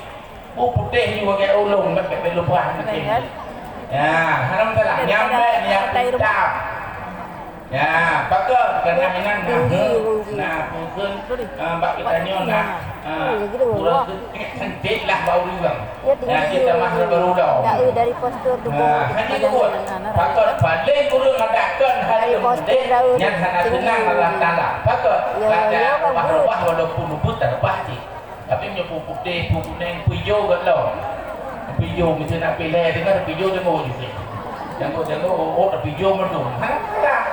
Oh, putéh ju lagèe ulông, bèk, bèk, bèk lumpah mungkin. Ya, hana masalah. Nyang bèk, nyang itam. Ya, pakon keunan inan nah, nah, mungkin, eh, bak geutanyoe nah, eh, ureueng cantik lah bak ureueng. Ya, kita mah baru dah. Dari postur tubuh. Nah, hanya tu pun. Pakon paling ureueng ada kon hari mudeh, nyan hana seunang Allah Taala. Pakon, ya, pada ya, rubah-rubah walaupun lubuk terbah cit. Tapi meunyoe peue putéh, peue kunèng, peue ijo geuh lom. Peue ijo, miseue na pih lhèe teungoh, peue ijo teungoh ju. Teungoh-teungoh, oh, oh, tapi ijo mandum. Hana masalah.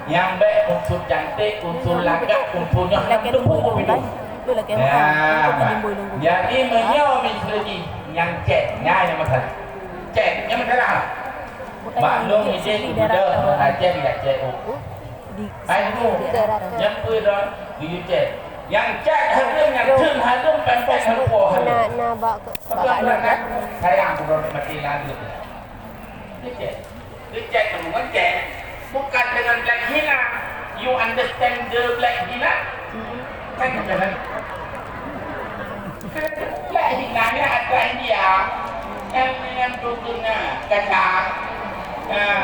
Nyang bèk unsur cantik, unsur lagak, unsur nyoe hana mandum peue ijo. Nah, jadi meunyoe miseue jih nyang cèt, nyan nyang masalah. Cèt, nyang masalah. Maklum, ijin geubeudôh, hana cèt, ya cèt, oh. Hai bu, nyang peue droe geuyue cèt. Nyang cèt hareuem, nyang theun hareuem, péng-péng hareuem po hareuem. Na, na bak, bak, sayang droe mati lalu. Geuyue cèt. Geuyue cèt tu bukan cèt. Bukan dengan black hina. You understand the black hina? Kan bukan. Black hina ni atra India. Yang, yang tu kena kacang. Nah,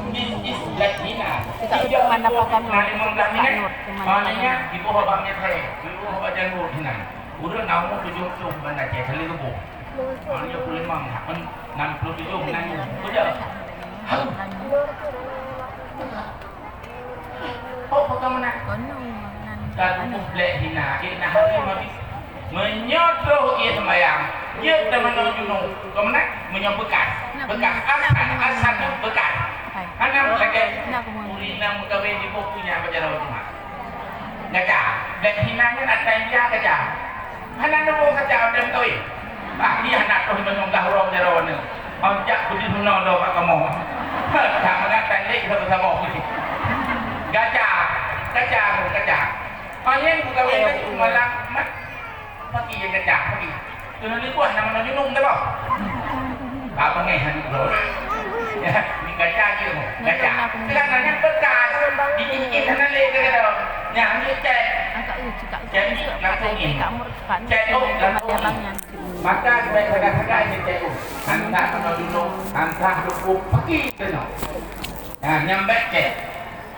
this is black hina. Kita untuk mana pakai. Nah, lima belas minit. Maknanya, ibu abang ni saya. Ibu abang janggut hina. Ureueng na umur tujuh puluh banda cek, kali lebu. Maknanya puluh lima, enam puluh tujuh, enam puluh tujuh. Hau. Oh, peugah meunan. Ka tutup black hina, eh, nah, hari mati. Meunyoe troh ie sembayang, jeuet teumanoe junub. Ka meunan, meunyoe bekas. Bekas. Asan, asan bekas. Hana lagèe ureueng inong meukawen di boh punya bak jaroe teuma. Gaca. Black hina nyan atra India gaca. Hana neuboh gaca watèe meukawen. Bah, dia hana troh meunyoe blah uroe jaroe nyoe. Ojak beudeuh meunoe do bak kamoe. Ka meunan tan lé saboh-saboh. Gaca, gaca, gaca. Paléng pegawai ka cit malam mat. Pagi nyang gaca, pagi. Keuneuk lé buah nama nyoe nyunung dah bah. Ka bangeh hana bro. Ya, ni gaca je tu. Gaca. Sekarang nyan bekas. Dikit-dikit hana lé ke kata. Nyang ni cek. Cek ni langsung ni. Cek tu langsung ni. Maka sebaik sagai-sagai ni cek tu. Hantar kena dulu, hantar dulu pergi kena. Nah, nyang baik cek.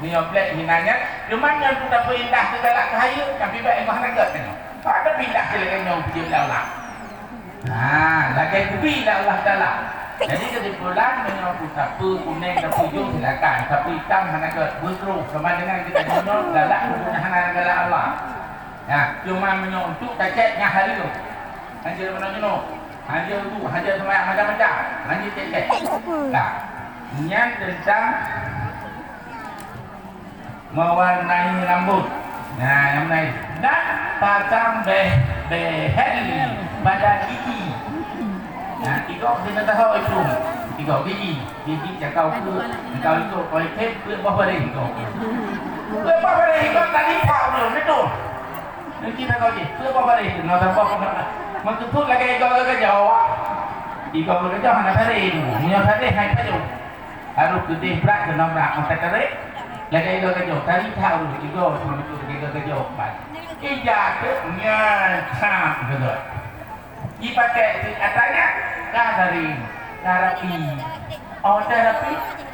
Meunyoe black hina nyan, cuma nyan pun tapeuindah keu galak keu hayeue, tapi bèk éh bah nanggroe nyoe. Pada pindah keu lagèe nyoe bujur lé Allah. Nah, lagèe kubi lé Allah Taala. Jadi kesimpulan meunyoe pun tapeue kunèng tapeue ijo silakan, tapi itam hana gèt beutroh sama dengan kita nyoe galak pokoknya hana galak Allah. Nah, cuma meunyoe untuk tacet nyang hayeue. Hanjeuet meunoe nyoe. Hanjeuet tu, hanjeuet seumayang macam-macam. Hanjeuet cek-cek. Nah, nyan teuntang mewarnai rambut. Nah, nyang meunai. Dan pasang beh-, behel pada gigi. Nah, tiga kena tahu itu. Tiga gigi. Gigi cakau ke, cakau itu. Kalau itu, peuet boh bareh itu. Peuet boh bareh itu tadi tak belum itu. Nanti tahu je. Peuet boh bareh itu. Nah, tambah. Maksud tu lagi tiga ke jauh. Tiga ke jauh, hana bareh itu. Punya bareh, hai pajuk. Harus gede berat, kena berat mata kerek. Lagèe igo keujok, tali thaun igo, seumah beutôi lagèe igo keujok, ban. Ija teuk nyan that beugöt. Jipakai teuk atra nyan, ka garing, ka rapi. Oh, ka rapi,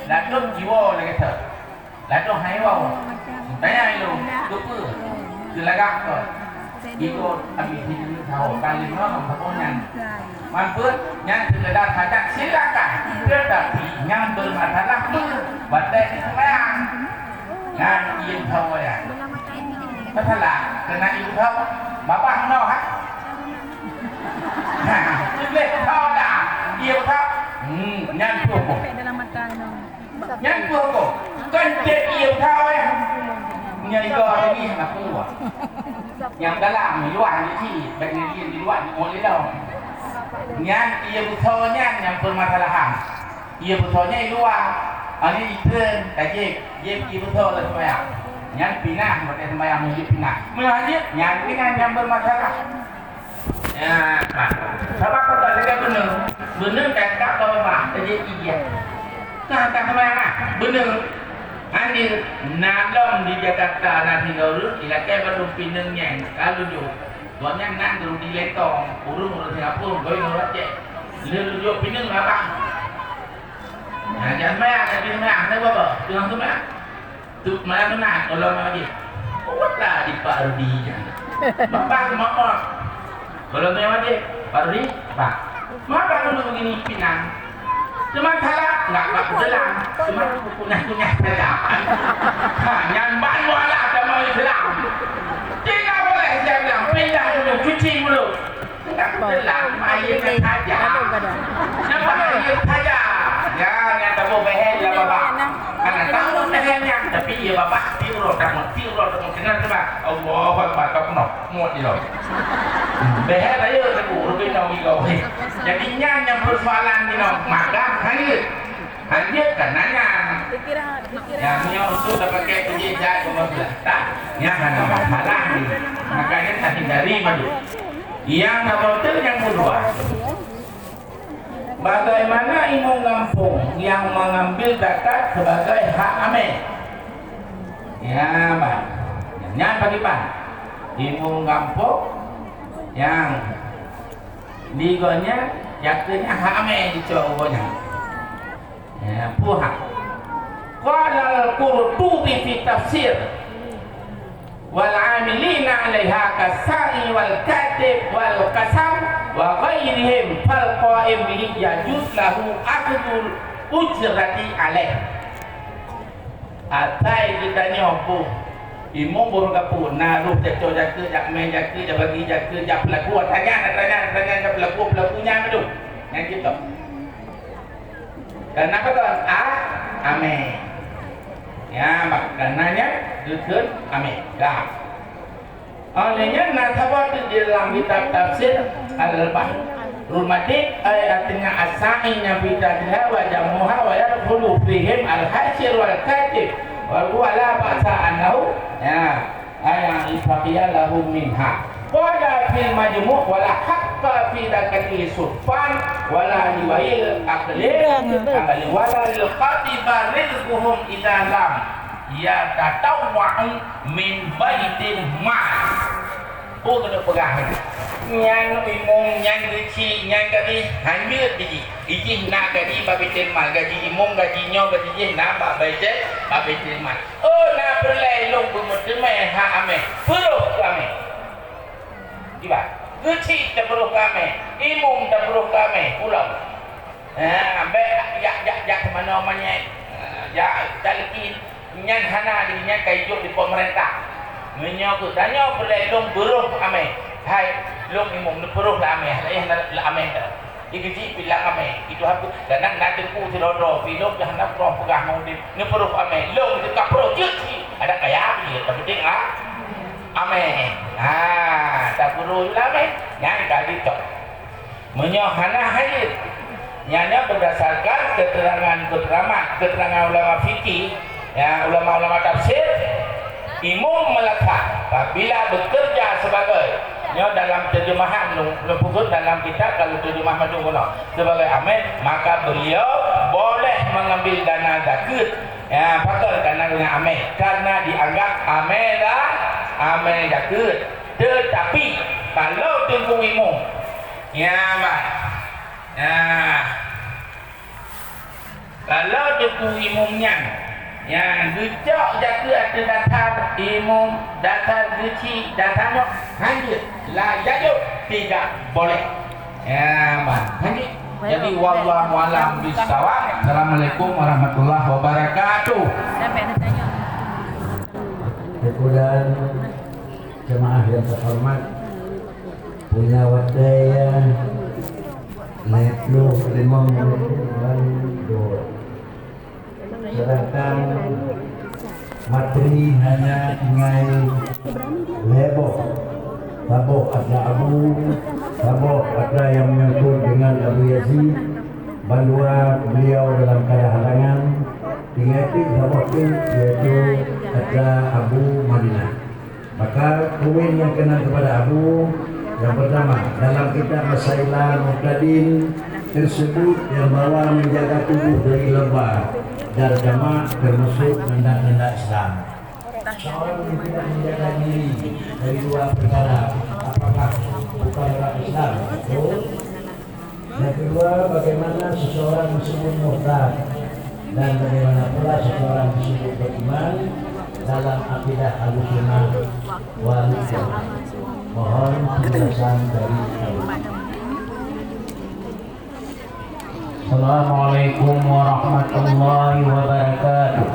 ladôm jiwoe lagèe that. Ladôm hai woe. Tanya ilôn, keupeue? Keu lagak kon. Ikot habis hidup sawo kali ngon saboh nyan. Mampun nyan sekedar hajat silakan. Tetapi nyang bermasalah tu batai di sembahyang. Nyan iem sawo ya. Masalah kena iem sawo. Babah meunoe ha? Ha, tuléh sawo dah. Iem sawo. Hmm, nyan tu. Nyan peue huköm? Kon cit ié usaha wayah. Nyan igo tadi hana peue. Nyang dalam luwah ni cit, bak ni di luwah ni oleh lom. Nyan ié beusoe nyan nyang peumasalahan. Ié beusoe nyan i luwah. Ani itreun ka jieb, jieb ié beusoe lam seumayang. Nyan pinah, watèe seumayang nyan jieb pinah. Meunyoe hana jieb, nyan pinah nyang beumasalah. Ya, sabab apa lagèe beuneueng, beuneueng kakak bak babah, jadi iya. Nah, tak sembahyang ah, beuneueng. Anjir, na lom di Jakarta na sidroe ureueng, ilakèe bandum pineung nyan, ka lujôk. Gobnyan nan di Lentong, ureueng-ureueng Singapura, goi ureueng Aceh. Lheuh lujôk pineung babah. Nah, jangan sembahyang, jangan sembahyang, kenapa, Bang? Jangan sembahyang. Tu malam tu nak, kalau nak wajib. Kuatlah di Pak Rudi nyan. Babah seumawot. Kalau nak wajib, Pak Rudi, Pak. Mengapa kamu begini pinang? Cuma salah, enggak, enggak kutelan. Cuma kunyah-kunyah saja. Ha, nyan ban mualah agama Islam. Tidak boleh, saya bilang, pindah dulu, cuci mulut. Enggak kutelan, air saja. Cuma air saja. Ya, nyan taboh behel lah, Bapak. Karena tahu behel nyan, tapi ya, Bapak, tiup roh takut, tiup roh takut. Dengar tu, Pak. Allahu Akbar, tak penuh. Muat dia. Behel aja, Teungku. Rupanya tahu juga. Jadi, nyan yang persoalan ni, no. Maka, hanyut. Hanjeuet ka nanya. Nyang nyoe untuk tapakai keu jih jai lima belas, tak? Nyan hana masalah ni. Makanya tahindari malu. Nyang saboh teuk nyang keudua. Bagaimana imum gampông yang mengambil zakat sebagai hak amé? Ya, bah. Nyan bagaimana? Imum gampông yang di gobnyan, zakatnya hak amé dicok gobnyan. Ya, puha. Qala al-Qurtubi fi tafsir, "Wal 'amilina 'alaiha kas-sa'i wal katib wal qasam wa ghairihim, fal qa'im bihi yajuz lahu akhdul ujrati 'alaih." Asai geutanyoe boh imum boh rhueng gampông, na roh jak cok zakeuet, jak mè zakeuet, jak bagi zakeuet, jak peulaku, atra nyan, atra nyan, atra nyan, jak peulaku, peulaku nyan beutôi. Nyan cit. Karena apa, tuan? A, amè. Ya, bak, karena nyan geukheun amè. Dah. Oleh nyan na saboh teuk di dalam kitab tafsir Al-Bahrul Madid, ai artinya as-sa'i nyan fi tadliha wa jam'uha wa yadkhulu fihim al-hasyir wal katib wa huwa la ba'sa annahu, ya, ay, yang ifaqiya lahu minha. Qala fil majmu' wa la haqqa fi zakati sultan wa la liwail aqli, wala lil qatiba rizquhum idza lam yatatawwa'u min baitil mal. Peue keuneuk peugah nyan? Nyan imum, nyan geuchik, nyan gaji, hanjeuet gaji. Ijih na gaji bak baitil mal, gaji imum, gaji nyoe, gaji jih na bak baitil, bak baitil mal. Oh, na peureulèe lôn beumeuteumèe hak amè. Peuroh keu amè. Kiban? Geuchik tapeuroh keu amè, imum tapeuroh keu amè, pulang. Ha, bèk jak, jak, jak keumanö manyét. Ha, jak taleukin. Nyan hana, jadi nyan ka ijok di pemerintah. Meunyoe keu tanyoe peureulèe lôn beuroh amè. Hai, lôn imum neupeuroh lam amè, hai, hana lam amè dah. Di geuchik pih lam amè. Itu hak, kadang na teungku sidroe-droe, pih lôn dah hana peuroh peugah ngon udép. Neupeuroh amè. Lôn teuka peuroh jeuet cit. Ada kaya pih, tapi tengok, ah. Amè. Ha, tapeuroh lam amè. Nyan ka jitôk. Meunyoe hana haid, nyan nyan berdasarkan keterangan-keterangan, keterangan ulama fikih, ya, ulama-ulama tafsir, imum meulakha apabila bekerja sebagai, nyoe dalam terjemahan, lôn, lôn peubuet dalam kitab, kalau terjemah mandum keunoe, sebagai amè, maka beliau boleh mengambil dana zakeuet, ya, pakon, karena dengan amè, karena dianggap amè dah, amè zakeuet. Tetapi, kalau teungku imum, ya, bah. Nah, kalau teungku imum nyan, nyan geucok zakeuet ateueh dasar imum, dasar geuchik, dasar nyoe, hanjeuet, la yajuz, tidak boleh. Ya, bah, hanjeuet. Jadi, wallahu a'lam bissawab. Assalamualaikum warahmatullahi wabarakatuh. Sampai ada tanya. Kemudian, jemaah yang terhormat, punya watèe ya, lhèe ploh limong menit ngon dua. Sedangkan materi hanya tinggai lhèe boh. Saboh atra Abu, saboh atra yang menyangkut dengan Abu Yazid, bandua beliau dalam keadaan halangan, tinggai pih saboh tu, yaitu atra Abu Madinah. Maka poin yang kena kepada Abu, Yang pertama, dalam kitab Masailal Muhtadin tersebut yang bahwa menjaga tubuh dari lomba dan jamak termasuk tanda-tanda Islam. Seorang yang tidak menjaga diri dari dua perkara, apakah bukan orang Islam? Betul? Yang kedua, bagaimana seseorang disebut murtad dan bagaimana pula seseorang disebut beriman dalam akidah Ahlussunnah wal Jamaah? Mohon penjelasan dari Abu. Assalamualaikum warahmatullahi wabarakatuh.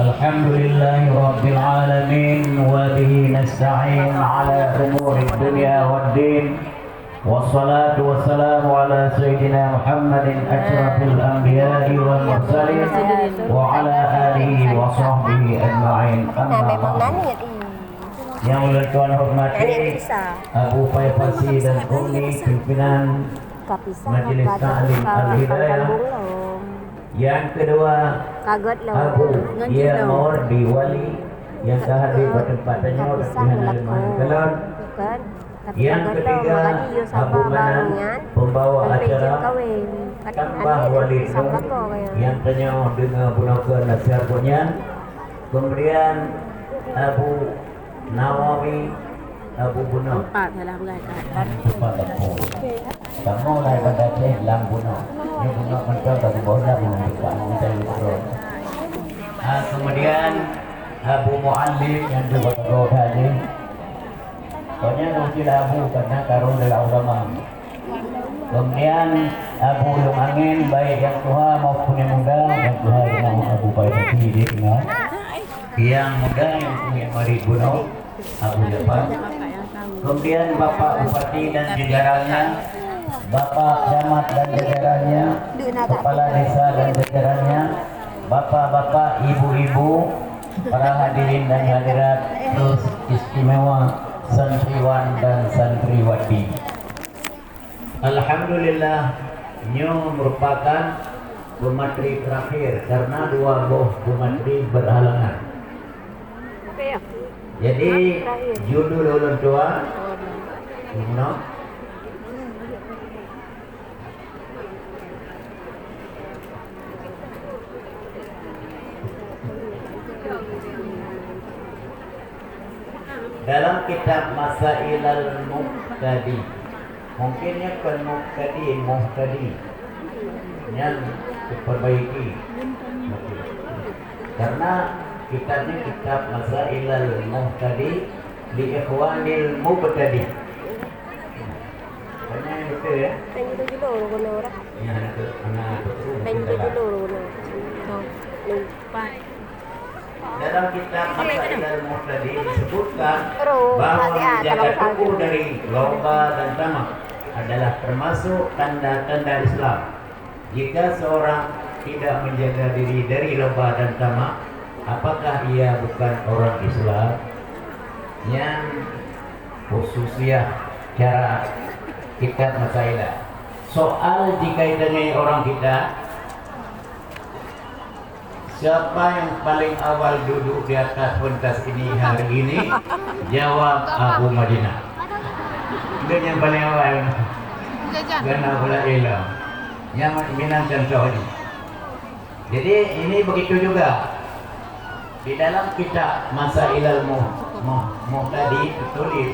Alhamdulillahi rabbil alamin, wa bihi nasta'in ala umuri dunya waddin. Wassalatu wassalamu ala sayyidina Muhammadin asyrafil anbiya'i wal mursalin wa ala alihi wa sahbihi ajma'in. Amma ba'du. Yang ulôn tuan hormati, Abu Pai Pasi dan Umi pimpinan Majelis Taklim Al-Hidayah. Yang kedua, Abu Yamawardi Wali yang ka hadir bak teumpat tanyoe, tapi hana leumoh kalon. Yang ketiga, Abu Manan, pembawa acara, tambah Wali Nur yang tanyoe deungoe bunoe keu nasihat gobnyan. Kemudian Abu Nawawi, Abu Bunoe. Empat salah begai kat. Empat Abu. Kamoe lai banda teh lam bunoe. Nyoe bunoe mantong ka geuboh lam bunoe buka. Minta lukron. Ah, kemudian Abu Muallim yang dua tadi. Pokoknya mungkin Abu karena karung dalam agama. Kemudian Abu Lung Angin, baik yang tuha maupun yang muda, yang tuha dengan Abu Pai Pasi di tengah. Yang muda yang punya mari bunoe, Abu Japan. Kemudian Bapak Bupati dan jajarannya, Bapak Camat dan jajarannya, Kepala Desa dan jajarannya, Bapak-bapak, ibu-ibu, para hadirin dan hadirat, terus istimewa santriwan dan santriwati. Alhamdulillah, nyoe merupakan pemateri terakhir karena dua boh pemateri berhalangan. Jadi, judul ulôn tuan, Imam. Dalam kitab Masailal Muhtadi, mungkin nyan kon Muhtadi, Muhtadi. Nyan diperbaiki. Karena kitab nyan kitab Masailal Muhtadi li Ikhwanil Mubtadi. Banyak yang betul ya? Tanya tu dulu guna orang. Ya, anak tu, anak tu. Tanya tu dulu guna. Tuh, lupa. Dalam kitab Masailal Muhtadi disebutkan bahwa menjaga tubuh dari loba dan tamak adalah termasuk tanda-tanda Islam. Jika seorang tidak menjaga diri dari loba dan tamak, apakah ia bukan orang Islam? Nyan khususiah cara kitab Masailah. Soal jika ditanyai orang kita, siapa yang paling awal duduk di atas pentas ini hari ini? Jawab Abu Madinah. Dia yang paling awal. Jajan. Dan Abu Laila. Yang minang contoh ni. Jadi, ini begitu juga. Di dalam kitab Masailal Mu-, Mu-, Muhtadi tertulis,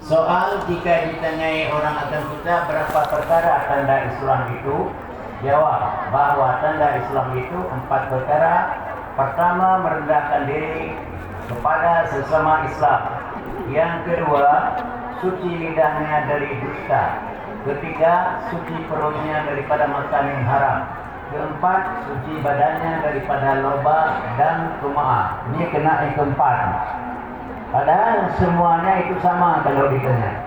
soal jika ditanyai orang akan kita berapa perkara tanda Islam itu, jawab bahwa tanda Islam itu empat perkara. Pertama, merendahkan diri kepada sesama Islam. Yang kedua, suci lidahnya dari dusta. Ketiga, suci perutnya daripada makanan yang haram. Keempat, suci badannya daripada loba dan tumaa. Ini kena yang keempat. Padahal semuanya itu sama kalau ditanya.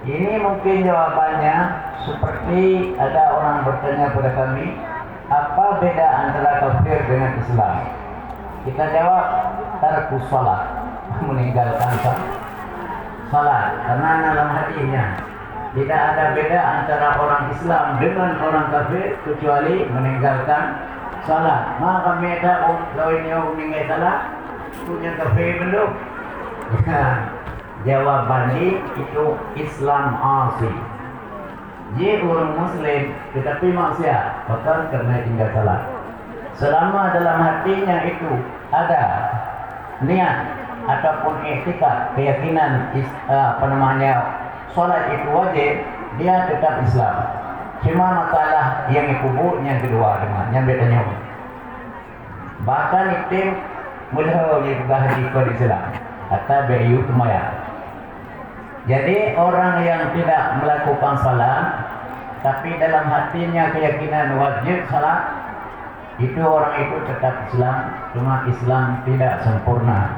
Ini mungkin jawabannya seperti ada orang bertanya pada kami, apa beda antara kafir dengan Islam? Kita jawab, tarkus salat, meninggalkan sa-, salat. Karena dalam hadisnya, tidak ada beda antara orang Islam dengan orang kafir kecuali meninggalkan salat. Maka beda lawan nyoe meninggai salat, punya kafir belum. Jawaban jih itu Islam asli. Jih ureuëng muslim, tetapi maksiat, pakon? Karena tinggal salat. Selama dalam hatinya itu ada niat ataupun iktikad, keyakinan is-, eh, apa namanya, salat itu wajib, dia tetap Islam. Cuma masalah nyang ipeubuet nyang keudua teuma, nyang beda nyoe. Bahkan item meulhö nyang peugah haji kon Islam, ata beu yue seumayang. Jadi, orang yang tidak melakukan salat, tapi dalam hatinya keyakinan wajib salat, itu orang itu tetap Islam, cuma Islam tidak sempurna.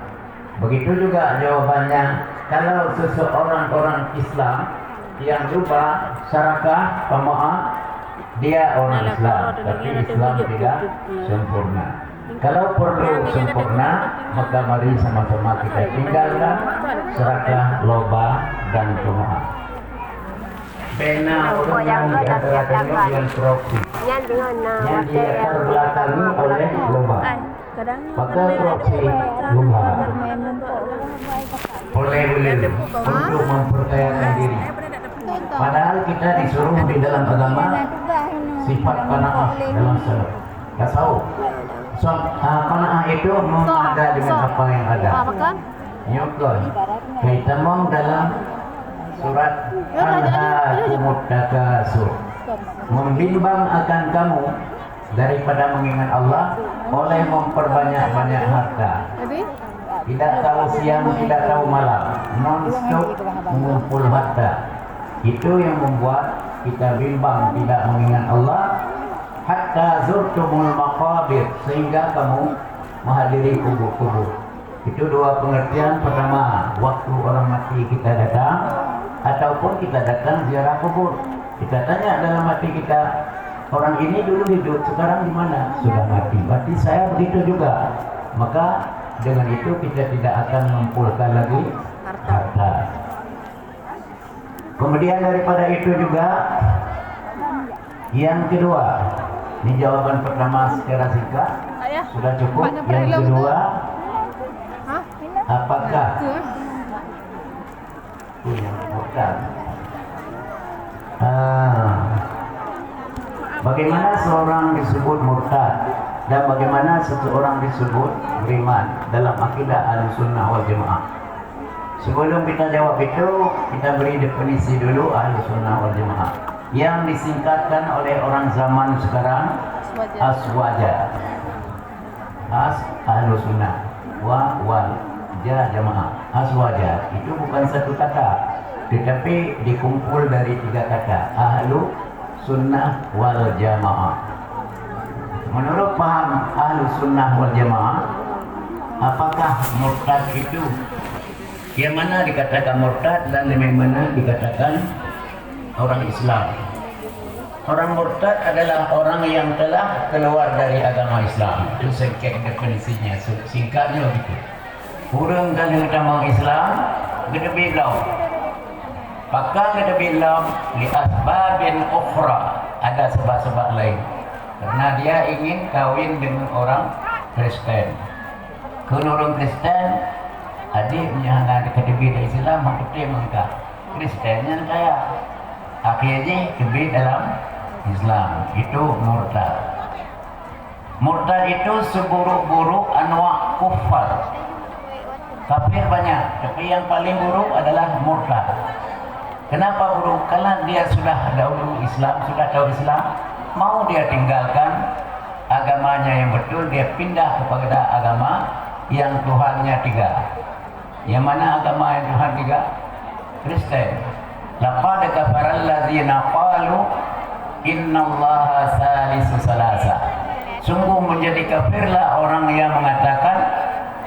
Begitu juga jawabannya, kalau seseorang orang Islam yang lupa sarakah, pemaaf, dia orang Islam, tapi Islam tidak sempurna. Kalau perlu sempurna, maka mari sama-sama kita tinggalkan serakah, loba, dan pemaaf. Bena ureuëng nyang di antara tanyoe nyang korupsi, nyang diterbelakangi oleh loba. Maka korupsi loba. Oleh ulama untuk memperkayakan diri. Padahal kita disuruh di dalam agama sifat qanaah dalam tasawuf. Tasawuf. So, ah, qanaah itu mengada dengan apa yang ada. Nyoe kon, kai tamong dalam surat Alhaakumut Takatsur. Membimbang akan kamu daripada mengingat Allah oleh memperbanyak-banyak harta. Tidak tahu siang, tidak tahu malam, non-stop mengumpul harta. Itu yang membuat kita bimbang tidak mengingat Allah. Hatta zurtumul maqabir, sehingga kamu menghadiri kubur-kubur. Itu dua pengertian. Pertama, waktu orang mati kita datang, ataupun kita datang ziarah kubur. Kita tanya dalam hati kita, "Orang ini dulu hidup, sekarang di mana?" Sudah mati. Berarti saya begitu juga. Maka, dengan itu kita tidak akan mengumpulkan lagi harta. Kemudian daripada itu juga, yang kedua, ini jawaban pertama secara singkat. Sudah cukup. Yang kedua, apakah itu yang murtad? Ah. Bagaimana seorang disebut murtad dan bagaimana seseorang disebut beriman dalam akidah Ahlussunnah wal Jamaah? Sebelum kita jawab itu, kita beri definisi dulu Ahlussunnah wal Jamaah. Yang disingkatkan oleh orang zaman sekarang, Aswaja. As, Ahlussunnah, wa, wal, ja, jamaah. Aswaja, itu bukan satu kata, tetapi dikumpul dari tiga kata. Ahlu Sunnah wal Jamaah. Menurut paham Ahlu Sunnah wal Jamaah, apakah murtad itu, yang mana dikatakan murtad dan yang mana dikatakan orang Islam? Orang murtad adalah orang yang telah keluar dari agama Islam. Itu singkat definisinya, singkatnya begitu. Ureuëng ka lheueh tamong Islam, geuteubiet lom. Pakon geuteubiet lom? Li asbabin ukhra, ada sebab-sebab lain. Karena dia ingin kawin dengan orang Kristen. Kheun ureuëng Kristen, adik meunyoe hana geuteubiet dari Islam, hana teubiet meunikah. Kristen nyan kaya. Akhé jih teubiet dalam Islam. Itu murtad. Murtad itu seburuk-buruk anwa' kufar. Kafir banyak, tapi yang paling buruk adalah murtad. Kenapa buruk? Karena dia sudah dahulu Islam, sudah tahu Islam, mau dia tinggalkan agamanya yang betul, dia pindah kepada agama yang Tuhannya tiga. Yang mana agama yang Tuhan tiga? Kristen. Laqad kafaral ladzina qalu innallaha salisu salasa. Sungguh menjadi kafirlah orang yang mengatakan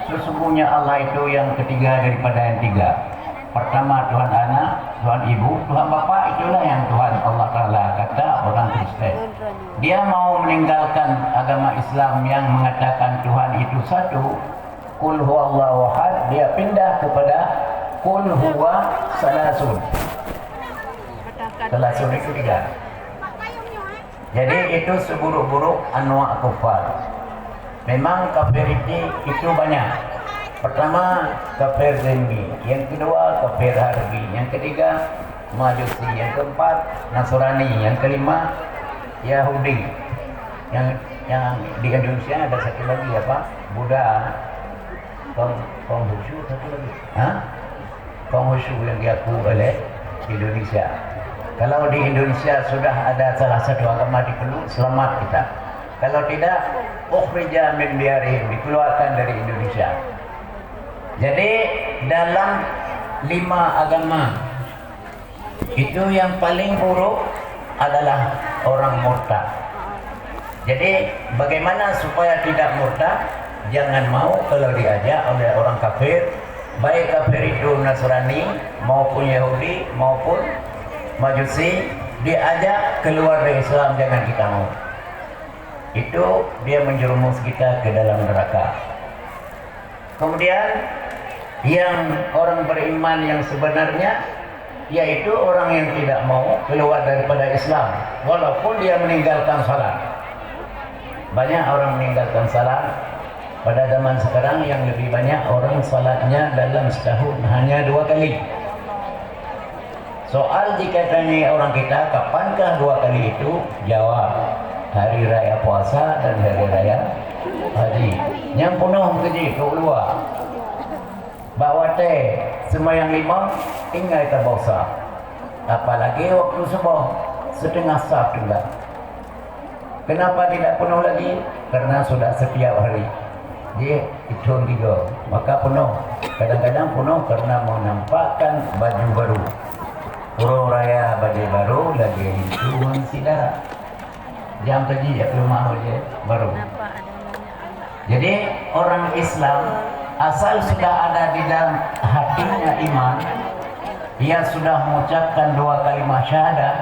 sesungguhnya Allah itu yang ketiga daripada yang tiga. Pertama Tuhan Anak, Tuhan Ibu, Tuhan Bapa, itulah yang Tuhan Allah Taala, kata orang Kristen. Dia mau meninggalkan agama Islam yang mengatakan Tuhan itu satu, Qul huwallahu ahad, dia pindah kepada Qul huwa salasun. Salasun itu tiga. Jadi itu seburuk-buruk anwa' kufar. Memang kafir itu, itu banyak. Pertama, kafir zimmi. Yang kedua, kafir harbi. Yang ketiga, Majusi. Yang keempat, Nasrani. Yang kelima, Yahudi. Yang yang di Indonesia ada satu lagi apa? Buddha. Kong Konghucu satu lagi. Ha? Konghucu yang diaku oleh Indonesia. Kalau di Indonesia sudah ada salah satu agama dipeluk, selamat kita. Kalau tidak, ukhrija min diyarihim, dikeluarkan dari Indonesia. Jadi, dalam lima agama itu, yang paling buruk adalah orang murtad. Jadi, bagaimana supaya tidak murtad? Jangan mau kalau diajak oleh orang kafir, baik kafir itu Nasrani maupun Yahudi maupun Majusi, diajak keluar dari Islam, jangan kita mau. Itu dia menjerumus kita ke dalam neraka. Kemudian, yang orang beriman yang sebenarnya, yaitu orang yang tidak mau keluar daripada Islam, walaupun dia meninggalkan salat. Banyak orang meninggalkan salat. Pada zaman sekarang, yang lebih banyak orang salatnya dalam setahun hanya dua kali. Soal jika tanya orang kita, kapankah dua kali itu? Jawab, hari raya puasa dan hari raya haji. Nyang peunoh meukeujih keu ulua. Bak watée seumayang limong, tinggai tabôh saf. Apalagi waktu suboh, siteungoh saf tinggai. Kenapa tidak penuh lagi? Karena sudah setiap hari. Jih, ithong tiga, maka penuh. Kadang-kadang penuh karena menampakkan baju baru. Uroe raya bajée baru lagée linto ngon si dara. Jam pagi ya ke rumah bajée baru. Jadi, orang Islam asal sudah ada di dalam hatinya iman, ia sudah mengucapkan dua kalimat syahadat.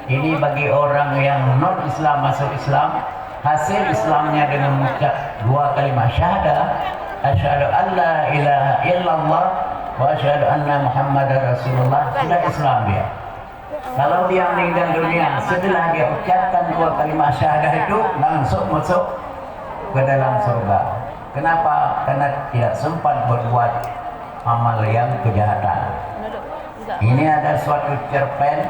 Ini bagi orang yang non-Islam masuk Islam, hasil Islamnya dengan mengucap dua kalimat syahadat, "Asyhadu an la ilaha illallah wa asyhadu anna Muhammadar Rasulullah", sudah Islam dia. Kalau dia meninggal dunia, setelah dia ucapkan dua kalimat syahadah itu, langsung masuk ke dalam surga. Kenapa? Karena tidak sempat berbuat amal yang kejahatan. Ini ada suatu cerpen.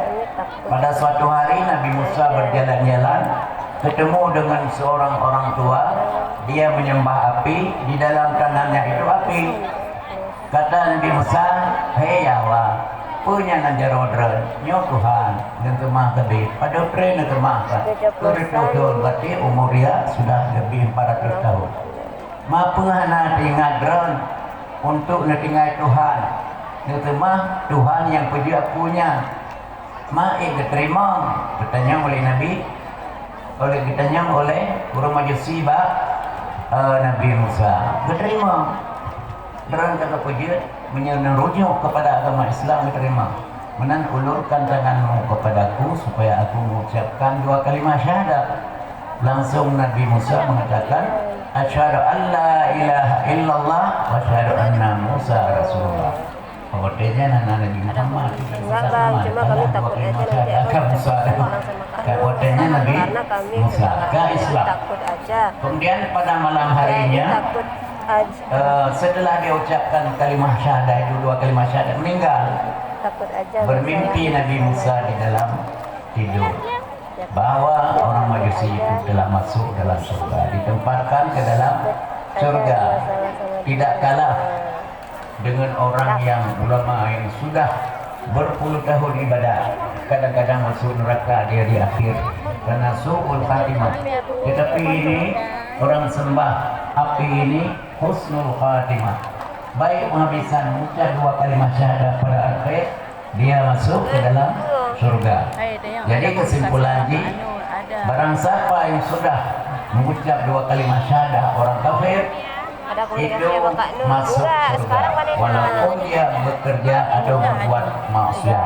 Pada suatu hari, Nabi Musa berjalan-jalan, ketemu dengan seorang orang tua. Dia menyembah api, di dalam tangannya itu api. Kata Nabi Musa, "Hei Yahwa, peue nyang na jaroe droe?" "Nyoe Tuhan, neukeumah teubiet." "Padub treb neukeumah ka?" "Keureutôh thon, berarti umur dia sudah lebih empat ratus tahun." "Ma peue hana teuingat droe untuk neutinggai Tuhan? Neukeumah Tuhan nyang peujeuet peue nyan." "Ma ék geuteurimong?" geutanyong oleh Nabi, oleh geutanyong oleh ureuëng Majusi bak, eh, Nabi Musa. "Geuteurimong. Droe ka geupeujeuet, meunyoe neurujuk kepada agama Islam, geuteurimong. Meunan ulurkan tanganmu kepadaku supaya aku mengucapkan dua kalimat syahadat." Langsung Nabi Musa mengatakan, "Asyhadu an la ilaha illallah wa asyhadu anna Musa rasulullah." Watée nyan hana Nabi Muhammad, Enggak, Bang. Cuma kami takut aja nanti Abang akan Musa. Takut sama kami. Watée nyan Nabi Karena kami Musa, ka Islam. Takut aja. Kemudian pada malam harinya, Jadi takut aja. Eh, setelah dia ucapkan kalimah syahadah itu, dua kalimah syahadah, meninggal. Takut aja. Bermimpi Nabi Musa di dalam tidur bahwa orang Majusi itu telah masuk dalam surga, ditempatkan ke dalam surga. Tidak kalah dengan orang yang ulama yang sudah berpuluh tahun ibadah, kadang-kadang masuk neraka dia di akhir karena su'ul khatimah. Tetapi ini orang sembah api ini husnul khatimah, baik penghabisan, mengucap dua kalimah syahadah pada akhir, dia masuk ke dalam surga. Jadi kesimpulan jih, barang siapa yang sudah mengucap dua kalimah syahadah orang kafir, itu masuk surga, walaupun dia bekerja atau berbuat maksiat.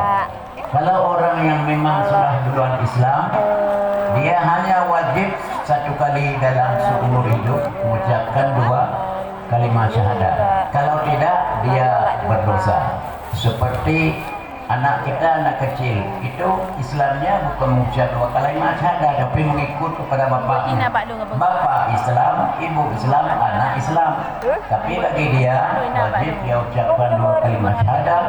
Kalau orang yang memang sudah duluan Islam, dia hanya wajib satu kali dalam seumur hidup mengucapkan dua kalimah syahadah. Kalau tidak, dia berdosa. Seperti Anak kita, anak kecil, itu Islamnya bukan mengucap dua kalimat syahadat, tapi mengikut kepada bapaknya. Bapak Islam, ibu Islam, anak Islam. Tapi bagi dia, wajib dia ucapkan dua kalimat syahadat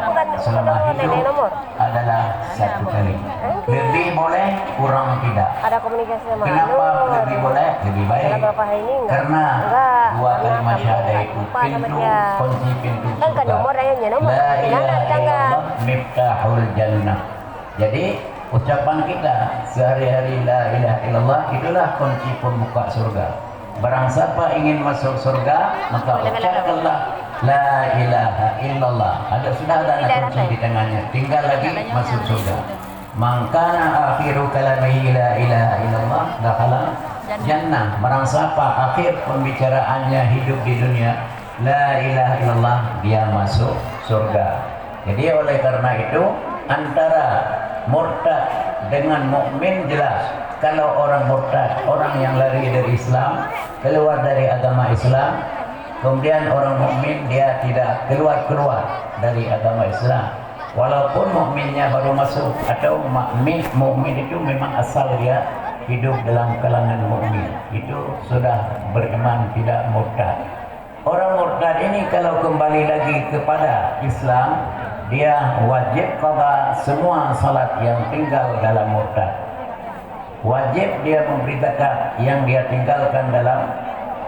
selama hidup adalah satu kali. Lebih boleh, kurang tidak. Ada komunikasi sama Kenapa Nur. Lebih boleh? Lebih baik. Karena dua kalimat syahadat itu pintu, kunci pintu surga. La ilaha illallah miftahul jannah. Jadi, ucapan kita sehari-hari la ilaha illallah itulah kunci pembuka surga. Barang siapa ingin masuk surga, maka ucapkanlah la ilaha illallah. Ada sudah ada kunci di tangannya, tinggal lagi masuk surga. Man kana akhiru kalamihi la ilaha illallah dakhala jannah. Barang siapa akhir pembicaraannya hidup di dunia, la ilaha illallah, dia masuk surga. Jadi oleh karena itu, antara murtad dengan mukmin jelas. Kalau orang murtad, orang yang lari dari Islam, keluar dari agama Islam, kemudian orang mukmin dia tidak keluar-keluar dari agama Islam. Walaupun mukminnya baru masuk atau mukmin, mukmin itu memang asal dia hidup dalam kalangan mukmin, itu sudah beriman, tidak murtad. Orang murtad ini kalau kembali lagi kepada Islam, dia wajib qada semua salat yang tinggal dalam murtad. Wajib dia memberi zakat yang dia tinggalkan dalam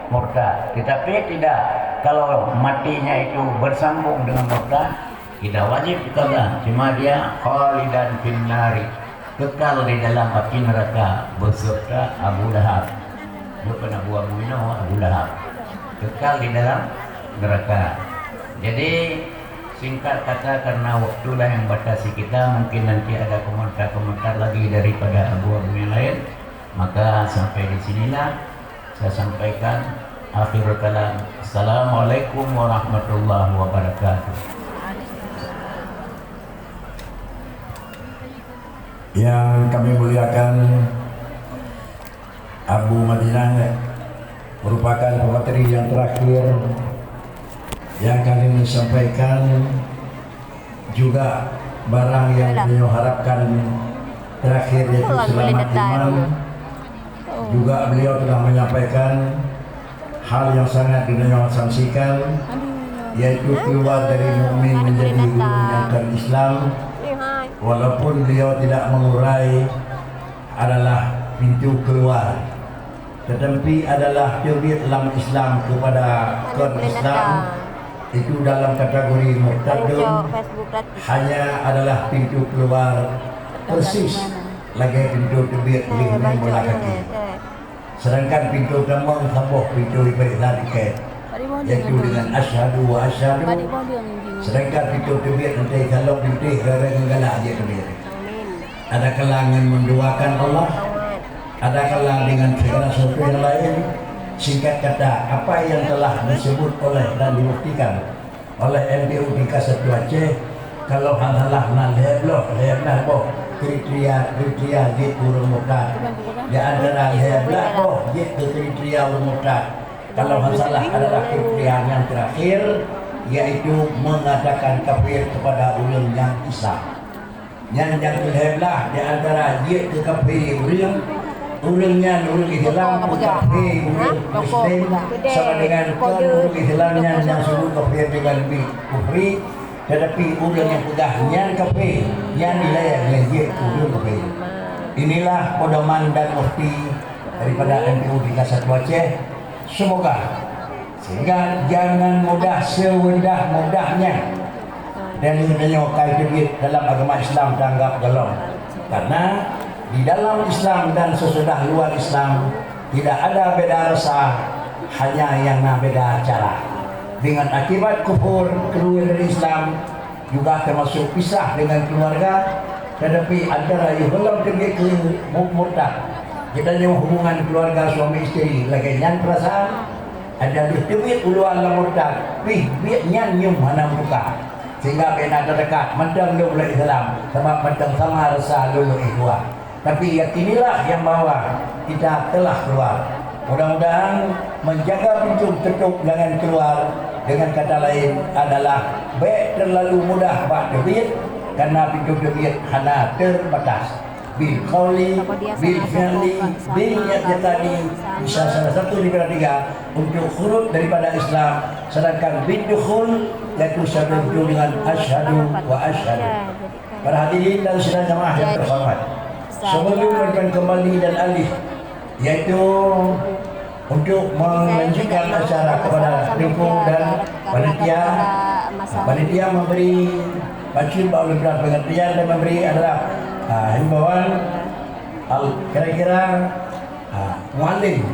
murtad. Tetapi tidak, kalau matinya itu bersambung dengan murtad, tidak wajib qada. Cuma dia khalidan finnari, kekal di dalam api neraka beserta Abu Lahab. Bukan Abu Abu Ino, Abu Lahab. Kekal di dalam neraka. Jadi, singkat kata, karena waktulah yang batasi kita, mungkin nanti ada komentar-komentar lagi daripada Abu Abu yang lain. Maka sampai di sinilah saya sampaikan. Akhirul kalam. Assalamualaikum warahmatullahi wabarakatuh. Yang kami muliakan Abu Madinah, merupakan pemateri yang terakhir yang kami ingin sampaikan, juga barang yang beliau harapkan terakhir, yaitu selamat iman. Juga beliau telah menyampaikan hal yang sangat beliau sangsikan, yaitu keluar dari mukmin menjadi ureueng nyang kon Islam. Walaupun beliau tidak mengurai adalah pintu keluar, tetapi adalah teubiet lam Islam kepada kon Islam, itu dalam kategori murtadun, hanya adalah pintu keluar persis lagèe pintu teubiet lheueh meulah kaki. Sedangkan pintu tamong saboh pintu ibarat that ikat, yaitu dengan asyhadu wa asyhadu. Sedangkan pintu teubiet nanti salok bintéh rara ngon galak jeuet teubiet. Adakala ngon menduakan Allah, adakala dengan segala sesuatu yang lain. Singkat kata, apa yang telah disebut oleh dan dibuktikan oleh M P U tingkat satu Aceh, kalau hana salah na lhèe bloh, lhèe blah boh kriteria, kriteria jeuet ureueng murtad. Di antara lhèe blah boh jeuet keu kriteria ureueng murtad, kalau hana salah adalah kriteria yang terakhir, yaitu mengatakan kafir kepada ureueng nyang Islam. Nyan nyang keu lhèe blah di antara jeuet keu kafé ureueng, ureueng nyan ureueng Islam, keu kafé ureueng Muslim, sama dengan kon ureueng Islam nyan nyang suruh kafé dengan bi kufri, tetapi ureueng nyang peugah nyan kafé, nyan ilèe lé jeuet ureueng kafé. Inilah pedoman dan mufti daripada M P U tingkat satu Aceh. Semoga Sehingga jangan mudah, seudah mudahnya dalil meunyoe ka teubiet dalam agama Islam tanggap golom. Karena di dalam Islam dan sesudah luar Islam tidak ada beda rasa, hanya yang na beda cara. Dengan akibat kufur keluar dari Islam, juga termasuk pisah dengan keluarga, tetapi antara yôh gohlom teubiet keu mu-, murtad. Geutanyoe hubungan keluarga suami isteri lagèe nyan perasaan, ada deuh teubiet u luwa lam murtad, pih biet nyan nyoe hana meutuka. Sehingga bèk na teudekat mantong lôn lé Islam, sabab mantong sama rasa lôn lé dua. Tapi yakinilah yang bahwa kita telah keluar. Mudah-mudahan menjaga pintu tertutup jangan keluar, dengan kata lain adalah bèk terlalu mudah bak teubiet, Karena pintoe-pintoe miet hana terbatas. Bil qauli, bil fi'li, bil niat, yakni bisa salah satu daripada tiga untuk huruf daripada Islam, sedangkan bid dukhul yaitu satu dengan asyhadu wa asyhadu. Para hadirin dan sidang jamaah yang terhormat, sebelum melanjutkan kembali dan alih, yaitu untuk melanjutkan acara kepada Teungku dan panitia. Panitia memberi bacaan bak ulôn pengertian dan memberi adalah, ah, himbauan, al-, kira-kira, ah, muallim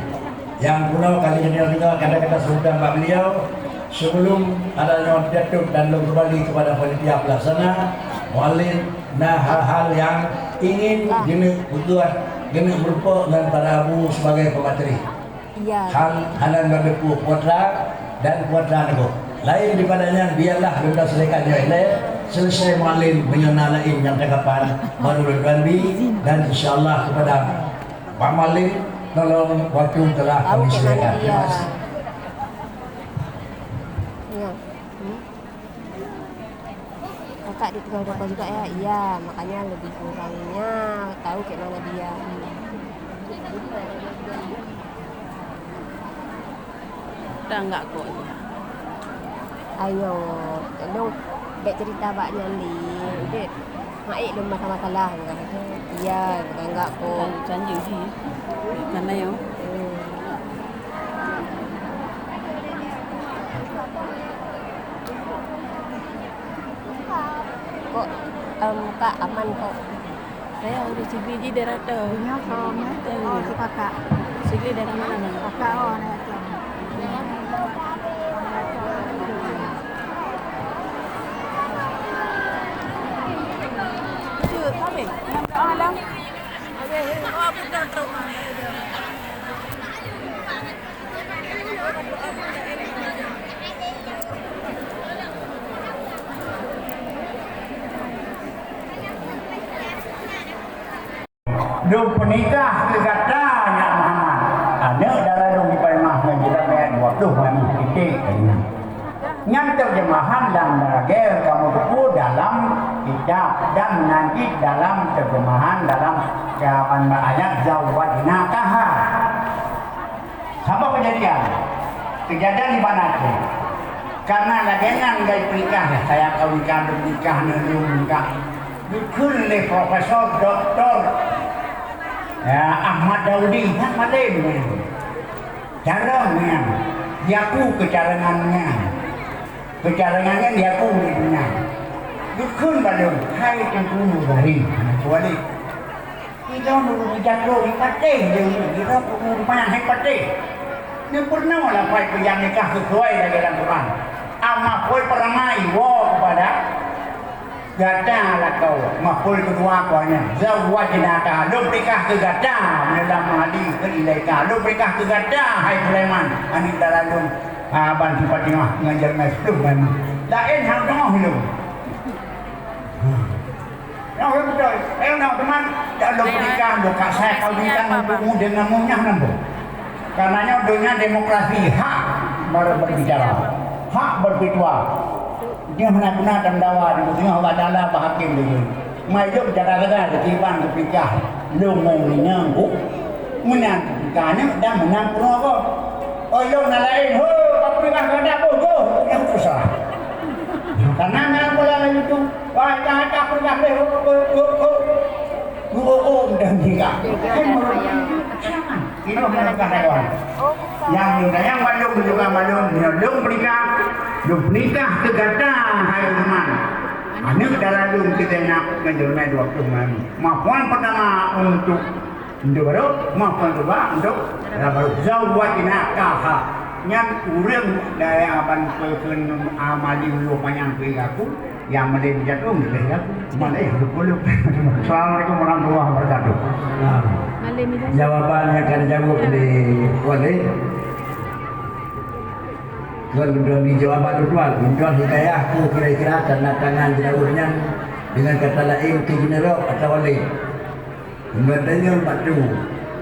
yang guna kali ini dengar kata-kata sambutan bak beliau sebelum adanya jatuh dan lôn kembali kepada panitia pelaksana. Muallim na hal-hal yang ingin geuneuk peugah, geuneuk meurumpok ngon para abu sebagai pemateri. Iya. Hal hana ngon depu putra dan putra nanggroe. Lain daripada nyan, biarlah lôn selesaikan nyoe ilée. Selesai muallim meunyoe na lain nyang tanggapan, baru lôn bi, dan insyaallah kepada Pak Muallim, tolong waktu telah kami sediakan. Terima kasih. Ya. Hmm. Kakak ditinggal Koko juga ya? Iya, makanya lebih kurangnya tahu kayak mana dia. Dah enggak kok ya? Ayo, lôn bèk cerita bak nyan lé. Udép. Maik lôn masalah-masalah. Iya, enggak kok. Janji sih. Karena ya. Hmm. Kok, em, Kak aman kok? Saya urus C B G daerah tu. Iya, kok, eh? Oh, si kakak. C B G daerah mana, Bang? Kakak, oh, anak tu. Itu, kami. Yang kat malam. Lôn peunikah keu gata, Nyak Muhammad, aneuk dara lôn di Palembang ngon jiran dua ploh lam titik. Nyan teurjeumahan lam lagèe kamoe teupeu dalam kitab dan meunan cit dalam teurjeumahan dalam jawaban ayat zawwajnakaha. Saboh keujadian. Keujadian di Banda Aceh. Karena lagèe nyan gai peunikah, ya, saya kawinkan, nikah, neulheueh nikah. Geukheun lé Profesor Doktor, ya, Ahmad Daudi, nyan malém nyan. Carông nyan, jiaku keucarôngan nyan. Keucarôngan nyan jiaku di dunia. Geukheun bak lôn, hai Teungku Nurbakhri, aneuk Walid. Ilôn ureueng jago, ipatéh lé ureueng, ilôn ureueng panyang hai patéh. Neupeurunoe lah pai peujam nikah sisuai lagèe lam Quran. Ama phôi peuramai woe keupada gata lakoe, maf'ul keudua keuh nyan. Zawwajnaka, lôn peunikah keu gata, meunyoe lam mahali keu ilaika. Lôn peunikah keu gata, hai Sulaiman, aneuk dara lôn, ah, Ban Fatimah ngon Jeremai siploh ngon laén hana teungoh lôn. Nyoe beutôi. Eh, nyoe teuma, dak lôn peunikah, lôn ka sai kawin, kan, untuk muda ngon munyah nang boh. Karena nyoe donya demokrasi, hak ber-, berbicara, hak berfatwa. Dia mana guna dan dawa di tengah Allah Taala bahakim dia. Mai lôn jaga-jaga di kiban peunikah. Lôn mau ngieng ku. Meunan peunikah nyoe dan meunan peurunoe. Oh, lôn na laén, ho, apa dengan kau dak boh, boh, yang susah. Karena nang bola lagi tu, wah, dah tak pernah deh, oh, oh, oh, oh. Oh, oh, oh, udah nikah. Kan menurut saya, ini bukan kawan. Yang minta yang maklum juga maklum, yang belum menikah, belum menikah ke gata, hai Usman. Aneuk dara lôn keu Zainab ngon Jeremai dua puluh malam. Maafan pertama untuk Untuk baru, maafan kedua untuk dara baru. Zawwajnakaha. Nyan ureueng dayah ban peukheun amali uroe panyang keu aku, nyang malém jatuh leubeh aku. Malém dua puluh. Assalamualaikum warahmatullahi wabarakatuh. Nah, jawaban yang akan dijawab oleh Walid. Tuan, tuan beri jawaban tu, tuan. Tuan hikayah tu kira-kira tanda tangan jawab nyan dengan kata lain ke general atau Walid. Geutanyoe bak tu,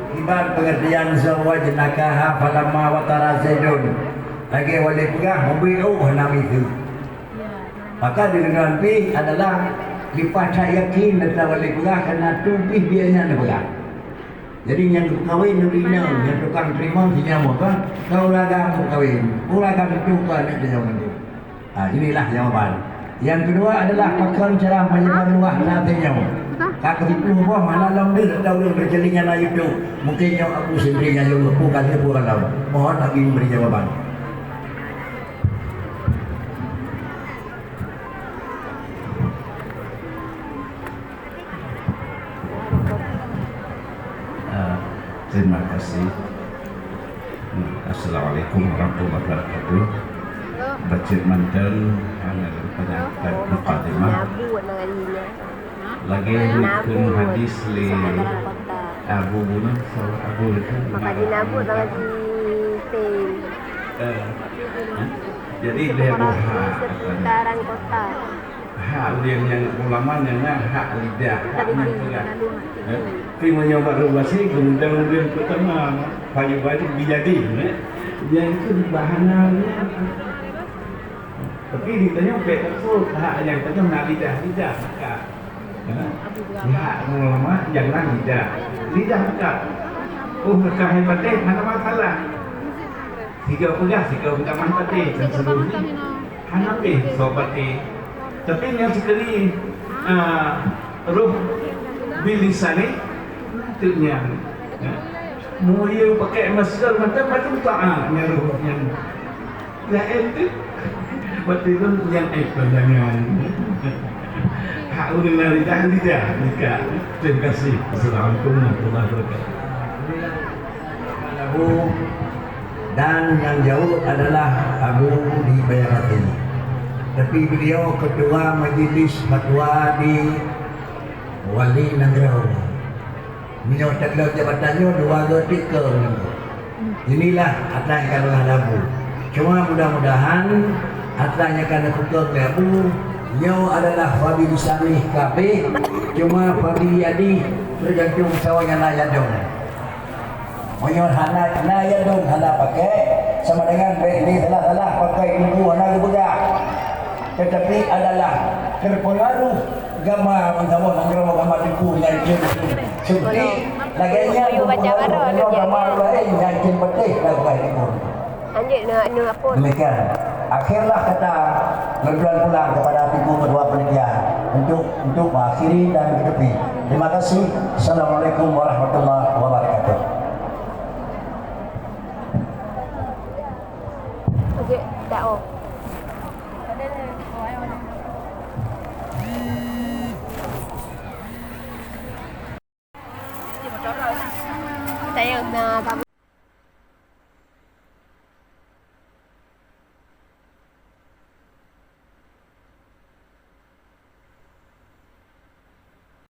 kiban pengertian zawwajnakaha falamma watara Zaidun. Lagèe Walid peugah, mubi oh hana miseue. Maka di lingkungan pih adalah Leupah that yakin ata wali peugah, kareuna tu pih biaya nyan neupeugah. Jadi nyang geupeukawen ureueng inong, nyang tukang teurimong sinyawa kan, ka ureueng agam geupeukawen, ureueng agam itu ka aneuk sinyawa nanti. Ha, inilah jawaban. Yang kedua adalah pakon cara menyebar luas na tanyoe. Ka keu siplôh boh hana lom deuh ata ureueng teuceulingkan na YouTube. Mungkin nyoe Abu sendiri nyang yue peue ka lheueh peue lom. Mohon Abi memberi jawaban. Ah, terima kasih. Assalamualaikum warahmatullahi wabarakatuh. Bacut mantong hana leumpah nyan mukadimah. Lagèe neukheun hadis lé Abu Bunan, salah Abu itu. Maka di Nabu bang Haji Tem. Eh, jadi dia buha. Seputaran kota. Hak ureueng nyang ulama nyang na hak lidah, hak nyang peugah. Eh, tapi meunyoe bak reubasi, kemudian ureueng peutama, payu-payu bijadi, eh. Nyang itu bahana ureueng. Tapi di tanyoe bèk takot, hak nyang tanyoe na lidah, lidah maka. Eh, hak ulama nyang na lidah. Lidah maka. Oh, maka hai patéh, hana masalah. Sigoe peugah, sigoe meutamah patéh, dan seterusnya. Hana pih soe patéh. Tapi nyang sikali, ah, roh bilisani, teuk nyan. Ya. Meunyoe pakèk masker, mantong padum taat nyan roh nyan. Laén teuk. Berarti tu nyang aib pandangan. Hak ureueng na lidah, lidah, nika. Terima kasih. Assalamualaikum warahmatullahi wabarakatuh. Lahu, dan nyang jaweueb adalah Abu di Bayabati. Tapi beliau ketua majlis fatwa di Wali Nanggroe. Meunyoe teugleh jabatan nyoe dua goe tikeu nyoe. Inilah atra nyang ka lôn hana bu. Cuma mudah-mudahan atra nyang ka neupeugah lé Abu nyoe adalah Fadil Samih kabeh. Cuma Fadil Yadi tergantung sawa nyang na yadong. Meunyoe hana, na yadong hana pakai, sama dengan bèk lé salah-salah pakai buku hana geupeugah. Tetapi adalah terpengaruh gama meusaboh nanggroe gama Teungku nyang jeuet. Seperti lagèe nyan terpengaruh gama lain nyang jeuet beuteh lam gama Teungku. Lanjut nak, nak apa? Demikian. Akhirlah kata, lôn pulang kepada Teungku Ketua Panitia untuk, untuk mengakhiri dan menutupi. Terima kasih. Assalamualaikum warahmatullahi wabarakatuh. Okey, dah, oh. Saya nak